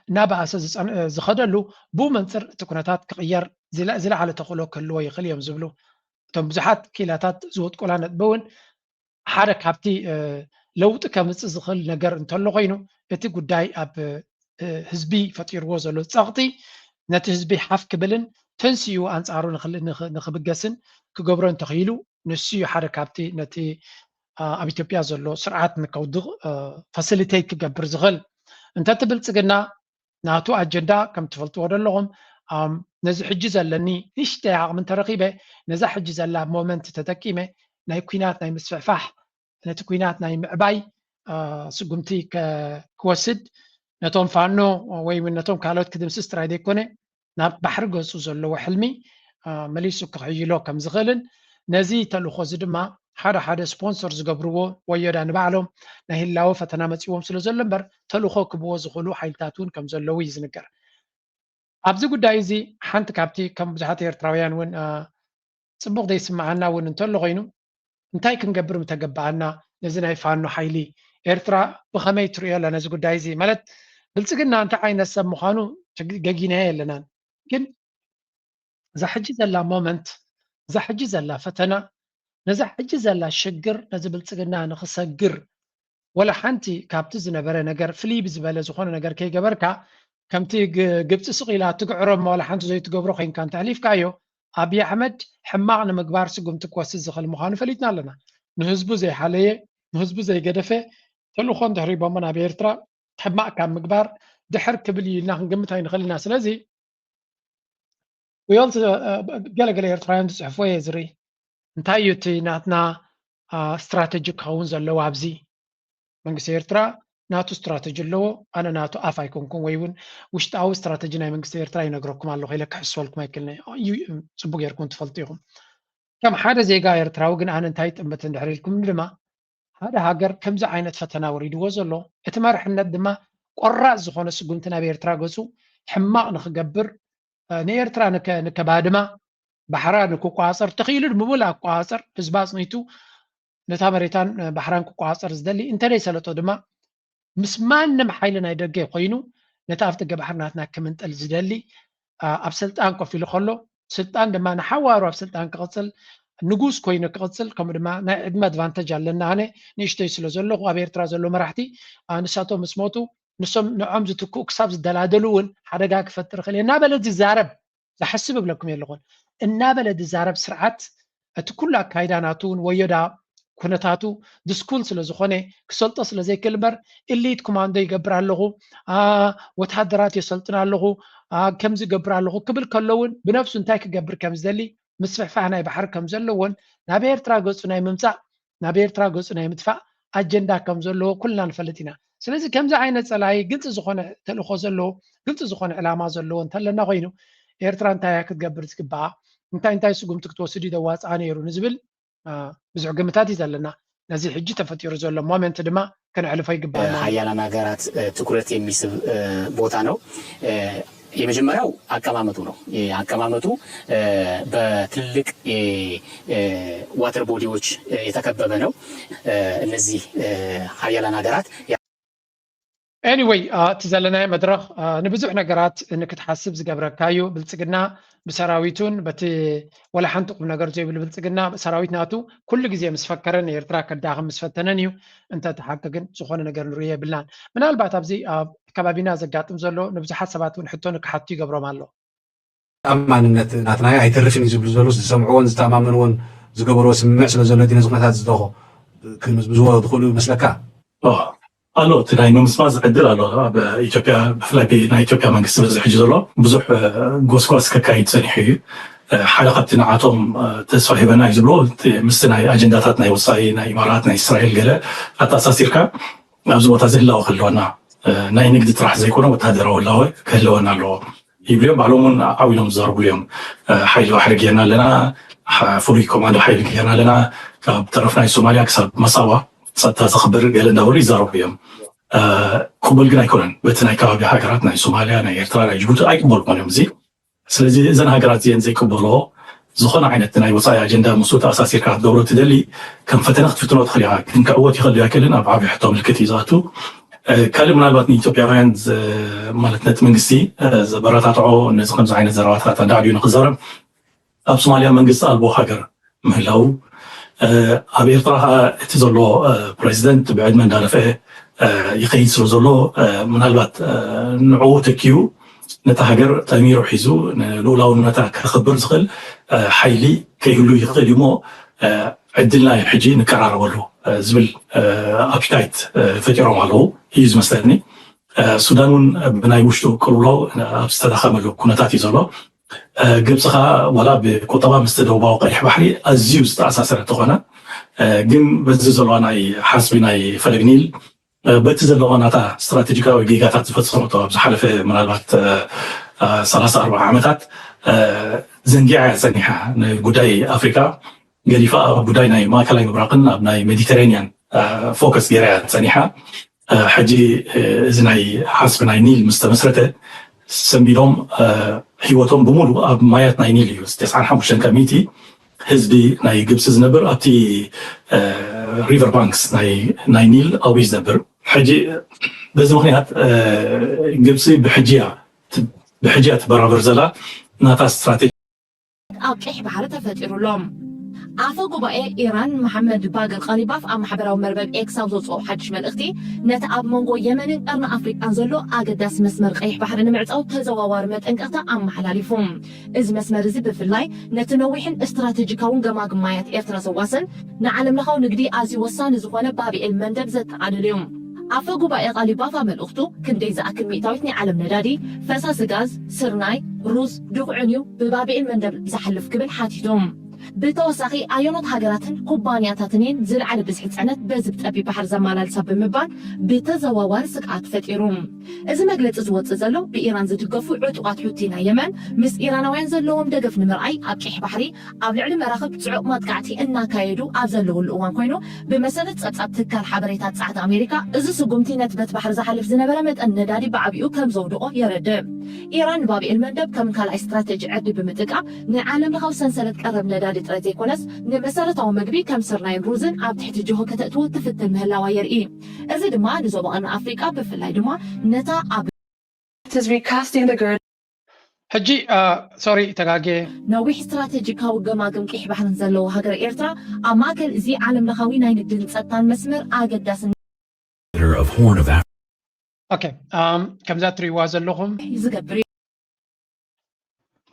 እናበኣሰ ዝኸደሉ ብኡ መንፅር እቲ ኩነታት ክቕየር ዝለዓለ ተኽእሎ ክህልዎ ይኽእል እዮም ዝብሉ እቶም ብዙሓት ክኢላታት ዝወጥቁላ ነጥቢ እውን ሓደ ካብቲ ለውጢ ከምፅእ ዝኽእል ነገር እንተሎ ኮይኑ እቲ ጉዳይ ኣብ ህዝቢ ፈጢርዎ ዘሎ ፀቕጢ ነቲ ህዝቢ ሓፍ ክብልን ተንሲኡ ኣንፃሩ ንክብገስን ክገብሮ እንተኽኢሉ ንሱ እዩ ሓደ ካብቲ ነቲ ኣብ ኢትዮጵያ ዘሎ ስርዓት ንከውድቕ ፋሲሊቴት ክገብር ዝኽእል። እንተቲ ብልፅግና ናቱ ኣጀንዳ ከም ትፈልጥዎ ዘለኹም ነዚ ሕጂ ዘለኒ ንእሽተይ ዓቕሚ እንተረኺበ ነዛ ሕጂ ዘላ ሞመንት ተጠቂመ ናይ ኩናት ናይ ምስፍሕፋሕ ነቲ ኩናት ናይ ምዕባይ ስጉምቲ ክወስድ ነቶም ፋኖ ወይ እውን ነቶም ካልኦት ክድምስስ ጥራይ ዘይኮነ ናብ ባሕሪ ገፁ ዘለዎ ሕልሚ መሊሱ ክሕይሎ ከም ዝኽእልን ነዚ ተልእኾ እዚ ድማ ሓደ ሓደ ስፖንሰር ዝገብርዎ ወዮዳ ንባዕሎም ናይ ህላወ ፈተና መፂዎም ስለ ዘሎ እምበር ተልእኾ ክብዎ ዝኽእሉ ሓይልታት እውን ከም ዘለዉ እዩ ዝንገር። ኣብዚ ጉዳይ እዚ ሓንቲ ካብቲ ከም ብዙሓት ኤርትራውያን እውን ፅቡቕ ዘይስምዓና እውን እንተሎ ኮይኑ እንታይ ክንገብር ምተገበኣና ነዚ ናይ ፋኖ ሓይሊ ኤርትራ ብኸመይ ትርእዮ ኣላ ነዚ ጉዳይ እዚ ማለት ብልፅግና እንታይ ዓይነት ሰብ ምዃኑ ገጊናዮ የለናን ግን እዛ ሕጂ ዘላ ሞመንት እዛ ሕጂ ዘላ ፈተና ነዛ ሕጂ ዘላ ሽግር ነዚ ብልፅግና ንክሰግር ወላ ሓንቲ ካብቲ ዝነበረ ነገር ፍልይ ብዝበለ ዝኾነ ነገር ከይገበርካ ከምቲ ግብፂ ስቕ ኢላ ትግዕሮ እሞ ወላ ሓንቲ ዘይትገብሮ ኮይንካ እንተሕሊፍካዮ ኣብዪ ኣሕመድ ሕማቕ ንምግባር ስጉምቲ ክወስድ ዝኽእል ምዃኑ ፈሊጥና ኣለና። ንህዝቡ ዘይሓለየ ንህዝቡ ዘይገደፈ ተልእኾ እንድሕር ሂቦሞ ናብ ኤርትራ ሕማቕ ካብ ምግባር ድሕር ክብል እዩ ኢልና ክንግምት ኣይንኽእል ኢና። ስለዚ ገለገለ ኤርትራውያን ዝፅሕፍዎ እየ ዝርኢ እንታይ እዩ እቲ ናትና ስትራተጂ ክኸውን ዘለዎ ኣብዚ መንግስቲ ኤርትራ ናቱ ስትራተጂ ኣለዎ ኣነ ናቱ ኣፍ ኣይኮንኩም ወይ እውን ውሽጣዊ ስትራተጂ ናይ መንግስቲ ኤርትራ ይነግረኩም ኣለኹ ኢለ ክሕስበልኩም ኣይክልነ እዩ ጽቡቅ ጌርኩም ትፈልጡ ኢኹም ከም ሓደ ዜጋ ኤርትራዊ ግን ኣነ እንታይ ጥምት እንድሕር ኢልኩም ድማ ሓደ ሃገር ከምዚ ዓይነት ፈተና ወሪድዎ ዘሎ እቲ መርሕነት ድማ ቆራፅ ዝኾነ ስጉምቲ ናብ ኤርትራ ገፁ ሕማቕ ንክገብር ንኤርትራ ንከባድማ ባሕራ ንክቋፀር ተኽኢሉ ብምሉእ ኣቋፅር ህዝባ ኣፅኒቱ ነታ መሬታን ባሕራን ክቋፀር ዝደሊ እንተደይ ሰለጦ ድማ ምስ ማንም ሓይሊ ናይ ደገ ኮይኑ ነቲ ኣብ ደገ ባሕሪ ናትና ክምንጠል ዝደሊ ኣብ ስልጣን ኮፍ ኢሉ ከሎ ስልጣን ድማ ንሓዋሩ ኣብ ስልጣን ክቕፅል ንጉስ ኮይኑ ክቕፅል ከምኡ ድማ ናይ ዕድመ ኣድቫንተጅ ኣለና ኣነ ንእሽተይ ስለ ዘለኹ ኣብ ኤርትራ ዘሎ መራሕቲ ንሳቶም ምስ ሞቱ ንሶም ንዖም ዝትክኡ ክሳብ ዝደላደሉ እውን ሓደጋ ክፈጥር ይኽእል እናበለ ዝዛረብ ዝሓስብ እብለኩም የለኹን እናበለ ዝዛረብ ስርዓት እቲ ኩሉ ኣካይዳ ናቱ እውን ወዮዳ ኩነታቱ ድስኩል ስለ ዝኾነ ክሰልጦ ስለ ዘይክእል እምበር እሊት ኮማንዶ ይገብር ኣለኹ ወተሃደራት የሰልጥን ኣለኹ ከምዚ ይገብር ኣለኹ ክብል ከሎ እውን ብነፍሱ እንታይ ክገብር ከም ዝደሊ ምስፍሕፋሕ ናይ ባሕሪ ከም ዘለዎን ናብ ኤርትራ ገፁ ናይ ምምፃእ ናብ ኤርትራ ገፁ ናይ ምጥፋእ ኣጀንዳ ከም ዘለዎ ኩልና ንፈልጥ ኢና። ስለዚ ከምዚ ዓይነት ፀላኢ ግልፂ ዝኾነ ተልእኾ ዘለዎ ግልፂ ዝኾነ ዕላማ ዘለዎ እንተለና ኮይኑ ኤርትራ እንታይ እያ ክትገብር ዝግበኣ እንታይ እንታይ ስጉምቲ ክትወስድ እዩ ዘዋፅኣ ነይሩ ንዝብል ብዙሕ ግምታት እዩ ዘለና። ነዚ ሕጂ ተፈጢሩ ዘሎ ሞመንት ድማ ከነዕልፎ ይግባና። ሓያላን ሀገራት ትኩረት የሚስብ ቦታ ነው። የመጀመሪያው አቀማመጡ ነው። አቀማመጡ በትልቅ water body ዎች የተከበበ ነው። እነዚህ ሀያላን ሀገራት anyway እቲ ዘለናዮ መድረኽ ንብዙሕ ነገራት ንክትሓስብ ዝገብረካ እዩ። ብልፅግና ብሰራዊቱን በቲ ወላ ሓንቲ ቁም ነገር ዘይብሉ ብልፅግና ሰራዊት ናቱ ኩሉ ግዜ ምስ ፈከረ ንኤርትራ ከዳኽም ምስ ፈተነን እዩ። እንተ እቲ ሓቂ ግን ዝኾነ ነገር ንርእዮ የብልናን። ምናልባት ኣብዚ ኣብ ከባቢና ዘጋጥም ዘሎ ንብዙሓት ሰባት እውን ሕቶ ንክሓቱ ይገብሮም ኣሎ። ኣብ ማንነት ናትና ኣይተርፍን እዩ ዝብሉ ዘለዉ ዝሰምዕዎን ዝተኣማመንዎን ዝገበርዎ ስምምዕ ስለ ዘሎ እቲ ነዚ ኩነታት ዝደኾ ክምዝምዝዎ ዝኽእሉ ይመስለካ? ኣሎ እቲ ናይ ምምስማስ ዕድል ኣሎ ኣብ ኢትዮጵያ ብፍላይ ናይ ኢትዮጵያ መንግስቲ በዚ ሕጂ ዘሎ ብዙሕ ጎስጓስ ከካይድ ፀኒሑ እዩ ሓደ ካብቲ ንዓቶም ተስፋ ሂበና እዩ ዝብሎ ምስቲ ናይ ኣጀንዳታት ናይ ወፃኢ ናይ ኢማራት ናይ እስራኤል ገለ ኣተኣሳሲርካ ኣብዚ ቦታ እዚ ህላወ ክህልወና ናይ ንግዲ ጥራሕ ዘይኮነ ወታደራዊ ህላወ ክህልወና ኣለዎ ይብሉ እዮም ባዕሎም እውን ዓው ኢሎም ዝዛረብሉ እዮም ሓይሊ ባሕሪ ጌርና ኣለና ፍሉይ ኮማንዶ ሓይሊ ጌርና ኣለና ካብ ጠረፍ ናይ ሶማልያ ክሳብ መሳዋ ፀጥታ ዘኽብር ገለ እንዳበሉ ይዛረቡ እዮም ቅቡል ግን ኣይኮነን በቲ ናይ ከባቢ ሃገራት ናይ ሶማልያ ናይ ኤርትራ ናይ ጅቡቲ ኣይቅበልዎን እዮም እዚ ስለዚ እዘን ሃገራት እዚአን ዘይቅበልኦ ዝኾነ ዓይነት ናይ ወፃኢ ኣጀንዳ ምስኡ ተኣሳሲርካ ክትገብሮ ትደሊ ከም ፈተነ ክትፍትኖ ትኽእል ኢኻ ግን ክዕወት ይኽእል ኣይክእልን ኣብ ዓብዪ ሕቶ ምልክት እዩ ዝኣቱ ካልእ ምናልባት ንኢትዮጵያውያን ማለት ነቲ መንግስቲ ዘበረታትዖ ነዚ ከምዚ ዓይነት ዘረባታት ኣንዳዕዲኡ ንክዛረብ ኣብ ሶማልያ መንግስቲ ኣልቦ ሃገር ምህላው ኣብ ኤርትራ ከዓ እቲ ዘሎ ፕሬዚደንት ብዕድመ እንዳለፈ ይኸይድ ስለ ዘሎ ምናልባት ንዕኡ ተኪኡ ነታ ሃገር ጠሚሩ ሒዙ ንልኡላውነታ ከኽብር ዝኽእል ሓይሊ ከይህሉ ይኽእል እዩ እሞ ዕድልና እዩ ሕጂ ንቀራረበሉ ዝብል ኣፒታይት ፈጢሮም ኣለዉ እዩ ዝመስለኒ። ሱዳን እውን ብናይ ውሽጡ ቅልውላው ኣብ ዝተዳኸመሉ ኩነታት እዩ ዘሎ። ግብፂ ከዓ ዋላ ብቁጠባ ምስቲ ደቡባዊ ቀይሕ ባሕሪ ኣዝዩ ዝተኣሳሰረ እንተኾነ፣ ግን በዚ ዘለዋ ናይ ሓስቢ ናይ ፈለግ ኒል፣ በቲ ዘለዋ ናታ ስትራቴጂካዊ ጌጋታት ዝፈፀመቶ ኣብ ዝሓለፈ ምናልባት ሰላሳ ኣርባዓ ዓመታት ዘንጊዓ እያ ፀኒሓ። ንጉዳይ ኣፍሪካ ገዲፋ ኣብ ጉዳይ ናይ ማእከላይ ምብራቕን ኣብ ናይ ሜዲተራኒያን ፎከስ ገይራ እያ ፀኒሓ። ሕጂ እዚ ናይ ሓስቢ ናይ ኒል ምስ ተመስረተ ሰንቢዶም ህይወቶም ብምሉእ ኣብ ማያት ናይ ኒል እዩ። ተስዓን ሓሙሽተን ካብ ሚእቲ ህዝቢ ናይ ግብፂ ዝነብር ኣብቲ ሪቨር ባንክስ ናይ ኒል ኣብዩ ዝነብር። ሕጂ በዚ ምክንያት ግብፂ ብሕጂ እያ ትበራበር ዘላ ናታ ስትራቴጂ ኣብ ቀይሕ ባሕሪ ተፈጢሩ ኣሎ። ኣፈ ጉባኤ ኢራን መሓመድ ባገር ቃሊባፍ ኣብ ማሕበራዊ መርበብ ኤክስ ኣብ ዘውፅኦ ሓድሽ መልእኽቲ፣ ነቲ ኣብ መንጎ የመንን ቀርኒ ኣፍሪቃን ዘሎ ኣገዳሲ መስመር ቀይሕ ባሕሪ ንምዕፃው ተዘዋዋሪ መጠንቀቕታ ኣመሓላሊፉ። እዚ መስመር እዚ ብፍላይ ነቲ ነዊሕን ስትራቴጂካውን ገማግም ማያት ኤርትራ ዘዋስን ንዓለም ለኻዊ ንግዲ ኣዝዩ ወሳኒ ዝኾነ ባብኤል መንደብ ዘጠቓልል እዩ። ኣፈ ጉባኤ ቃሊባፍ ኣብ መልእኽቱ፣ ክንደይ ዝኣክል ሚእታዊት ናይ ዓለም ነዳዲ፣ ፈሳሲ ጋዝ፣ ስርናይ፣ ሩዝ፣ ድኹዕን እዩ ብባብኤል መንደብ ዝሓልፍ ክብል ሓቲቱ። ብተወሳኺ ኣየኖት ሃገራትን ኩባንያታትን እየን ዝለዓለ ብዝሒ ፅዕነት በዚ ብፀቢብ ባሕሪ ዘመላልሳ ብምባል ብተዘዋዋሪ ስግኣት ፈጢሩ። እዚ መግለፂ ዝወፅእ ዘሎ ብኢራን ዝድገፉ ዕጡቓት ሑቲ ናይ የመን ምስ ኢራናውያን ዘለዎም ደገፍ ንምርኣይ ኣብ ቀይሕ ባሕሪ ኣብ ልዕሊ መራኽብ ፅዑቕ መጥቃዕቲ እናካየዱ ኣብ ዘለውሉ እዋን ኮይኑ፣ ብመሰረት ፀብፃብ ትካል ሓበሬታ ፃዕቲ ኣሜሪካ፣ እዚ ስጉምቲ ነቲ በቲ ባሕሪ ዝሓልፍ ዝነበረ መጠን ነዳዲ ብዓቢኡ ከም ዘውድቖ የረድእ። ኢራን ንባብኤል መንደብ ከም ካልኣይ ስትራቴጂ ዕርዲ ብምጥቃም ንዓለም ለኻዊ ሰንሰለት ቀረብ ነዳዲ ጥራይ ዘይኮነስ ንመሰረታዊ መግቢ ከም ስርናይን ሩዝን ኣብ ትሕቲ ጅሆ ከተእትዎ ትፍትን ምህላዋ የርኢ። እዚ ድማ ንዞባ ቀርኒ ኣፍሪቃ ብፍላይ ድማ ነታ ኣብ It is recasting the gird. ሕጂ ሶሪ ተጋጌ ነዊሕ ስትራቴጂካዊ ገማግም ቀይሕ ባሕርን ዘለዎ ሃገር ኤርትራ ኣብ ማእከል እዚ ዓለም ለኻዊ ናይ ንግድን ጸጥታን መስመር ኣገዳስን of Horn of Africa. ኦኬ ኣም፣ ከምዛ ትሪእዋ ዘለኹም ዝገብር እዩ።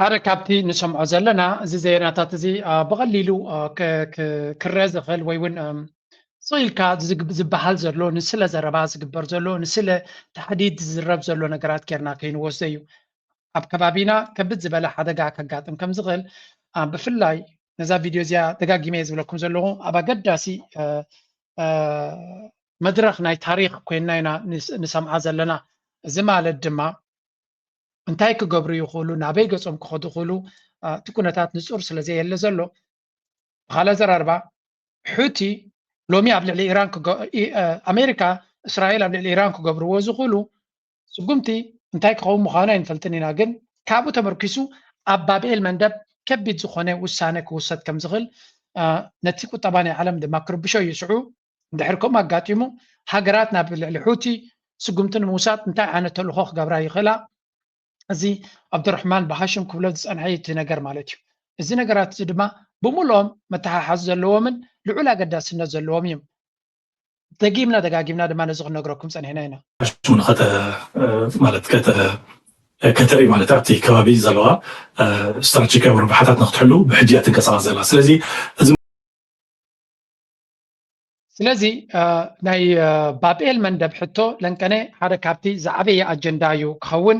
ሓደ ካብቲ ንሰምዖ ዘለና እዚ ዜናታት እዚ አ፣ ብቐሊሉ አ፣ ክ- ክ- ክረአ ዝኽእል ወይ እውን ኣም፣ ስቕ ኢልካ ዝግብ- ዝበሃል ዘሎ ንስለ ዘረባ ዝግበር ዘሎ ንስለ ታሕዲድ ዝዝረብ ዘሎ ነገራት ጌርና ከይንወስዶ እዩ። ኣብ ከባቢና ከብድ ዝበለ ሓደጋ ከጋጥም ከም ዝኽእል አ፣ ብፍላይ ነዛ ቪድዮ እዚኣ ደጋጊመ እየ ዝብለኩም ዘለኹ ኣብ ኣገዳሲ አ፣ አ፣ መድረኽ ናይ ታሪኽ ኮይንና ኢና ንስ- ንሰምዓ ዘለና። እዚ ማለት ድማ እንታይ ክገብሩ ይኽእሉ፣ ናበይ ገጾም ክኸዱ ይኽእሉ፣ አ፣ እቲ ኩነታት ንጹር ስለ ዘየለ ዘሎ። ብኻልእ ኣዘራርባ፣ ሑቲ ሎሚ ኣብ ልዕሊ ኢራን ክገ- ኢ- አ፣ ኣሜሪካ፣ እስራኤል ኣብ ልዕሊ ኢራን ክገብርዎ ዝኽእሉ ስጉምቲ እንታይ ክኸውን ምዃኑ ኣይንፈልጥን ኢና፣ ግን ካብኡ ተመርኪሱ ኣብ ባብኤል መንደብ ከቢድ ዝኾነ ውሳነ ክውሰድ ከም ዝኽእል፣ አ፣ ነቲ ቁጠባ ናይ ዓለም ድማ ክርብሾ እዩ። ሽዑ እንድሕር ከምኡ ኣጋጢሙ፣ ሃገራት ናብ ልዕሊ ሑቲ ስጉምቲ ንምውሳድ እንታይ ዓይነት ተልእኾ ክገብራ ይኽእላ? እዚ ኣብዱራሕማን ብሃሽም ክብሎ ዝጸንሐ እዩ እቲ ነገር ማለት እዩ። እዚ ነገራት እዚ ድማ ብምልኦም መተሓሓዚ ዘለዎምን ልዑል ኣገዳስነት ዘለዎም እዮም። ደጊምና ደጋጊምና ድማ ነዚ ክንነግረኩም ጸኒሕና ኢና። ሽሙ ንኸተ ማለት ከተ ከተርኢ ማለት ኣብቲ ከባቢ ዘለዋ ስትራቴጂካዊ ርብሓታት ንክትሕሉ ብሕጂ እያ ትንቀሳቐስ ዘላ። ስለዚ እዚ ስለዚ አ፣ ናይ አ፣ ባብኤል መንደብ ሕቶ ለንቀነ ሓደ ካብቲ ዝዓበየ ኣጀንዳ እዩ ክኸውን።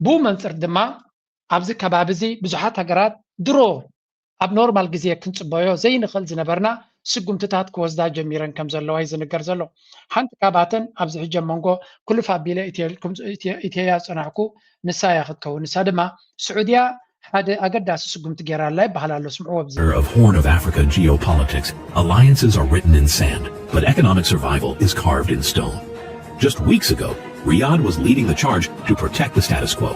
ብኡ መንፅር ድማ ኣብዚ ከባቢ እዚ ብዙሓት ሃገራት ድሮ ኣብ ኖርማል ግዜ ክንፅበዮ ዘይንኽእል ዝነበርና ስጉምትታት ክወስዳ ጀሚረን ከም ዘለዋ እዩ ዝንገር ዘሎ። ሓንቲ ካብኣተን ኣብዚ ሕጂ ኣብ መንጎ ክሉፍ ኣቢለ ኢትየልኩም- ኢትየ- ኢትየያ ዝፀናሕኩ ንሳ እያ ክትከውን። ንሳ ድማ ስዑድያ ሓደ ኣገዳሲ ስጉምቲ ገይራ ኣላ ይበሃል ኣሎ። ስምዕዎ ኣብዚ። Of Horn of Africa geopolitics, alliances are written in sand, but economic survival is carved in stone. Just weeks ago, Riyadh was leading the charge to protect the status quo.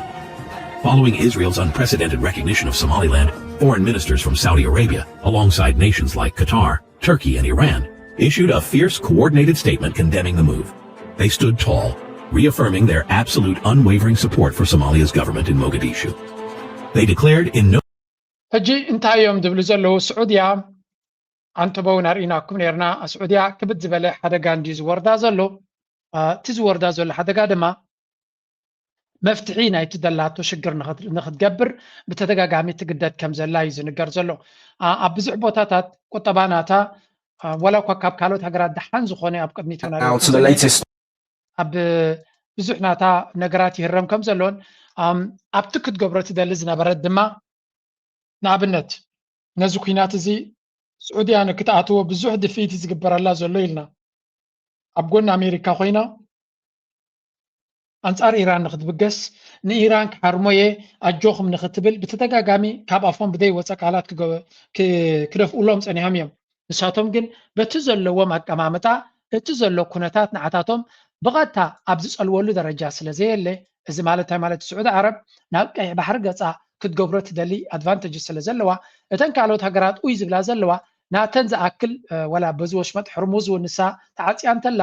Following Israel's unprecedented recognition of Somaliland, foreign ministers from Saudi Arabia, alongside nations like Qatar, Turkey, and Iran, issued a fierce, coordinated statement condemning the move. They stood tall, reaffirming their absolute, unwavering support for Somalia's government in Mogadishu. They declared in no ሕጂ እንታይ እዮም ዝብሉ ዘለዉ? ስዑድያ ኣንተበውን ኣርኢናኩም ነርና። ስዑድያ ክብድ ዝበለ ሓደጋ እንድዩ ዝወርዳ ዘሎ። አ፣ እቲ ዝወርዳ ዘሎ ሓደጋ ድማ መፍትሒ ናይቲ ደላቶ ሽግር ንኽት- ንኽትገብር ብተደጋጋሚ ትግደድ ከም ዘላ እዩ ዝንገር ዘሎ። አ፣ ኣብ ብዙሕ ቦታታት ቁጠባ ናታ ወላ እኳ ካብ ካልኦት ሃገራት ደሓን ዝኾነ ኣብ ቅድሚት እውን ኣብ ብዙሕ ናታ ነገራት ይህረም ከም ዘሎን ኣብቲ ክትገብሮ ትደሊ ዝነበረት ድማ ንኣብነት ነዚ ኩናት እዚ ስዑድያ ንክትኣትዎ ብዙሕ ድፍኢት ዝግበረላ ዘሎ ኢልና ኣብ ጎኒ ኣሜሪካ ኮይና ኣንጻር ኢራን ንክትብገስ ንኢራን ክሓርሞየ ኣጆኹም ንክትብል ብተደጋጋሚ ካብ ኣፎም ብደይ ወፀ ቃላት ክደፍኡሎም ፀኒሖም እዮም። ንሳቶም ግን በቲ ዘለዎም ኣቀማምጣ እቲ ዘሎ ኩነታት ንዓታቶም ብቐጥታ ኣብ ዝጸልወሉ ደረጃ ስለ ዘየለ፣ እዚ ማለት እንታይ ማለት ስዑዲ ዓረብ ናብ ቀይሕ ባሕሪ ገጻ ክትገብሮ ትደሊ ኣድቫንተጅ ስለ ዘለዋ እተን ካልኦት ሃገራት ኡይ ዝብላ ዘለዋ ናተን ዝኣክል ወላ በዚ ወሽመጥ ሕርሙዝ እውን ንሳ ተዓጽያ እንተላ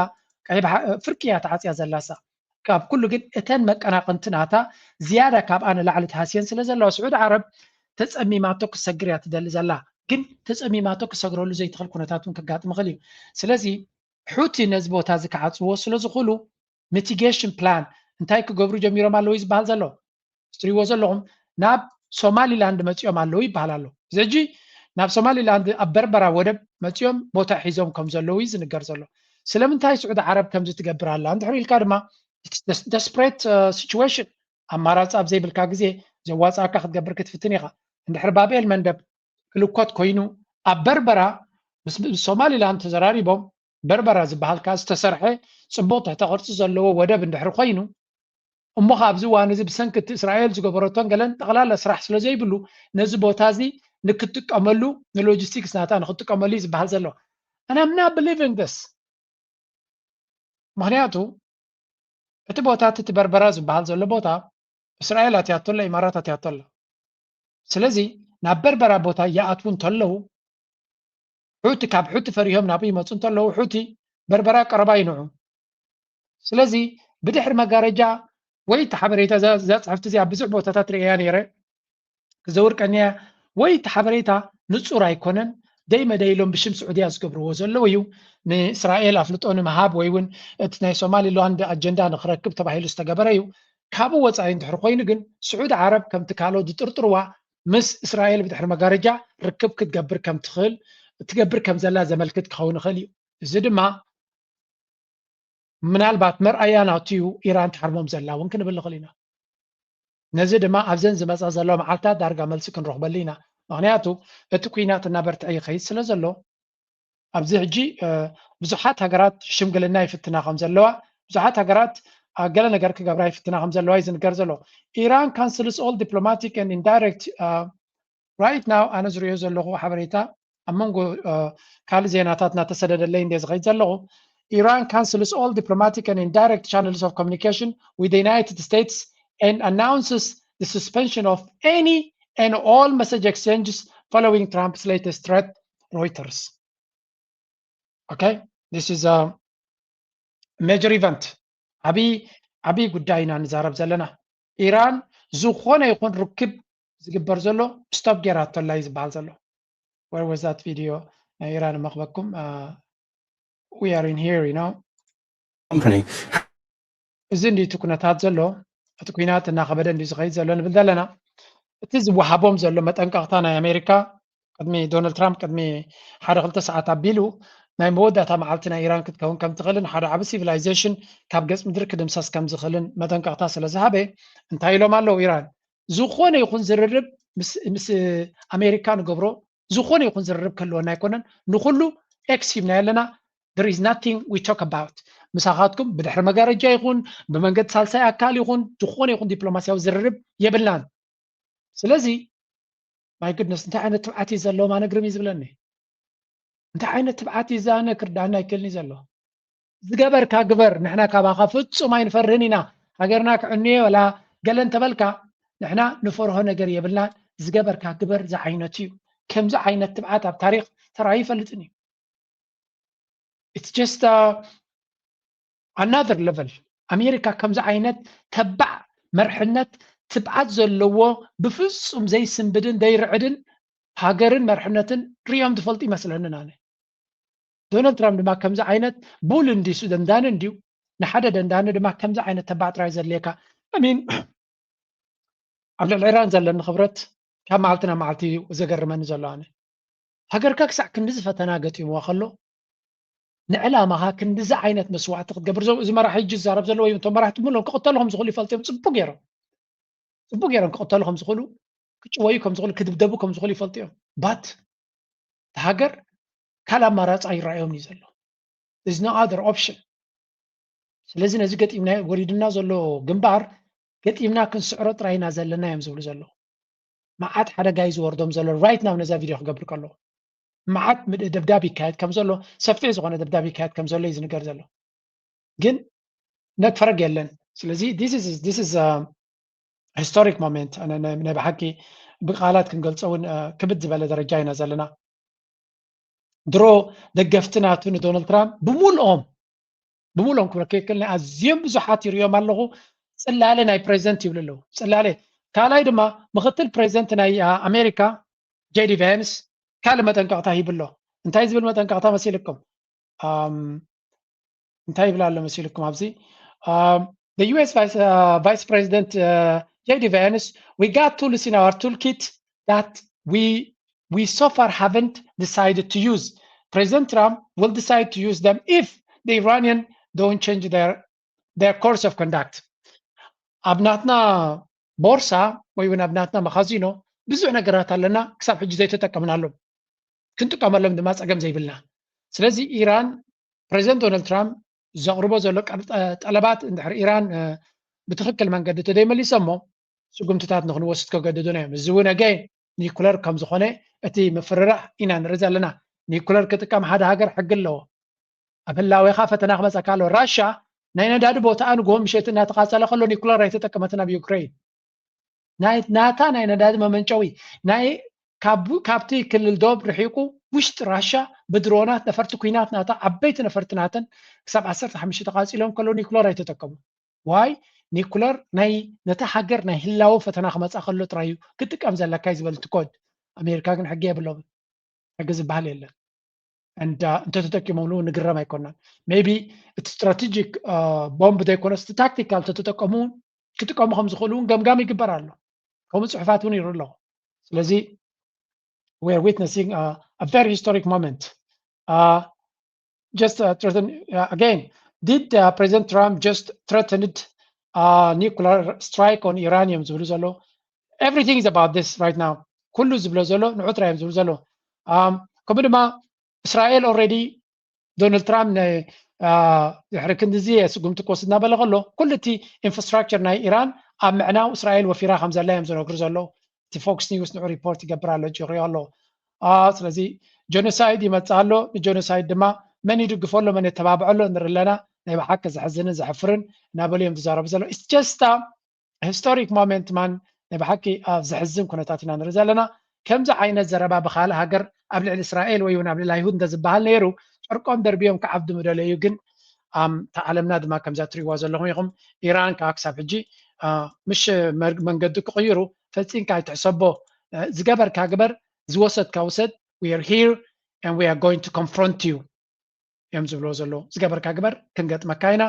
ቀይሕ ባሕሪ ፍርቂ እያ ተዓጽያ ዘላሳ። ካብ ኩሉ ግን እተን መቀናቕንቲ ናታ ዝያዳ ካብኣ ንላዕሊ ተሃስየን ስለ ዘለዋ ስዑዲ ዓረብ ተጸሚማቶ ክሰግር እያ ትደሊ ዘላ። ግን ተጸሚማቶ ክሰግረሉ ዘይትኽእል ኩነታት እውን ከጋጥም ይኽእል እዩ። ስለዚ ሑቲ ነዚ ቦታ እዚ ክዓጽዎ ስለ ዝኽእሉ ሚቲጌሽን ፕላን እንታይ ክገብሩ ጀሚሮም ኣለዉ እዩ ዝበሃል ዘሎ? ትሪእዎ ዘለኹም ናብ ሶማሊላንድ መጺኦም ኣለዉ ይበሃል ኣሎ። እዚ ሕጂ ናብ ሶማሊላንድ ኣብ በርበራ ወደብ መጺኦም ቦታ ሒዞም ከም ዘለዉ እዩ ዝንገር ዘሎ። ስለምንታይ ስዑዲ ዓረብ ከምዚ ትገብር ኣላ እንድሕር ኢልካ ድማ ደስፕሬት ሲቹዌሽን ኣማራፂ ኣብ ዘይብልካ ግዜ ዘዋፅኣካ ክትገብር ክትፍትን ኢኻ። እንድሕር ባብኤል መንደብ ክልኮት ኮይኑ ኣብ በርበራ ምስ ሶማሊላንድ ተዘራሪቦም በርበራ ዝበሃል ከዓ ዝተሰርሐ ፅቡቕ ትሕተ ቅርፂ ዘለዎ ወደብ እንድሕር ኮይኑ እሞ ኣብዚ እዋን እዚ ብሰንኪ እቲ እስራኤል ዝገበረቶን ገለን ጠቕላላ ስራሕ ስለ ዘይብሉ ነዚ ቦታ እዚ ንክትጥቀመሉ ንሎጂስቲክስ ናታ ንክትጥቀመሉ እዩ ዝበሃል ዘሎ። And I'm not believing this። ምክንያቱ እቲ ቦታ እቲ በርበራ ዝበሃል ዘሎ ቦታ እስራኤል ኣትያቶ ኣላ፣ ኢማራት ኣትያቶ ኣላ። ስለዚ ናብ በርበራ ቦታ ይኣትዉ እንተለዉ ሑቲ ካብ ሑቲ ፈሪሆም ናብኡ ይመፁ እንተለዉ ሑቲ በርበራ ቀረባ ይንዑ። ስለዚ ብድሕሪ መጋረጃ ወይ እቲ ሓበሬታ እዛ እዛ ፅሕፍቲ እዚኣ ብዙሕ ቦታታት ርእያ ነይረ ክዘውር ቀንያ ወይ እቲ ሓበሬታ ንፁር ኣይኮነን። ደይ መደይ ኢሎም ብሽም ስዑድያ ዝገብርዎ ዘለዉ እዩ። ንእስራኤል ኣፍልጦ ንምሃብ ወይ እውን እቲ ናይ ሶማሊላንድ ኣጀንዳ ንክረክብ ተባሂሉ ዝተገበረ እዩ። ካብኡ ወፃኢ እንድሕር ኮይኑ ግን ስዑዲ ዓረብ ከምቲ ካልኦት ዝጥርጥርዋ ምስ እስራኤል ብድሕሪ መጋረጃ ርክብ ክትገብር ከም ትኽእል ትገብር ከም ዘላ ዘመልክት ክኸውን ይኽእል እዩ። እዚ ድማ ምናልባት መርኣያ ናቱ እዩ ኢራን ትሓርሞም ዘላ እውን ክንብል ንኽእል ኢና። ነዚ ድማ ኣብዘን ዝመፃ ዘለዋ መዓልታት ዳርጋ መልሲ ክንረኽበሉ ኢና። ምክንያቱ እቲ ኩናት እናበርትዐ ይኸይድ ስለ ዘሎ ኣብዚ ሕጂ ብዙሓት ሃገራት ሽምግልና ይፍትና ከም ዘለዋ ብዙሓት ሃገራት ገለ ነገር ክገብራ ይፍትና ከም ዘለዋ እዩ ዝንገር ዘሎ። Iran cancels all diplomatic and indirect right now ኣነ ዝሪኦ ዘለኹ ሓበሬታ ኣብ መንጎ ካልእ ዜናታት እናተሰደደለይ እንደ ዝኸይድ ዘለኹ Iran cancels all diplomatic and indirect channels of communication with the United States and announces the suspension of any and all message exchanges following Trump's latest threat. Reuters. Okay, this is a major event. ዓብይ ዓብይ ጉዳይ ኢና ንዛረብ ዘለና። ኢራን ዝኾነ ይኹን ርክብ ዝግበር ዘሎ ስቶፕ ጌራቶ ኣላ እዩ ዝበሃል ዘሎ። Where was that video? ናይ ኢራን መኽበኩም we are in here you know company እዚ እንዲ እቲ ኩነታት ዘሎ እቲ ኩናት እናኸበደ እንዲ ዝኸይድ ዘሎ ንብል ዘለና። እቲ ዝወሃቦም ዘሎ መጠንቀቕታ ናይ ኣሜሪካ ቅድሚ ዶናልድ ትራምፕ ቅድሚ ሓደ ክልተ ሰዓት ኣቢሉ ናይ መወዳእታ መዓልቲ ናይ ኢራን ክትከውን ከም ትኽእልን ሓደ ዓቢ ሲቪላይዜሽን ካብ ገጽ ምድሪ ክድምሰስ ከም ዝኽእልን መጠንቀቕታ ስለ ዝሃበ እንታይ ኢሎም ኣለዉ ኢራን ዝኾነ ይኹን ዝርርብ ምስ ኣሜሪካ ንገብሮ ዝኾነ ይኹን ዝርርብ ከልወና ኣይኮነን ንኩሉ ኤክስ ሂብና ኣለና there is nothing we talk about ምሳኻትኩም ብድሕሪ መጋረጃ ይኹን ብመንገዲ ሳልሳይ ኣካል ይኹን ዝኾነ ይኹን ዲፕሎማሲያዊ ዝርርብ የብልናን ስለዚ my goodness እንታይ ዓይነት ትብዓት እዩ ዘለዎም ኣነ ግርም እዩ ዝብለኒ እንታይ ዓይነት ትብዓት እዩ ዛነ ክርዳና ኣይክእልን እዩ ዘሎ ዝገበርካ ግበር ንሕና ካባኻ ፍጹም ኣይንፈርህን ኢና ሃገርና ክዕንዮ ወላ ገለ እንተበልካ ንሕና ንፈርሆ ነገር የብልናን ዝገበርካ ግበር ዝዓይነቱ እዩ ከምዚ ዓይነት ትብዓት ኣብ ታሪክ ተራዩ ይፈልጥን እዩ it's just uh, another level ኣሜሪካ ከምዚ ዓይነት ተባዕ መርሕነት ትብዓት ዘለዎ ብፍጹም ዘይስንብድን ዘይርዕድን ሃገርን መርሕነትን ሪኦም ዝፈልጡ ይመስለንን ኣነ ዶናልድ ትራምፕ ድማ ከምዚ ዓይነት ቡል እንዲሱ ደንዳኒ እንዲዩ ንሓደ ደንዳኒ ድማ ከምዚ ዓይነት ተባዕ ጥራይ ዘድልየካ ሚን ኣብ ልዕሊ ኢራን ዘለኒ ክብረት ካብ መዓልቲ ናብ መዓልቲ እዩ ዘገርመኒ ዘሎ ኣነ ሃገርካ ክሳዕ ክንዲ ዝፈተና ገጢምዋ ከሎ ንዕላማኻ ክንድዚ ዓይነት መስዋዕቲ ክትገብር ዘ- እዚ መራሒ ሕጂ ዝዛረብ ዘሎ ወይ እቶም መራሕቲ ምሎም ክቕተሉ ከም ዝኽእሉ ይፈልጡ እዮም። ፅቡቅ ገይሮም ፅቡቅ ገይሮም ክቕተሉ ከም ዝኽእሉ፣ ክጭወዩ ከም ዝኽእሉ፣ ክድብደቡ ከም ዝኽእሉ ይፈልጡ እዮም። ባት ሃገር ካልእ ኣማራፂ ኣይረኣዮም እዩ ዘሎ። There's no other option። ስለዚ ነዚ ገጢምና ወሪድና ዘሎ ግንባር ገጢምና ክንስዕሮ ጥራይና ዘለና እዮም ዝብሉ ዘለዉ። መዓት ሓደጋ እዩ ዝወርዶም ዘሎ right now ነዛ ቪድዮ ክገብር ከለዉ። መዓት ምድ- ደብዳብ ይካየድ ከም ዘሎ፣ ሰፊሕ ዝኾነ ደብዳብ ይካየድ ከም ዘሎ እዩ ዝንገር ዘሎ። ግን ነትፈረግ የለን። ስለዚ this is this is a historic moment። ኣነ ናይ ናይ ብሓቂ ብቃላት ክንገልፆ እውን እ፣ ክብድ ዝበለ ደረጃ ኢና ዘለና። ድሮ ደገፍቲ ናቱ ንዶናልድ ትራምፕ ብምልኦም ብምልኦም ክብለካ ይክእል ኣዝዮም ብዙሓት ይርእዮም ኣለኹ። ፅላለ ናይ ፕሬዚደንት ይብሉ ኣለዉ። ፅላለ ካልኣይ ድማ ምክትል ፕሬዚደንት ናይ አ፣ ኣሜሪካ ጄዲ ቫንስ ካልእ መጠንቀቕታ ሂቡ ኣሎ። እንታይ ዝብል መጠንቀቕታ መሲልኩም? ኣም፣ እንታይ ይብል ኣሎ መሲልኩም ኣብዚ? Um, the U S Vice, uh, Vice President uh, J D Vance, we got tools in our toolkit that we we so far haven't decided to use. President Trump will decide to use them if the Iranian don't change their their course of conduct. ኣብ ናትና ቦርሳ ወይ እውን ኣብ ናትና መኻዚኖ ብዙሕ ነገራት ኣለና፣ ክሳብ ሕጂ ዘይተጠቀምናሎም፣ ክንጥቀመሎም ድማ ጸገም ዘይብልና። ስለዚ ኢራን፣ ፕሬዚደንት ዶናልድ ትራምፕ ዘቕርቦ ዘሎ ቀር- ጠለባት እንድሕር ኢራን እ፣ ብትኽክል መንገዲ ተደይመሊሰሞ ስጉምትታት ንክንወስድ ከገድዱና እዮም። እዚ እውን ኣገይን ኒኩለር ከም ዝኾነ እቲ ምፍርራሕ ኢና ንርኢ ዘለና። ኒኩለር ክጥቀም ሓደ ሃገር ሕጊ ኣለዎ። ኣብ ህላዌኻ ፈተና ክመፀካ ኣለዎ። ራሻ ናይ ነዳዲ ቦታኣ ንግሆ ምሸት እናተቃፀለ ከሎ ኒኩለር ኣይተጠቀመትን ኣብ ዩክሬን። ናይ ናታ ናይ ነዳዲ መመንጨዊ ናይ ካብ ካብቲ ክልል ዶብ ርሒቁ ውሽጢ ራሻ ብድሮናት ነፈርቲ ኩናት ናታ ዓበይቲ ነፈርቲ ናተን ክሳብ ዓሰርተ ሓሙሽተ ተቃፂሎም ከሎ ኒኩለር ኣይተጠቀሙ። ዋይ ኒኩለር ናይ ነታ ሃገር ናይ ህላወ ፈተና ክመፃ ከሎ ጥራይ እዩ ክጥቀም ዘለካ እዩ ዝበል እቲ ኮድ። ኣሜሪካ ግን ሕጊ የብሎምን። ሕጊ ዝበሃል የለን። And እንተተጠቂሞምሉ ንግረም ኣይኮናን። Maybe እቲ ስትራቴጂክ ቦምብ ዘይኮነስ እቲ ታክቲካል እንተተጠቀሙ ክጥቀሙ ከም ዝኽእሉ እውን ገምጋም ይግበር ኣሎ። ከምኡ ፅሑፋት እውን ይርኢ ኣለኹ። ስለዚ we are witnessing a, a very historic moment. Uh, just uh, threaten uh, again, did uh, President Trump just threatened uh, nuclear strike on Iran? እዮም ዝብሉ ዘሎ. Everything is about this right now. ኩሉ ዝብሎ ዘሎ ንዑ ጥራይ እዮም ዝብሉ ዘሎ። Um, ከምኡ ድማ እስራኤል already ዶናልድ ትራምፕ ን- አ፣ ድሕሪ ክንድዚ ስጉምቲ ክወስድ እናበለ ከሎ ኩሉ እቲ ኢንፍራስትራክቸር ናይ ኢራን ኣብ ምዕናው እስራኤል ወፊራ ከም ዘላ እዮም ዝነግሩ ዘለዉ። እቲ ፎክስ ኒውስ ንዑ ሪፖርት ይገብር ኣሎ፣ እጅ ይሪኦ ኣሎ። አ፣ ስለዚ ጀኖሳይድ ይመፅእ ኣሎ። ንጀኖሳይድ ድማ መን ይድግፎ ኣሎ፣ መን የተባብዖ ኣሎ ንርኢ ኣለና። ናይ ብሓቂ ዘሕዝንን ዘሕፍርን እናበሉ እዮም ዝዛረቡ ዘለዉ። It's just a historic moment man። ናይ ብሓቂ ኣብ ዘሕዝን ኩነታት ኢና ንርኢ ዘለና። ከምዚ ዓይነት ዘረባ ብካልእ ሃገር ኣብ ልዕሊ እስራኤል ወይ እውን ኣብ ልዕሊ ኣይሁድ እንተዝበሃል ነይሩ ጨርቆም ደርብዮም ክዓብዱ ምደለዩ። ግን ኣም፣ እታ ዓለምና ድማ ከምዛ ትሪእዋ ዘለኹም ኢኹም። ኢራን ከዓ ክሳብ ሕጂ አ፣ ምሽ መር- መንገዲ ክቕይሩ ፈፂምካ ኣይትሕሰቦ። አ፣ ዝገበርካ ግበር፣ ዝወሰድካ ውሰድ። We are here and we are going to confront you እዮም ዝብልዎ ዘለዉ። ዝገበርካ ግበር፣ ክንገጥመካ ኢና፣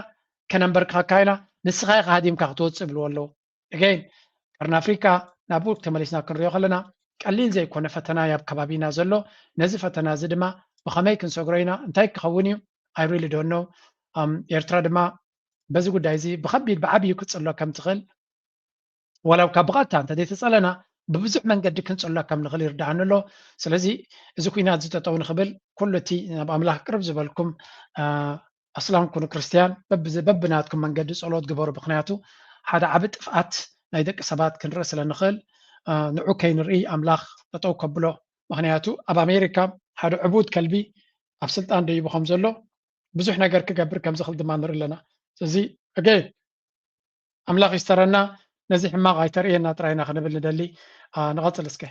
ከነንበርክኸካ ኢና፣ ንስኻ ኢኻ ሃዲምካ ክትወፅእ ይብልዎ ኣለዉ። Again ቀርኒ ኣፍሪካ ናብኡ ተመሊስና ክንሪኦ ከለና ቀሊል ዘይኮነ ፈተና እዩ ኣብ ከባቢና ዘሎ። ነዚ ፈተና እዚ ድማ ብኸመይ ክንሰግሮ ኢና፣ እንታይ ክኸውን እዩ? I really don't know። ኣም፣ ኤርትራ ድማ በዚ ጉዳይ እዚ ብኸቢድ ብዓብዩ ክትፅሎ ከም ትኽእል ዋላ ካብ ብቐጥታ እንተ ዘይተጸለና ብብዙሕ መንገዲ ክንጽሎ ከም ንኽእል ይርድኣኒ ኣሎ። ስለዚ እዚ ኩናት እዚ ጠጠው ንኽብል ኩሉ እቲ ናብ ኣምላኽ ቅርብ ዝበልኩም አ፣ ኣስላም ኩኑ ክርስትያን በብዚ- በብናትኩም መንገዲ ጸሎት ግበሩ። ምኽንያቱ ሓደ ዓቢ ጥፍኣት ናይ ደቂ ሰባት ክንርኢ ስለ ንኽእል አ፣ ንዑ ከይንርኢ ኣምላኽ ጠጠው ከብሎ። ምኽንያቱ ኣብ ኣሜሪካ ሓደ ዕቡድ ከልቢ ኣብ ስልጣን ደይቡ ከም ዘሎ ብዙሕ ነገር ክገብር ከም ዝኽእል ድማ ንርኢ ኣለና። ስለዚ ኣገይን ኣምላኽ ይስተረና፣ ነዚ ሕማቕ ኣይተርእየና ጥራይ ኢና ክንብል ንደሊ። አ፣ ንቐጽል እስከ።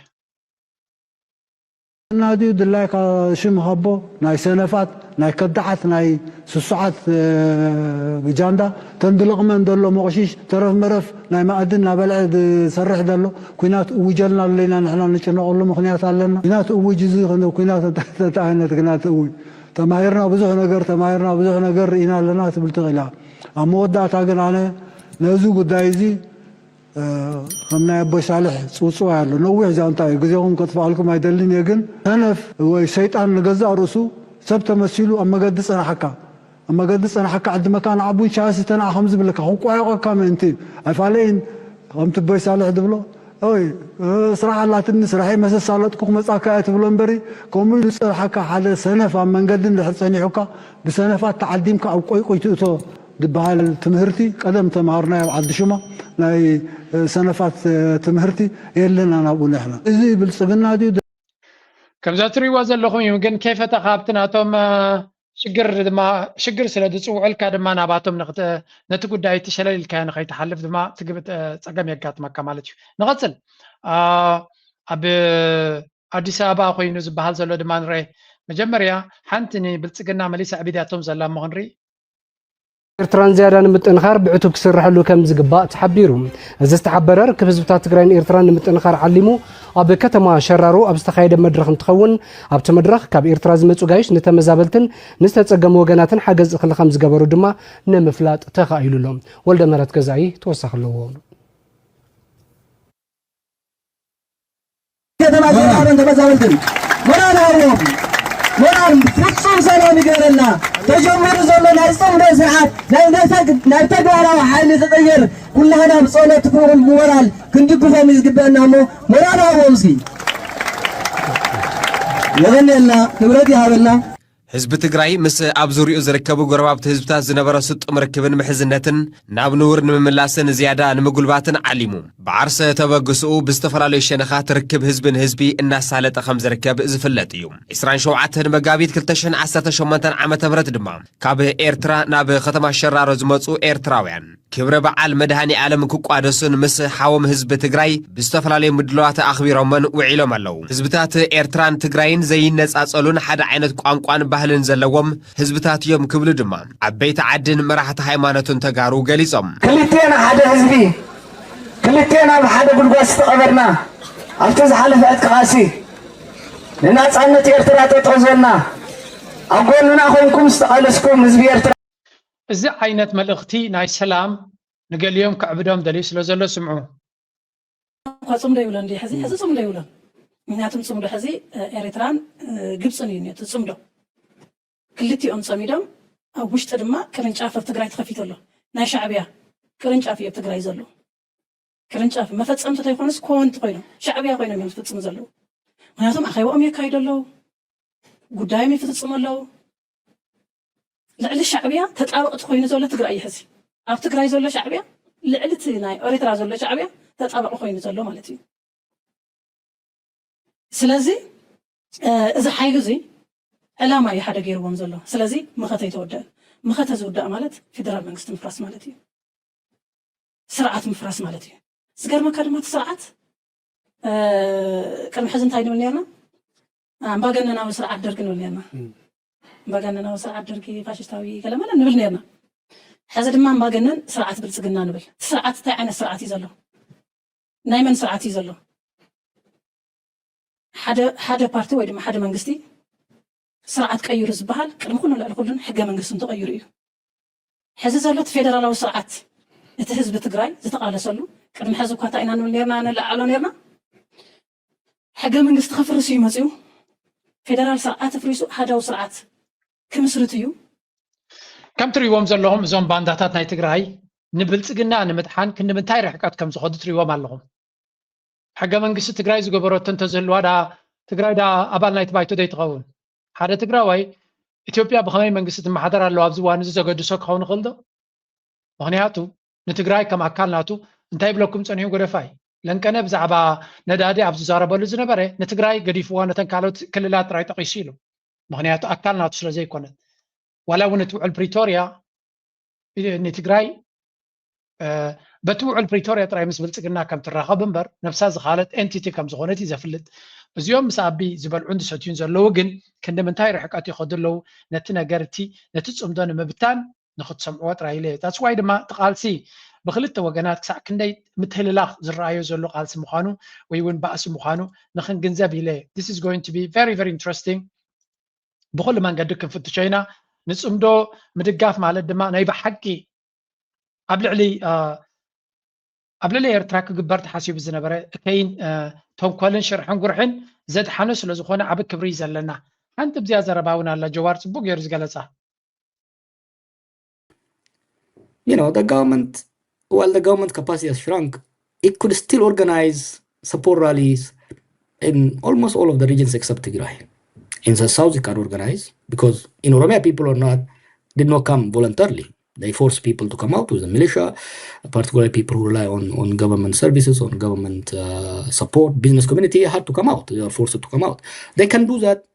ናድዩ ድላይካ ሽም ሃቦ ናይ ሰነፋት ናይ ከዳዓት ናይ ስሱዓት እ፣ ጃንዳ ተንድልቕመን ዘሎ መቕሽሽ ተረፍ መረፍ ናይ ማእድን ናበልዐ ዝሰርሕ ዘሎ ኩናት እውጀልና ኣሎ ኢና ንሕና ንጭነቐሉ ምኽንያት ኣለና። ኩናት እውጅ እዚ ኩናት እንታይ ዓይነት ኩናት እውጅ ተማሂርና ብዙሕ ነገር ተማሂርና ብዙሕ ነገር ርኢና ኣለና ትብል ትኽእል እያ። ኣብ መወዳእታ ግን ኣነ ነዚ ጉዳይ እዚ እ፣ ከም ናይ ኣቦ ሳልሕ ጽውጽዋይ ኣሎ ነዊሕ ዛንታ እዩ። ግዜኹም ከጥፍኣልኩም ኣይደልን እየ፣ ግን ሰነፍ ወይ ሰይጣን ንገዛእ ርእሱ ሰብ ተመሲሉ ኣብ መገዲ ጸናሓካ፣ ኣብ መገዲ ጸናሓካ ዕድመካ ንዓቡን ሻሂ ስተ ንዓ ከም ዝብለካ ክቋየቐካ ምእንቲ እዩ። ኣይፋለይን ከምቲ ቦይ ሳልሕ ዝብሎ፣ ኦይ፣ እ፣ ስራሕ ኣላትኒ፣ ስራሐይ መሰስ ኣለጥኩ ክመጻካ እየ ትብሎ እምበሪ፣ ከምኡ ኢሉ ዝጸናሓካ ሓደ ሰነፍ ኣብ መንገዲ እንድሕር ጸኒሑካ፣ ብሰነፋት ተዓዲምካ ኣብ ቆይቆይ ትእቶ ዝበሃል ትምህርቲ፣ ቀደም ተምሃርናዮ ኣብ ዓዲ ሹማ፣ ናይ፣ እ፣ ሰነፋት፣ እ፣ ትምህርቲ የለና ናብኡ ንሕና። እዚ ብልጽግና ድዩ? ከምዛ ትርእይዎ ዘለኹም እዩ። ግን ከይፈተኻ ኣብቲ ናቶም፣ እ፣ ሽግር ድማ፣ ሽግር ስለ ዝጽውዑልካ ድማ ናባቶም ንኽት-፣ ነቲ ጉዳይ እቲ ሸለል ኢልካዮ ንኸይትሓልፍ ድማ ትግብት-፣ እ፣ ጸገም የጋጥመካ ማለት እዩ። ንቐጽል። አ፣ ኣብ ኣዲስ ኣበባ ኮይኑ ዝበሃል ዘሎ ድማ ንርአ። መጀመርያ ሓንቲ ንብልጽግና መሊሳ ኣዕቢዳቶም ዘላ እሞ ክንርኢ። ኤርትራን ዝያዳ ንምጥንኻር ብዕቱብ ክስርሐሉ ከም ዝግባእ ተሓቢሩ። እዚ ዝተሓበረ ርክብ ህዝብታት ትግራይን ኤርትራን ንምጥንኻር ዓሊሙ ኣብ ከተማ ሸራሮ ኣብ ዝተኻየደ መድረኽ እንትኸውን፣ ኣብቲ መድረኽ ካብ ኤርትራ ዝመጹ ጋይሽ ንተመዛበልትን ንዝተጸገሙ ወገናትን ሓገዝ እኽሊ ከም ዝገበሩ ድማ ንምፍላጥ ተኻኢሉ ኣሎ። ወልደ ምህረት ገዛኢ ተወሳኺ ኣለዎ። ከተማ ሸራሮን ተመዛበልትን ሞራል ሃቦም። ሞራል ፍጹም ሰላም ይገበረልና። ተጀሚሩ ዘሎ ናይ ጽምዶ ስርዓት ናይ፣ ናይ ተግ-፣ ናይ ተግባራዊ ሓይሊ ክቕይር ኩላህና ብጸሎት ብሞራል ክንድግፎም እዩ ዝግበአና እሞ ሞራል ሃቦም እስኪ። የቐንየልና፣ ክብረት ይሃበልና። ህዝቢ ትግራይ ምስ ኣብ ዙርያኡ ዝርከቡ ጎረባብቲ ህዝብታት ዝነበሮ ስጡም ርክብን ምሕዝነትን ናብ ንቡር ንምምላስን ዝያዳ ንምጉልባትን ዓሊሙ፣ ብዓርሰ ተበግስኡ ብዝተፈላለዩ ሸነኻት ርክብ ህዝቢ ንህዝቢ እናሳለጠ ከም ዝርከብ ዝፍለጥ እዩ። ዕስራን ሸውዓተን መጋቢት ክልተ ሽሕን ዓሰርተ ሸሞንተን ዓመተ ምህረት ድማ ካብ ኤርትራ ናብ ከተማ ሸራሮ ዝመጹ ኤርትራውያን ክብረ በዓል መድሃኔ ኣለም ክቋደሱን ምስ ሓዎም ህዝቢ ትግራይ ብዝተፈላለዩ ምድላዋት ኣኽቢሮሞን ውዒሎም ኣለዉ። ህዝብታት ኤርትራን ትግራይን ዘይነጻጸሉን ሓደ ዓይነት ቋንቋን ባህልን ዘለዎም ህዝብታት እዮም ክብሉ ድማ ዓበይቲ ዓድን መራሕቲ ሃይማኖትን ተጋሩ ገሊጾም። ክልቴና ሓደ ህዝቢ፣ ክልቴና ኣብ ሓደ ጉድጓድ ዝተቐበርና፣ ኣብቲ ዝሓለፈ ዕጥቂ ቃልሲ ንናጻነት ኤርትራ ጠጠው ዝበልና፣ ኣብ ጎንና ኮይንኩም ዝተቓለስኩም ህዝቢ ኤርትራ። እዚ ዓይነት መልእኽቲ ናይ ሰላም ንገሊኦም ከዕብዶም ደልዩ ስለ ዘሎ ስምዑ። እኳ ጽምዶ ይብሎ እንዲ ሕዚ፣ ሕዚ ጽምዶ ይብሎ። ምክንያቱም ጽምዶ ሕዚ፣ እ፣ ኤርትራን፣ እ፣ ግብጽን እዩ እቲ ጽምዶ። ክልቲኦም ጸሚዶም ኣብ ውሽጢ ድማ ቅርንጫፍ ኣብ ትግራይ ተኸፊቱ ኣሎ። ናይ ሻዕብያ ቅርንጫፍ እዩ ኣብ ትግራይ ዘሎ። ቅርንጫፍ መፈጸምቲ ተይኮኑስ ኮወንቲ ኮይኖም፣ ሻዕብያ ኮይኖም እዮም ዝፍጽሙ ዘለዉ። ምክንያቱም ኣኼባኦም የካይዱ ኣለዉ፣ ጉዳዮም ይፍጽሙ ኣለዉ። ልዕሊ ሻዕብያ ተጣበቕቲ ኮይኑ ዘሎ ትግራይ እዩ ሕዚ። ኣብ ትግራይ ዘሎ ሻዕብያ ልዕሊ እቲ ናይ ኤርትራ ዘሎ ሻዕብያ ተጣበቂ ኮይኑ ዘሎ ማለት እዩ። ስለዚ፣ እ፣ እዚ ሓይሊ እዚ ዕላማ እዩ ሓደ ገይርዎም ዘሎ። ስለዚ መኸተ ይተወደአ። መኸተ ዝውዳእ ማለት ፌደራል መንግስቲ ምፍራስ ማለት እዩ። ስርዓት ምፍራስ ማለት እዩ። ዝገርመካ ድማ እቲ ስርዓት፣ እ፣ ቅድሚ ሕዚ እንታይ ንብል ነርና? ኣምባገነናዊ ስርዓት ደርጊ ንብል ነርና። እም። ኣምባገነናዊ ስርዓት ደርጊ ፋሽስታዊ ገለመለ ንብል ነርና። ሕዚ ድማ ኣምባገነን ስርዓት ብልጽግና ንብል። እቲ ስርዓት እንታይ ዓይነት ስርዓት እዩ ዘሎ? ናይ መን ስርዓት እዩ ዘሎ? ሓደ፣ ሓደ ፓርቲ ወይ ድማ ሓደ መንግስቲ ስርዓት ቀይሩ ዝበሃል ቅድሚ ኩሉ ልዕሊ ኩሉን ሕገ መንግስቲ እንተቐይሩ እዩ። ሕዚ ዘሎ እቲ ፌደራላዊ ስርዓት እቲ ህዝቢ ትግራይ ዝተቓለሰሉ፣ ቅድሚ ሕዚ እኳ እንታይ ኢና ንብል ነርና፣ ንለዓሎ ነርና? ሕገ መንግስቲ ከፍርስ እዩ መፅዩ። ፌደራል ስርዓት ኣፍሪሱ ኣሃዳዊ ስርዓት ክምስርት እዩ። ከም ትርእይዎም ዘለኹም እዞም ባንዳታት ናይ ትግራይ ንብልጽግና ንምድሓን ክንዲ ምንታይ ርሕቀት ከም ዝኸዱ ትርእይዎም ኣለኹም። ሕገ መንግስቲ ትግራይ ዝገበረቶ እንተዝህልዋ ዳ ትግራይ ዳ ኣባል ናይቲ ባይቶ ዶ ይትኸውን? ሓደ ትግራዋይ ኢትዮጵያ ብኸመይ መንግስቲ ትመሓደር ኣለዋ ኣብዚ እዋን እዚ ዘገድሶ ክኸውን ይኽእል ዶ? ምኽንያቱ ንትግራይ ከም ኣካል ናቱ እንታይ ይብለኩም ጸኒሑ ገደፋይ? ለንቀነ ብዛዕባ ነዳዲ ኣብ ዝዛረበሉ ዝነበረ ንትግራይ ገዲፍዋ ነተን ካልኦት ክልላት ጥራይ ጠቒሱ ኢሉ። ምኽንያቱ ኣካል ናቱ ስለ ዘይኮነት። ዋላ እውን እቲ ውዕል ፕሪቶርያ ንትግራይ፣ እ፣ በቲ ውዕል ፕሪቶርያ ጥራይ ምስ ብልጽግና ከም ትራኸብ እምበር ነብሳ ዝኻለት ኤንቲቲ ከም ዝኾነት እዩ ዘፍልጥ። እዚኦም ምስ ኣቢ ዝበልዑን ዝሰትዩን ዘለዉ ግን ክንዲ ምንታይ ርሕቀት ይኸዱ ኣለዉ? ነቲ ነገር እቲ፣ ነቲ ጽምዶ ንምብታን ንኽትሰምዕዎ ጥራይ ኢለ እየ። That's why ድማ እቲ ቃልሲ ብክልተ ወገናት ክሳዕ ክንደይ ምትህልላኽ ዝረኣዮ ዘሎ ቃልሲ ምዃኑ ወይ እውን ባእሲ ምዃኑ ንኽንግንዘብ ኢለ እየ። This is going to be very, very interesting። ብኹሉ መንገዲ ክንፍትሾ ኢና። ንጽምዶ ምድጋፍ ማለት ድማ ናይ ብሓቂ ኣብ ልዕሊ፣ እ፣ ኣብ ልዕሊ ኤርትራ ክግበር ተሓሲቡ ዝነበረ እከይን፣ እ፣ ተንኮልን ሽርሕን ጉርሕን ዘድሓነ ስለ ዝኾነ ዓቢ ክብሪ እዩ ዘለና። ሓንቲ ብዚኣ ዘረባ እውን ኣላ። ጀዋር ጽቡቅ ገይሩ ዝገለጻ። You know, the government, while the government capacity has shrunk, it could still organize support rallies in almost all of the regions except Tigray. In the south, it can organize because in Oromia, people are not did not come voluntarily. They force people to come out with the militia, particularly people who rely on, on government services, on government uh, support. Business community had to come out. They are forced to come out. They can do that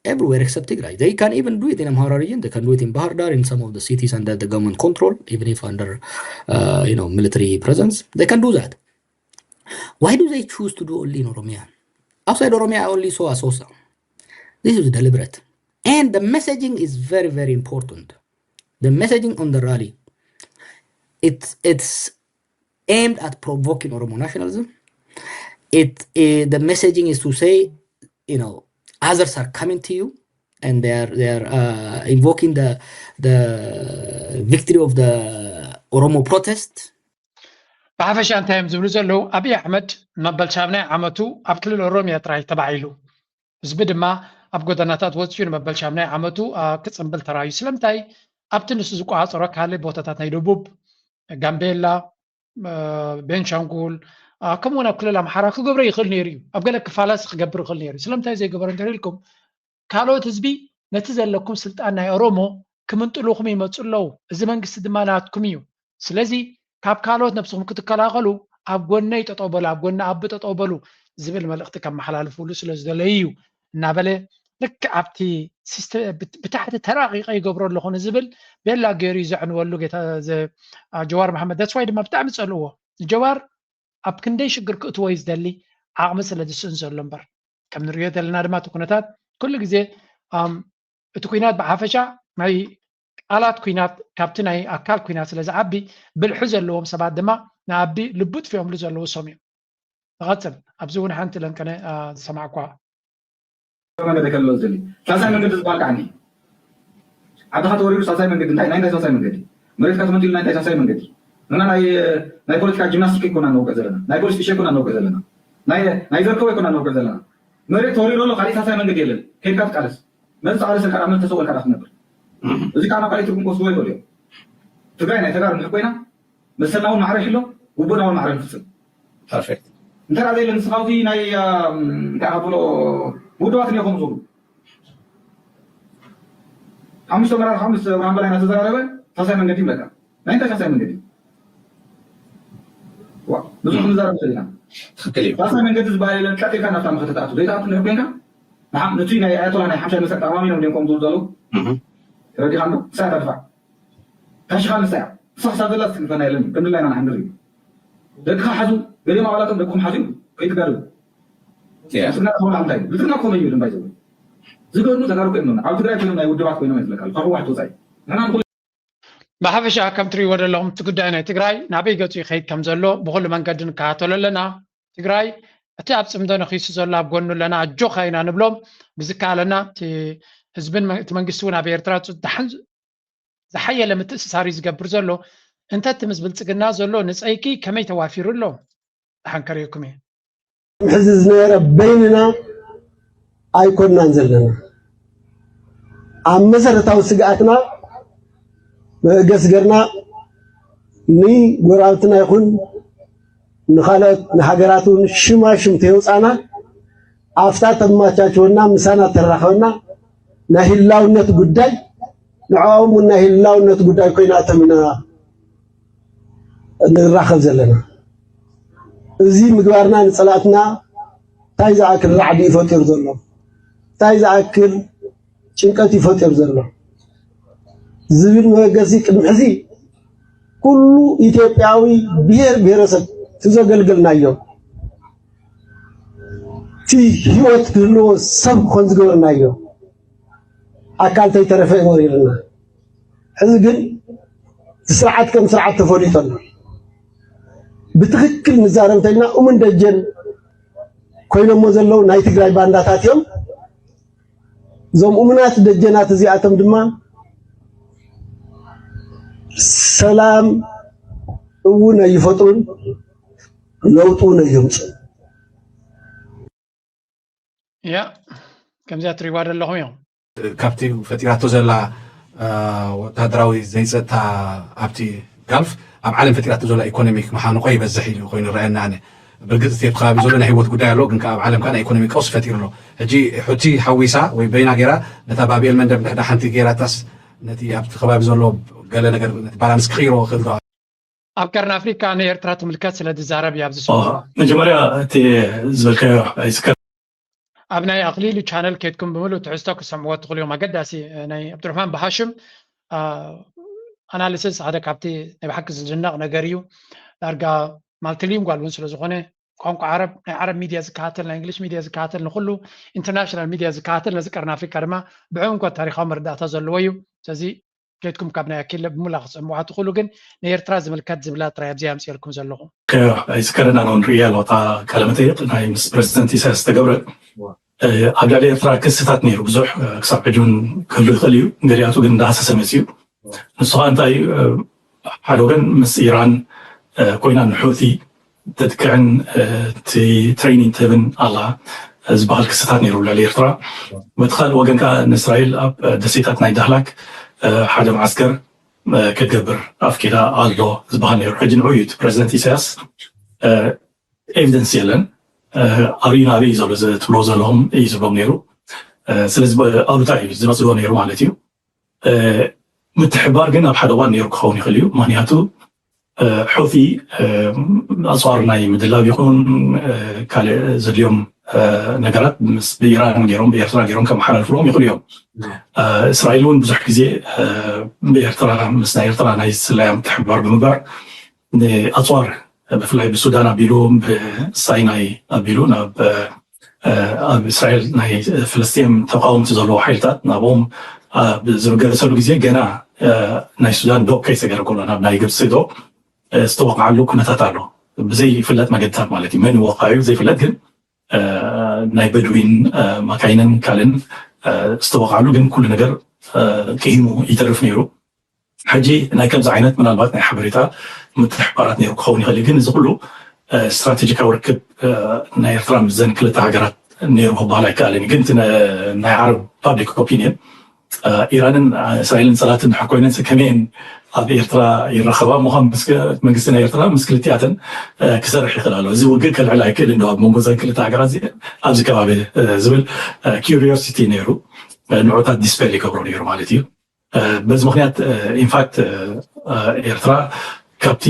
everywhere except Tigray. They can even do it in Amhara region. They can do it in Bahar Dar, in some of the cities under the government control, even if under uh, you know military presence. They can do that. Why do they choose to do only in Oromia? Outside Oromia, I only saw Asosa. This is deliberate. And the messaging is very, very important. The messaging on the rally, it's it's aimed at provoking Oromo nationalism. It uh, the messaging is to say, you know, others are coming to you, and they are they are uh, invoking the the victory of the Oromo protest. ብሓፈሻ እንታይ እዮም ዝብሉ ዘለዉ? ኣብይ ኣሕመድ መበል ሻምናይ ዓመቱ ኣብ ክልል ኦሮሚያ ጥራይ ተባዒሉ። ህዝቢ ድማ ኣብ ጎደናታት ወፅዩ ንመበል ሻምናይ ዓመቱ ክፅምብል ተራዩ። ስለምንታይ? ኣብቲ ንሱ ዝቆፃፀሮ ካልእ ቦታታት ናይ ደቡብ፣ ጋምቤላ፣ ቤንሻንጉል፣ ከምኡውን ኣብ ክልል ኣምሓራ ክገብሮ ይኽእል ነይሩ እዩ። ኣብ ገለ ክፋላት ክገብር ይኽእል ነይሩ። ስለምንታይ ዘይገበረ እንተሪልኩም፣ ካልኦት ህዝቢ ነቲ ዘለኩም ስልጣን ናይ ኦሮሞ ክምንጥሉኹም ይመፁ ኣለዉ። እዚ መንግስቲ ድማ ናትኩም እዩ። ስለዚ ካብ ካልኦት ነብስኹም ክትከላኸሉ ኣብ ጎነይ ጠጠው በሉ፣ ኣብ ጎኒ ኣቢ ጠጠው በሉ ዝብል መልእኽቲ ከመሓላልፍሉ ስለ ዝደለዩ እዩ እናበለ ልክዕ ኣብቲ ብታሕቲ ተራቂቀ ይገብሮ ኣለኹ ንዝብል ቤላ ገይሩ እዩ ዘዕንወሉ ጀዋር መሓመድ። ዳትስዋይ ድማ ብጣዕሚ ፀልእዎ። ጀዋር ኣብ ክንደይ ሽግር ክእትዎ እዩ ዝደሊ ዓቕሚ ስለ ዝስእን ዘሎ እምበር፣ ከም ንሪኦ ዘለና ድማ እቲ ኩነታት ኩሉ ግዜ እቲ ኩናት ብሓፈሻ ናይ ቃላት ኩናት ካብቲ ናይ ኣካል ኩናት ስለ ዝዓቢ ብልሒ ዘለዎም ሰባት ድማ ንኣቢ ልቡ ጥፊኦምሉ ዘለዉ ሰም እዮም። ንቐፅል። ኣብዚ እውን ሓንቲ ለንቀነ ዝሰማዕኳ መንገዲ ከሎ ዝደሊ ሳልሳይ መንገዲ ዝበሃል ከዓ እኒሀ። ዓድኻ ተወሪሩ ሳልሳይ መንገዲ እንታይ ናይ እንታይ ሳልሳይ መንገዲ? መሬትካ ተመንጢሉ ናይ እንታይ ሳልሳይ መንገዲ? ንሕና ናይ ናይ ፖለቲካ ጂምናስቲክ ኣይኮና ነውቅዕ ዘለና፣ ናይ ፖሊስ ፊሽ ኣይኮና ነውቅዕ ዘለና፣ ናይ ናይ ዘርከቦ ኣይኮና ነውቅዕ ዘለና። መሬት ተወሪሩ ኣሎ፣ ካሊእ ሳልሳይ መንገዲ የለን። ከይድካ ትቃለስ። ነዚ ተቃለሰልካ ደኣ መን ተሰው ኢልካ ደኣ ክትነብር? እዚ ከዓ ናብ ካልእ ትርጉም ክወስድዎ ይኽእሉ እዮም። ትግራይ ናይ ተጋሩ እንድሕር ኮይና መሰልና እውን ማዕረ ይሕሎ፣ ግቡእና እውን ማዕረ ንፍፅም። ፐርፌክት። እንተ ደኣ ዘየለ ንስኻ ኣብዚ ናይ እንታይ ኢኻ ትብሎ ውድባት እኒኦኹም ዝብሉ ሓሙሽተ መራርሓ ምስ ብርሃን በላይ እናተዘራረበ ሳልሳይ መንገዲ ይብለካ። ናይ እንታይ ሳልሳይ መንገዲ? ዋ፣ ብዙሕ ክንዛረብ ንኽእል ኢና። ትኽክል እዩ። ሳልሳይ መንገዲ ዝበሃል የለን። ቀጥ ኢልካ ናብታ መኸተ ትኣቱ። ዘይትኣቱ እንድሕር ኮይንካ ንዓ- ነቲ ናይ ኣያቶላ ናይ ሓምሻይ መስርዕ ተኣማሚኖም ድዮም ከምኡ ዝብሉ ዘለዉ? እህ። ተረዲኻ እንዶ? ንሳ እያ ታድፋዕ። ካሽኻ ንሳ እያ። ንሳ ክሳብ ዘላ ዝትንክፈና የለን። ከም ድላይና ንሓንድር እዩ። ደቅኻ ሓዙ፣ ገሊኦም ኣባላቶም ደቅኹም ሓዙ ይብሉ። ከይትጋደሉ። ያ። ብልፅግና ክኸውን እንታይ እዩ? ብልፅግና ክኾኑ እዩ ድምባይ ዘብሉ። ዝገርሙ ተጋሩ ኮይኖም ኣብ ትግራይ ኮይኖም ናይ ውድባት ኮይኖም እዮም ዝለካ። ካብ ህወሓት ወፃኢ። ንሕና ንኹሉ ብሓፈሻ ከም ትሪእዎ ዘለኹም እቲ ጉዳይ ናይ ትግራይ ናበይ ገፁ ይኸይድ ከም ዘሎ ብኹሉ መንገዲ ንከታተሎ ኣለና። ትግራይ እቲ ኣብ ፅምዶ ነኺሱ ዘሎ ኣብ ጎኑ ኣለና፣ ኣጆኻ ኢና ንብሎም። ብዝከኣለና እቲ ህዝብን መ- እቲ መንግስቲ እውን ኣብ ኤርትራ ፅ- ደሓን ዝሓየለ ምትእስሳር እዩ ዝገብር ዘሎ። እንተ እቲ ምስ ብልፅግና ዘሎ ንፀይቂ ከመይ ተዋፊሩ ኣሎ? ደሓን ከርእየኩም እየ። ሕዚ ዝነበረ በይንና ኣይኮንናን ዘለና። ኣብ መሰረታዊ ስግኣትና መበገሲ ገርና ንጎረባብትና ይኹን ንኻልኦት ንሃገራት እውን ሽማሽም ተየውፃና ኣብታ ተማቻችወና ምሳና ተራኸበና ናይ ህላውነት ጉዳይ ንዕኦም እውን ናይ ህላውነት ጉዳይ ኮይናቶም ኢና ንራኸብ ዘለና። እዚ ምግባርና ንፀላእትና እንታይ ዝኣክል ራዕዲ እዩ ፈጢሩ ዘሎ፣ እንታይ ዝኣክል ጭንቀት እዩ ፈጢሩ ዘሎ ዝብል መበገሲ ቅድሚ ሕዚ ኩሉ ኢትዮጵያዊ ብሄር ብሄረሰብ እቲ ዘገልገልናዮ እቲ ህይወት ክህልዎ ሰብ ክኾን ዝገበርናዮ ኣካል ተይተረፈ እዩ ወሪርና። ሕዚ ግን እቲ ስርዓት ከም ስርዓት ተፈሊጡ ኣሎ። ብትኽክል ንዛረብ እንተኢልና እሙን ደጀን ኮይኖሞ ዘለዉ ናይ ትግራይ ባንዳታት እዮም። እዞም እሙናት ደጀናት እዚኣቶም ድማ ሰላም እውን ኣይፈጥሩን፣ ለውጢ እውን ኣየምፁን። ያ ከምዚኣ ትሪዋ ዘለኹም እዮም። ካብቲ ፈጢራቶ ዘላ ወታደራዊ ዘይፀጥታ ኣብቲ ጋልፍ ኣብ ዓለም ፈጢራቶ ዘላ ኢኮኖሚክ መሓንቆ ይበዝሕ ኢሉ ኮይኑ ይረኣየና ኣነ። ብርግፅ እቲ ኣብቲ ከባቢ ዘሎ ናይ ህይወት ጉዳይ ኣሎ፣ ግን ኣብ ዓለም ከዓ ናይ ኢኮኖሚ ቀውሲ ፈጢሩ ኣሎ። ሕጂ ሑቲ ሓዊሳ ወይ በይና ገይራ ነታ ባብኤል መንደብ እንድሕዳ ሓንቲ ገይራታስ ነቲ ኣብቲ ከባቢ ዘሎ ገለ ነገር ነቲ ባላንስ ክቕይሮ ክእል ዶ? ኣብ ቀርኒ ኣፍሪካ ንኤርትራ ትምልከት ስለ ዝዛረብ እዩ ኣብዚ ስሙ። መጀመርያ እቲ ዝበልካዮ ኣይስከር ኣብ ናይ ኣኽሊሉ ቻነል ኬድኩም ብምሉእ ትሕዝቶ ክሰምዕዎ ትኽእሉ እዮም። ኣገዳሲ ናይ ኣብዱራሕማን ብሃሽም ኣናሊሲስ ሓደ ካብቲ ናይ ብሓቂ ዝድነቕ ነገር እዩ። ዳርጋ ማልቲሊንጓል እውን ስለ ዝኾነ ቋንቋ ዓረብ ናይ ዓረብ ሚድያ ዝከታተል ናይ እንግሊሽ ሚድያ ዝከታተል ንኩሉ ኢንተርናሽናል ሚድያ ዝከታተል ነዚ ቀርኒ ኣፍሪካ ድማ ብዕምቆት ታሪካዊ መረዳእታ ዘለዎ እዩ። ስለዚ ኬድኩም ካብ ናይ ኣኪለ ብሙላ ክትሰምዋ ትኽእሉ፣ ግን ንኤርትራ ዝምልከት ዝብላ ጥራይ ኣብዚ ኣምፅኤልኩም ዘለኹ። ኣይስከረና ነው ንርእያ ኣለዎ እታ ቃለ መጠይቅ ናይ ምስ ፕሬዚደንት ኢሳያስ ዝተገብረ ኣብ ልዕሊ ኤርትራ ክስታት ነይሩ ብዙሕ ክሳብ ሕጂ እውን ክህሉ ይኽእል እዩ። ገሊኣቱ ግን እንዳሃሰሰ መፅኡ። ንሱ ከዓ እንታይ ሓደ ወገን ምስ ኢራን ኮይና ንሑቲ ተጥቅዕን እቲ ትሬኒንግ ትህብን ኣላ ዝበሃል ክስታት ነይሩ ልዕሊ ኤርትራ። በቲ ካልእ ወገን ከዓ ንእስራኤል ኣብ ደሴታት ናይ ዳህላክ ሓደ መዓስከር ክትገብር ኣፍቂዳ ኣሎ ዝበሃል ነይሩ። ሕጂ ንዑ እዩ እቲ ፕሬዚደንት ኢሳያስ ኤቪደንስ የለን ኣበይ ናበይ እዩ ዘሎ ትብሎ ዘለኹም እዩ ዝብሎም ነይሩ። ስለዚ ኣሉታ እዩ ዝመፅዎ ነይሩ ማለት እዩ። ምትሕባር ግን ኣብ ሓደ እዋን ነይሩ ክኸውን ይኽእል እዩ። ምክንያቱ ሑቲ ኣፅዋር ናይ ምድላብ ይኹን ካልእ ዘድልዮም ነገራት ምስ ብኢራን ገይሮም ብኤርትራ ገይሮም ከመሓላልፍዎም ይኽእሉ እዮም። እስራኤል እውን ብዙሕ ግዜ ብኤርትራ ምስ ናይ ኤርትራ ናይ ስለያ ምትሕባር ብምግባር ንኣፅዋር ብፍላይ ብሱዳን ኣቢሉ ብሳይናይ ኣቢሉ ናብ ኣብ እስራኤል ናይ ፍልስጤም ተቃወምቲ ዘለዎ ሓይልታት ናብኦም ኣብ ዝብገሰሉ ግዜ ገና ናይ ሱዳን ዶ ከይሰገረ ከሎ ናብ ናይ ግብፂ ዶ ዝተወቃዓሉ ኩነታት ኣሎ። ብዘይፍለጥ መገድታት ማለት እዩ። መን ይወቃዕ እዩ ዘይፍለጥ፣ ግን ናይ በድዊን ማካይንን ካልእን ዝተወቃዓሉ፣ ግን ኩሉ ነገር ቅሂሙ ይተርፍ ነይሩ። ሕጂ ናይ ከምዚ ዓይነት ምናልባት ናይ ሓበሬታ ምትሕባራት ነይሩ ክኸውን ይኽእል እዩ፣ ግን እዚ ኩሉ ስትራቴጂካዊ ርክብ ናይ ኤርትራ ምስዘን ክልተ ሃገራት ነይሩ ክበሃል ኣይከኣልን እዩ። ግን እቲ ናይ ዓረብ ፓብሊክ ኦፒኒየን ኢራንን እስራኤልን ፀላእቲ እንድሕር ኮይነን ከመይን ኣብ ኤርትራ ይራኸባ ምዃን መንግስቲ ናይ ኤርትራ ምስ ክልቲኣተን ክሰርሕ ይኽእል ኣሎ። እዚ ውግእ ከልዕል ኣይክእልን ዶ ኣብ መንጎ እዘን ክልተ ሃገራት እዚአን ኣብዚ ከባቢ ዝብል ኪሪዮሲቲ ነይሩ። ንዑታት ዲስፔል ይገብሮ ነይሩ ማለት እዩ። በዚ ምክንያት ኢንፋክት ኤርትራ ካብቲ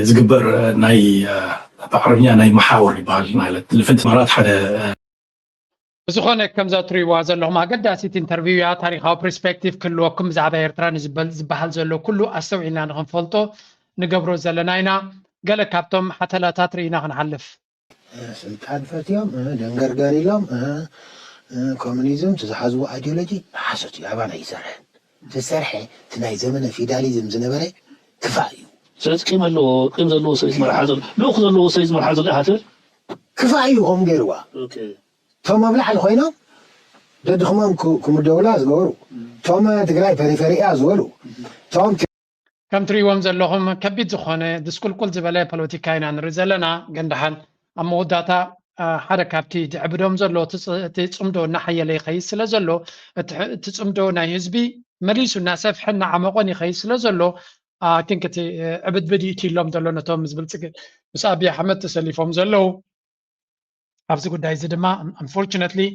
ዝግበር ናይ ብዓረብኛ ናይ መሓውር ይበሃል ማለት ልፍንቲ መራት ሓደ ብዝኾነ ከምዛ ትሪእዋ ዘለኹም ኣገዳሲት ኢንተርቪው እያ። ታሪካዊ ፕርስፔክቲቭ ክህልወኩም ብዛዕባ ኤርትራ ንዝበል ዝበሃል ዘሎ ኩሉ ኣስተውዒልና ንክንፈልጦ ንገብሮ ዘለና ኢና። ገለ ካብቶም ሓተላታት ርኢና ክንሓልፍ። ስልጣን ፈትዮም ደንገርገር ኢሎም ኮሚኒዝም ዝሓዝዎ ኣይዲዮሎጂ ሓሶት እዩ። ኣባና ይሰርሐ ዝሰርሐ እቲ ናይ ዘመነ ፊዳሊዝም ዝነበረ ክፋእ እዩ። ስለዚ ቂም ኣለዎ። ቂም ዘለዎ ሰብ ዝመርሓ ዘሎ ልኡኽ ዘለዎ ሰብ ዝመርሓ ዘሎ ኢኻ ትብል። ክፋእ እዩ ከምኡ ገይርዋ። እቶም ኣብ ላዕሊ ኮይኖም ደድኽሞም ክምደቡላ ዝገበሩ፣ እቶም ትግራይ ፐሪፈሪ እያ ዝበሉ፣ እቶም ከም ትሪእዎም ዘለኹም ከቢድ ዝኾነ ድስቁልቁል ዝበለ ፖለቲካ ኢና ንርኢ ዘለና። ግን ደሓን ኣብ መወዳእታ ሓደ ካብቲ ዝዕብዶም ዘሎ እቲ ፅምዶ እናሓየለ ይኸይድ ስለ ዘሎ እቲ ፅምዶ ናይ ህዝቢ መሊሱ እናሰፍሐ እናዓመቖን ይኸይድ ስለ ዘሎ I think እቲ ዕብድብድ ይእትይሎም ዘሎ ነቶም ምስ ብልፅግ ምስ ኣብይ ኣሕመድ ተሰሊፎም ዘለዉ ኣብዚ ጉዳይ እዚ ድማ unfortunately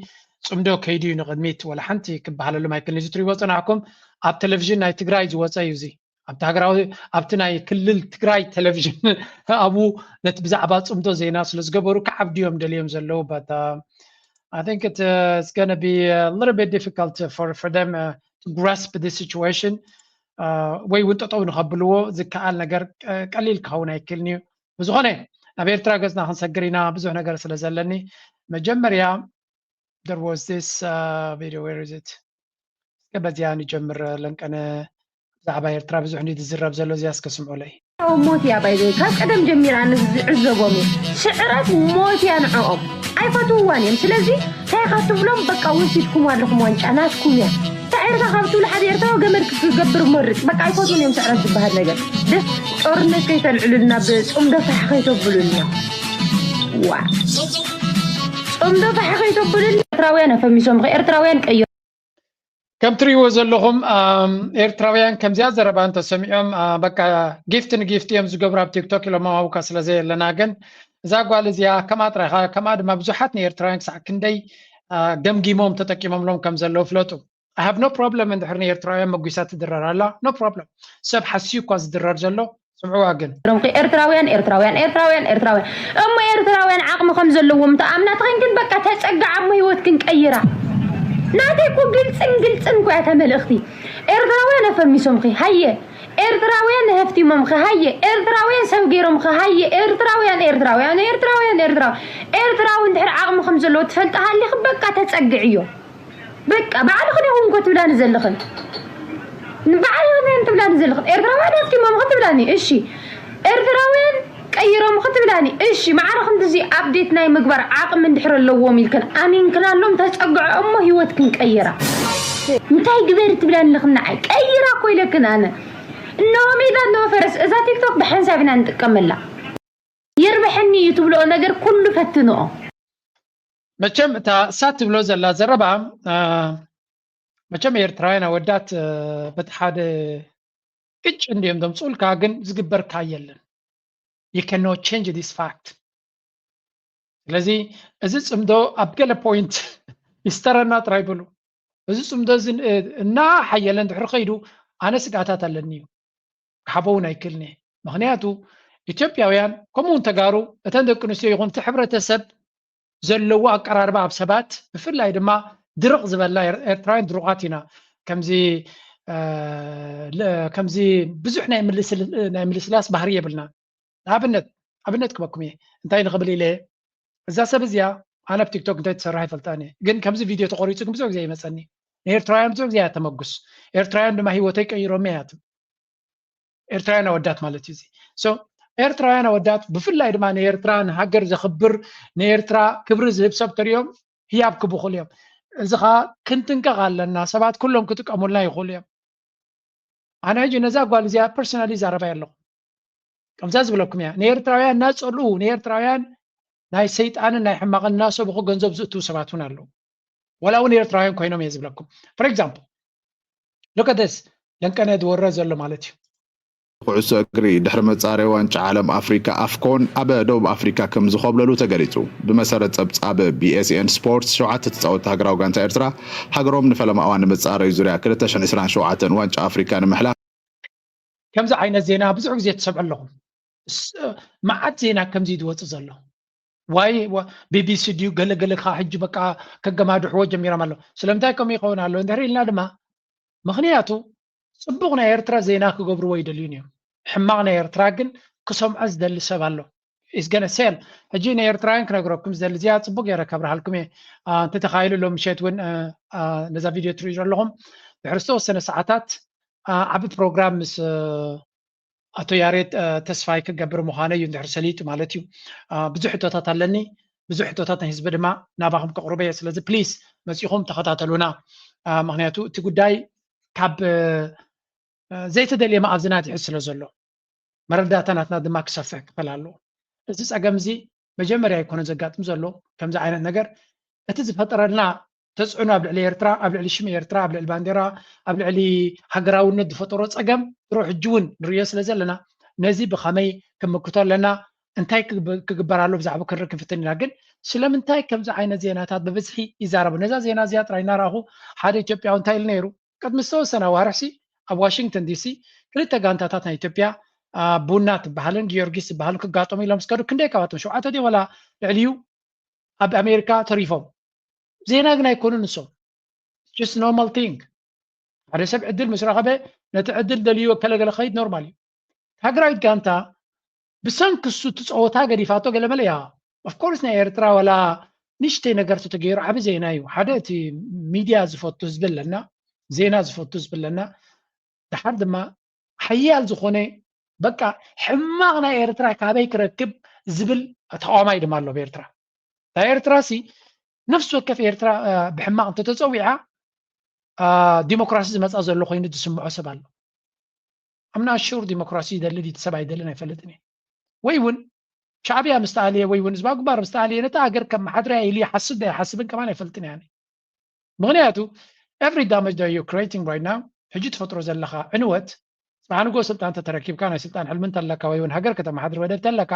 ፅምዶ ከይዱ እዩ ንቕድሚት። ወላ ሓንቲ ክበሃለሎም ኣይክእልን። እዚ ትሪእዎ ዝፀናሕኩም ኣብ ቴሌቪዥን ናይ ትግራይ ዝወፀ እዩ። እዚ ኣብቲ ሃገራዊ ኣብቲ ናይ ክልል ትግራይ ቴሌቪዥን ኣብኡ ነቲ ብዛዕባ ፅምዶ ዜና ስለ ዝገበሩ ክዓብዱ እዮም ደልዮም ዘለዉ። But I think it's gonna be a little bit difficult for for them to grasp this situation. ወይ እውን ጠጠው ንኸብልዎ ዝከኣል ነገር ቀሊል ክኸውን ኣይክእልን እዩ። ብዝኾነ ናብ ኤርትራ ገፅና ክንሰግር ኢና ብዙሕ ነገር ስለ ዘለኒ መጀመርያ there was this video where is it እስከ በዚያ ንጀምር ለንቀነ ብዛዕባ ኤርትራ ብዙሕ እንዲ ዝዝረብ ዘሎ እዚያ እስከ ስምዑለይ ሞት እያ ባይዘይ ካብ ቀደም ጀሚራ ንዝዕዘቦም እዩ ስዕረት ሞት እያ ንዕኦም ኣይፈትውዋን እዮም ስለዚ እንታይ ኢኻ ትብሎም በቃ ወሲድኩም ኣለኹም ዋንጫ ናትኩም እያ ስዕርካ ካብ ትብሉ ሓደ ኤርትራዊ ገመድ ክገብር መርፅ በቃ ኣይፈትውን እዮም ስዕረት ዝበሃል ነገር ደስ ጦርነት ከይተልዕሉልና ብፅምዶ ፋሕ ከይተብሉልና ዋ ፅምዶ ፋሕ ከይተብሉልና ኤርትራውያን ኣፈሚሶምኺ፣ ኤርትራውያን ቀይሮም። ከም ትሪእዎ ዘለኹም ኤርትራውያን ከምዚኣ ዘረባ እንተሰሚዖም በቃ ጊፍት ንጊፍት እዮም ዝገብሩ ኣብ ቲክቶክ ኢሎም ማውካ ስለ ዘየለና። ግን እዛ ጓል እዚኣ ከምኣ ጥራይካ ከምኣ ድማ ብዙሓት ንኤርትራውያን ክሳዕ ክንደይ ገምጊሞም ተጠቂሞምሎም ከም ዘለዉ ፍለጡ። I have no problem እንድሕር ንኤርትራውያን መጒሳ ትድረር ኣላ፣ no problem። ሰብ ሓስዩ እኳ ዝድረር ዘሎ ስምዕዋ ግን ሮምኺ ኤርትራውያን ኤርትራውያን ኤርትራውያን ኤርትራውያን እሞ ኤርትራውያን ዓቕሚ ከም ዘለዎም ተኣምና ተኸንክን በቃ ተጸግዓ እሞ ህይወትክን ቀይራ። ናተይ እኮ ግልጽን ግልጽን እኮ እያ እታ መልእኽቲ። ኤርትራውያን ኣፈሚሶምኺ ሃየ፣ ኤርትራውያን ሃፍቲሞምኺ ሃየ፣ ኤርትራውያን ሰብ ገይሮምኺ ሃየ፣ ኤርትራውያን ኤርትራውያን ኤርትራውያን ኤርትራውያን ኤርትራዊ እንድሕር ዓቕሚ ከም ዘለዎ ትፈልጢ ሃሊኺ በቃ ተጸግዕዮ። በቃ ባዕልኽን ኢኹም እኮ ትብላኒ ዘለኽን። ባዕልኽን ትብላኒ ዘለኽን። ኤርትራውያን ሃፍቲሞምኺ ትብላኒ። እሺ። ኤርትራውያን ቀይሮምኺ ትብላኒ። እሺ። ማዕረ ክንድዚ ኣፕዴት ናይ ምግባር ዓቕሚ እንድሕር ኣለዎም ኢልክን ኣሚንክናሎም ተጸግዖ እሞ ህይወትክን ቀይራ። እንታይ ግበሪ ትብላኒ ኣለኽን ንዓይ? ቀይራ እኮ ኢለክን ኣነ። እነሆ ሜዳ እነሆ ፈረስ። እዛ ቲክቶክ ብሓንሳብ ኢና ንጥቀመላ። የርብሐኒ እዩ ትብልኦ ነገር ኩሉ ፈትንኦ። መቸም እታ እሳ ትብሎ ዘላ ዘረባ መቸም ኤርትራውያን ኣወዳት በቲ ሓደ ግጭ እንዲዮም ዘምፅኡልካ፣ ግን ዝግበርካ የለን። You cannot change this fact። ስለዚ እዚ ፅምዶ ኣብ ገለ ፖይንት ይስተረና ጥራይ በሉ። እዚ ፅምዶ እዚ እናሓየለ እንድሕር ከይዱ ኣነ ስግኣታት ኣለኒ እዩ። ክሓበውን ኣይክእልን እየ። ምኽንያቱ ኢትዮጵያውያን ከምኡ እውን ተጋሩ እተን ደቂ ኣንስትዮ ይኹን እቲ ሕብረተሰብ ዘለዎ ኣቀራርባ ኣብ ሰባት ብፍላይ ድማ ድርቕ ዝበልና ኤርትራውያን ድሩቓት ኢና። ከምዚ ከምዚ ብዙሕ ናይ ምልስላስ ባህሪ የብልና። ንኣብነት ኣብነት ክበኩም እየ እንታይ ንኽብል ኢለ እዛ ሰብ እዚኣ ኣነ ኣብ ቲክቶክ እንታይ ትሰርሕ ኣይፈልጣን እየ፣ ግን ከምዚ ቪድዮ ተቆሪፁ ግን ብዙሕ ግዜ ይመፀኒ። ንኤርትራውያን ብዙሕ ግዜ እያ ተመጉስ። ኤርትራውያን ድማ ህይወተይ ቀይሮም እያ ትብል። ኤርትራውያን ኣወዳት ማለት እዩ እዚ። ኤርትራውያን ኣወዳት ብፍላይ ድማ ንኤርትራ ንሃገር ዘኽብር ንኤርትራ ክብሪ ዝህብ ሰብ ተሪኦም ህያብ ክብኹል እዮም። እዚ ከዓ ክንጥንቀቕ ኣለና። ሰባት ኩሎም ክጥቀሙልና ይኽእሉ እዮም። ኣነ ሕጂ ነዛ ጓል እዚኣ ፐርሰናሊ ይዛረባ ኣለኹ። ከምዛ ዝብለኩም እያ ንኤርትራውያን እናፀልኡ ንኤርትራውያን ናይ ሰይጣንን ናይ ሕማቕን እናሰብኹ ገንዘብ ዝእትዉ ሰባት እውን ኣለዉ። ወላ እውን ኤርትራውያን ኮይኖም እየ ዝብለኩም። For example look at this ለንቀነ ዝወረ ዘሎ ማለት እዩ። ኩዕሶ እግሪ ድሕሪ መጻረይ ዋንጫ ዓለም ኣፍሪካ ኣፍኮን ኣብ ደቡብ ኣፍሪካ ከም ዝኾብለሉ ተገሊጹ። ብመሰረት ጸብጻብ ቢኤስኤን ስፖርትስ ሸውዓተ ተጻወትቲ ሃገራዊ ጋንታ ኤርትራ ሃገሮም ንፈለማ እዋን ንምጻረይ ዙርያ ክልተ ሽሕን ዕስራን ሸውዓተን ዋንጫ ኣፍሪካ ንምሕላፍ ከምዚ ዓይነት ዜና ብዙሕ ግዜ ትሰምዑ ኣለኹም። መዓት ዜና ከምዚ ዝወፅ ዘሎ ዋይ ቢቢሲ ድዩ ገለገለ ከዓ ሕጂ በቃ ከገማድሕዎ ጀሚሮም ኣለዉ። ስለምንታይ ከምኡ ይኸውን ኣሎ እንድሕር ኢልና ድማ ምኽንያቱ ፅቡቕ ናይ ኤርትራ ዜና ክገብርዎ ይደልዩን እዮም። ሕማቕ ናይ ኤርትራ ግን ክሰምዖ ዝደሊ ሰብ ኣሎ። ኢስ ገነ ሴል ሕጂ ንኤርትራውያን ክነግረኩም ዝደሊ እዚኣ ፅቡቅ ገይረ ከብርሃልኩም እየ። እንተተኻኢሉ ሎም ምሸት እውን ነዛ ቪድዮ ትርእዩ ዘለኹም ድሕሪ ዝተወሰነ ሰዓታት ዓቢ ፕሮግራም ምስ ኣቶ ያሬድ ተስፋይ ክገብር ምዃነ እዩ እንድሕር ሰሊጡ ማለት እዩ። ብዙሕ ሕቶታት ኣለኒ። ብዙሕ ሕቶታት ናይ ህዝቢ ድማ ናባኹም ከቕርበ እየ። ስለዚ ፕሊስ መፂኹም ተኸታተሉና። ምክንያቱ እቲ ጉዳይ ካብ ዘይተደልየ መኣዝናት ይሕዝ ስለ ዘሎ መረዳእታ ናትና ድማ ክሰፍሕ ክኽእል ኣለዎ። እዚ ፀገም እዚ መጀመርያ ኣይኮነ ዘጋጥም ዘሎ ከምዚ ዓይነት ነገር። እቲ ዝፈጠረልና ተፅዕኖ ኣብ ልዕሊ ኤርትራ፣ ኣብ ልዕሊ ሽም ኤርትራ፣ ኣብ ልዕሊ ባንዴራ፣ ኣብ ልዕሊ ሃገራውነት ዝፈጠሮ ፀገም ድሮ ሕጂ እውን ንርእዮ ስለ ዘለና ነዚ ብኸመይ ክምክቶ ኣለና፣ እንታይ ክግበር ኣሎ ብዛዕባ ክንርኢ ክንፍትን ኢና። ግን ስለምንታይ ከምዚ ዓይነት ዜናታት ብብዝሒ ይዛረቡ? ነዛ ዜና እዚኣ ጥራይ እናረኣኹ ሓደ ኢትዮጵያዊ እንታይ ኢሉ ነይሩ? ቅድሚ ዝተወሰነ ኣዋርሕሲ ኣብ ዋሽንግተን ዲሲ ክልተ ጋንታታት ናይ ኢትዮጵያ ቡና ትበሃልን ጊዮርጊስ ዝበሃልን ክጋጠሙ ኢሎም ዝከዱ ክንደይ ካብኣቶም ሸውዓተ ድዮም ዋላ ልዕሊኡ ኣብ ኣሜሪካ ተሪፎም። ዜና ግን ኣይኮኑን ንሶም። Just normal thing። ሓደ ሰብ ዕድል ምስ ረኸበ ነቲ ዕድል ደልዩ ከለገለ ኸይድ ኖርማል እዩ። ሃገራዊት ጋንታ ብሰንኪ እሱ እቲ ፀወታ ገዲፋቶ ገለመለ እያ። ኦፍኮርስ ናይ ኤርትራ ዋላ ንሽተይ ነገር ተተገይሩ ዓቢ ዜና እዩ። ሓደ እቲ ሚድያ ዝፈቱ ህዝቢ ኣለና፣ ዜና ዝፈቱ ህዝቢ ኣለና። ድሓር ድማ ሓያል ዝኾነ በቃ ሕማቕ ናይ ኤርትራ ካበይ ክረክብ ዝብል ተቃዋማይ ድማ ኣሎ ብኤርትራ። ናይ ኤርትራ ሲ ነፍሲ ወከፍ ኤርትራ ብሕማቕ እንተተፀዊዓ ዲሞክራሲ ዝመፃ ዘሎ ኮይኑ ዝስምዖ ሰብ ኣሎ። ኣምና ሹር ዲሞክራሲ ይደሊ ድዩ ሰብ ኣይደልን ኣይፈልጥን እየ። ወይ እውን ሻዕብያ ምስ ተኣልየ ወይ እውን ህዝባዊ ግንባር ምስ ተኣልየ ነታ ሃገር ከመሓድራ ኢሉ ይሓስብ ዶ ኣይሓስብን ከማን ኣይፈልጥን እየ። ምኽንያቱ every damage that you're creating right now ሕጂ ትፈጥሮ ዘለኻ ዕንወት፣ ጽባሕ ንጎ ስልጣን ተተረኪብካ ናይ ስልጣን ሕልሚ እንተለካ ወይ እውን ሃገር ከተመሓድር መደብ ተለካ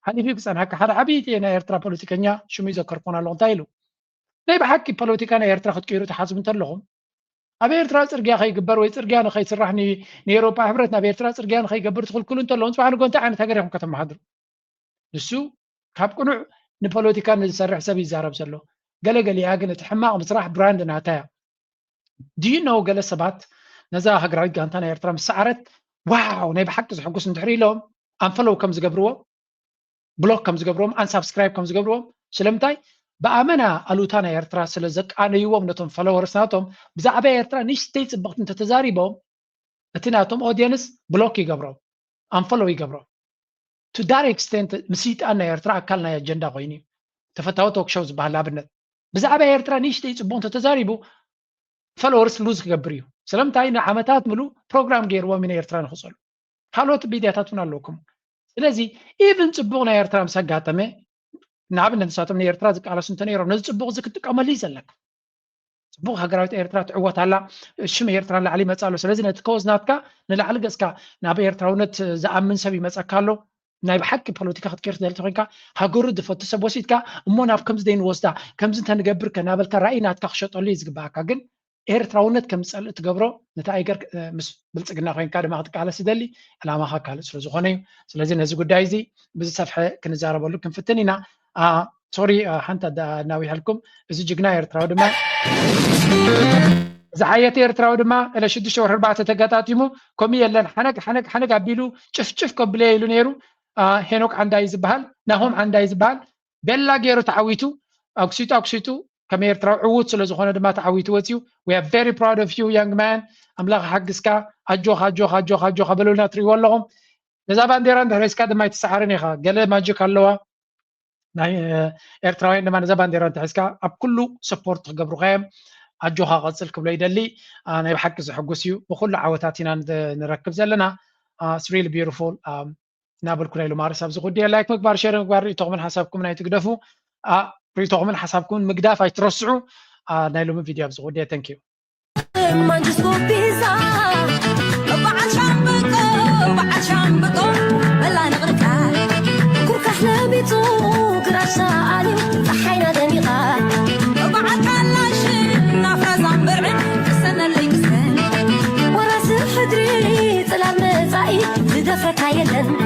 ሓሊፉ ክጸንሓካ ሓደ ዓብይቲ ናይ ኤርትራ ፖለቲከኛ ሽሙ ይዘከርኩን ኣለኹ እንታይ ኢሉ ናይ ብሓቂ ፖለቲካ ናይ ኤርትራ ክትቅይሩ ትሓስቡ እንተለኹም ኣብ ኤርትራ ጽርግያ ከይግበር ወይ ጽርግያ ንኸይስራሕ ንኤሮፓ ሕብረት ናብ ኤርትራ ጽርግያ ንኸይገብር ትኽልክሉ እንተለኹም ጽባሕ ንጎ እንታይ ዓይነት ሃገር ኢኹም ከተመሓድሩ? ንሱ ካብ ቅኑዕ ንፖለቲካ ንዝሰርሕ ሰብ ይዛረብ ዘሎ። ገለገሊኣ ግን እቲ ሕማቕ ምስራሕ ብራንድ ናታ እያ። ድዩ ነው ገለ ሰባት ነዛ ሃገራዊት ጋንታ ናይ ኤርትራ ምስ ሰዓረት ዋው ናይ ብሓቂ ዝሕጉስ እንድሕር ኢሎም ኣንፈለው ከም ዝገብርዎም ብሎክ ከም ዝገብርዎም ኣንሳብስክራይብ ከም ዝገብርዎም ስለምንታይ ብኣመና ኣሉታ ናይ ኤርትራ ስለ ዘቃነይዎም ነቶም ፈለወርስ ናቶም ብዛዕባ ኤርትራ ንሽተይ ፅብቕቲ እንተተዛሪቦም እቲ ናቶም ኦዲየንስ ብሎክ ይገብሮም ኣንፈለው ይገብሮም to that extent ምስይጣን ናይ ኤርትራ ኣካል ናይ ኣጀንዳ ኮይኑ እዩ ተፈታዊ ቶክሾው ዝበሃል ኣብነት ብዛዕባ ኤርትራ ንሽተይ ፅቡቅ እንተተዛሪቡ ፈለወርስ ሉዝ ክገብር እዩ ስለምንታይ ንዓመታት ምሉ ፕሮግራም ገይርዎም ኢና ኤርትራ ንክፀሉ ካልኦት ሚድያታት እውን ኣለውኩም ስለዚ ኢቭን ፅቡቅ ናይ ኤርትራ ምስ ኣጋጠመ ንኣብነት ንሳቶም ንኤርትራ ዝቃለሱ እንተነይሮም ነዚ ፅቡቅ እዚ ክትጥቀመሉ እዩ ዘለካ ፅቡቅ ሃገራዊት ኤርትራ ትዕወት ኣላ ሽም ኤርትራ ንላዕሊ ይመፅ ኣሎ ስለዚ ነቲ ኮዝ ናትካ ንላዕሊ ገፅካ ናብ ኤርትራውነት ዝኣምን ሰብ ይመፀካ ኣሎ ናይ ብሓቂ ፖለቲካ ክትቀይር ትደሊ ተኮይንካ ሃገሩ ዝፈቱ ሰብ ወሲድካ እሞ ናብ ከምዚ ደይ ንወስዳ ከምዚ እንተንገብር ከ ናበልካ ራእይ ናትካ ክሸጠሉ እዩ ዝግባኣካ ግን ኤርትራውነት ከም ዝጸልእ ትገብሮ ነቲ ኣይገር ምስ ብልጽግና ኮይንካ ድማ ክትቃለስ ይደሊ ዕላማኻ ካልእ ስለ ዝኾነ እዩ ስለዚ ነዚ ጉዳይ እዚ ብዝሰፍሐ ክንዛረበሉ ክንፍትን ኢና ሶሪ ሓንቲ ኣናዊሐልኩም እዚ ጅግና ኤርትራዊ ድማ ዝዓየተ ኤርትራዊ ድማ እለ ሽዱሽተ ወርሒ ኣርባዕተ ተገጣጢሙ ከምኡ የለን ሓነግ ሓነግ ሓነግ ኣቢሉ ጭፍጭፍ ከብለየ ኢሉ ነይሩ ሄኖክ ዓንዳይ ዝበሃል ናሆም ዓንዳይ ዝበሃል ቤላ ገይሩ ተዓዊቱ ኣጉሲጡ ኣጉሲጡ ከም ኤርትራዊ ዕዉት ስለ ዝኾነ ድማ ተዓዊቱ ወፂኡ we are very proud of you young man ኣምላኽ ሓግዝካ ኣጆኻ ኣጆኻ ኣጆኻ ኣጆኻ በሉልና ትሪእዎ ኣለኹም ነዛ ባንዴራ እንድሕር ሒዝካ ድማ ኣይትሰዓርን ኢኻ ገለ ማጅክ ኣለዋ ናይ ኤርትራውያን ድማ ነዛ ባንዴራ እንተ ሒዝካ ኣብ ኩሉ ሰፖርት ክገብሩኻ እዮም ኣጆኻ ቀፅል ክብሎ ይደሊ ናይ ብሓቂ ዘሐጉስ እዩ ብኩሉ ዓወታት ኢና ንረክብ ዘለና it's really beautiful እናበልኩ ናይ ሎማርስ ኣብዚ ጉዳይ ላይክ ምግባር ሸር ምግባር ርእቶኹምን ሓሳብኩምን ኣይትግደፉ ርእቶኹምን ሓሳብኩምን ምግዳፍ ኣይትረስዑ ናይ ሎሚ ቪድዮ ኣብዚ ጉዳይ ተንኪዩ ማንጅስኮ ፒዛ በዓል ሻምበቆ በዓል ሻምበቆ በላ ንቕርቃ ኩርካሕ ለሚጹ ግራሻ ኣልዩ ፀሓይና ደሚቓ በዓል ካላሽን ናፍራ ዛምበርዕን ክሰነለይ ክሰን ወራሲ ሕድሪ ጽላል መጻኢ ዝደፍረካ የለን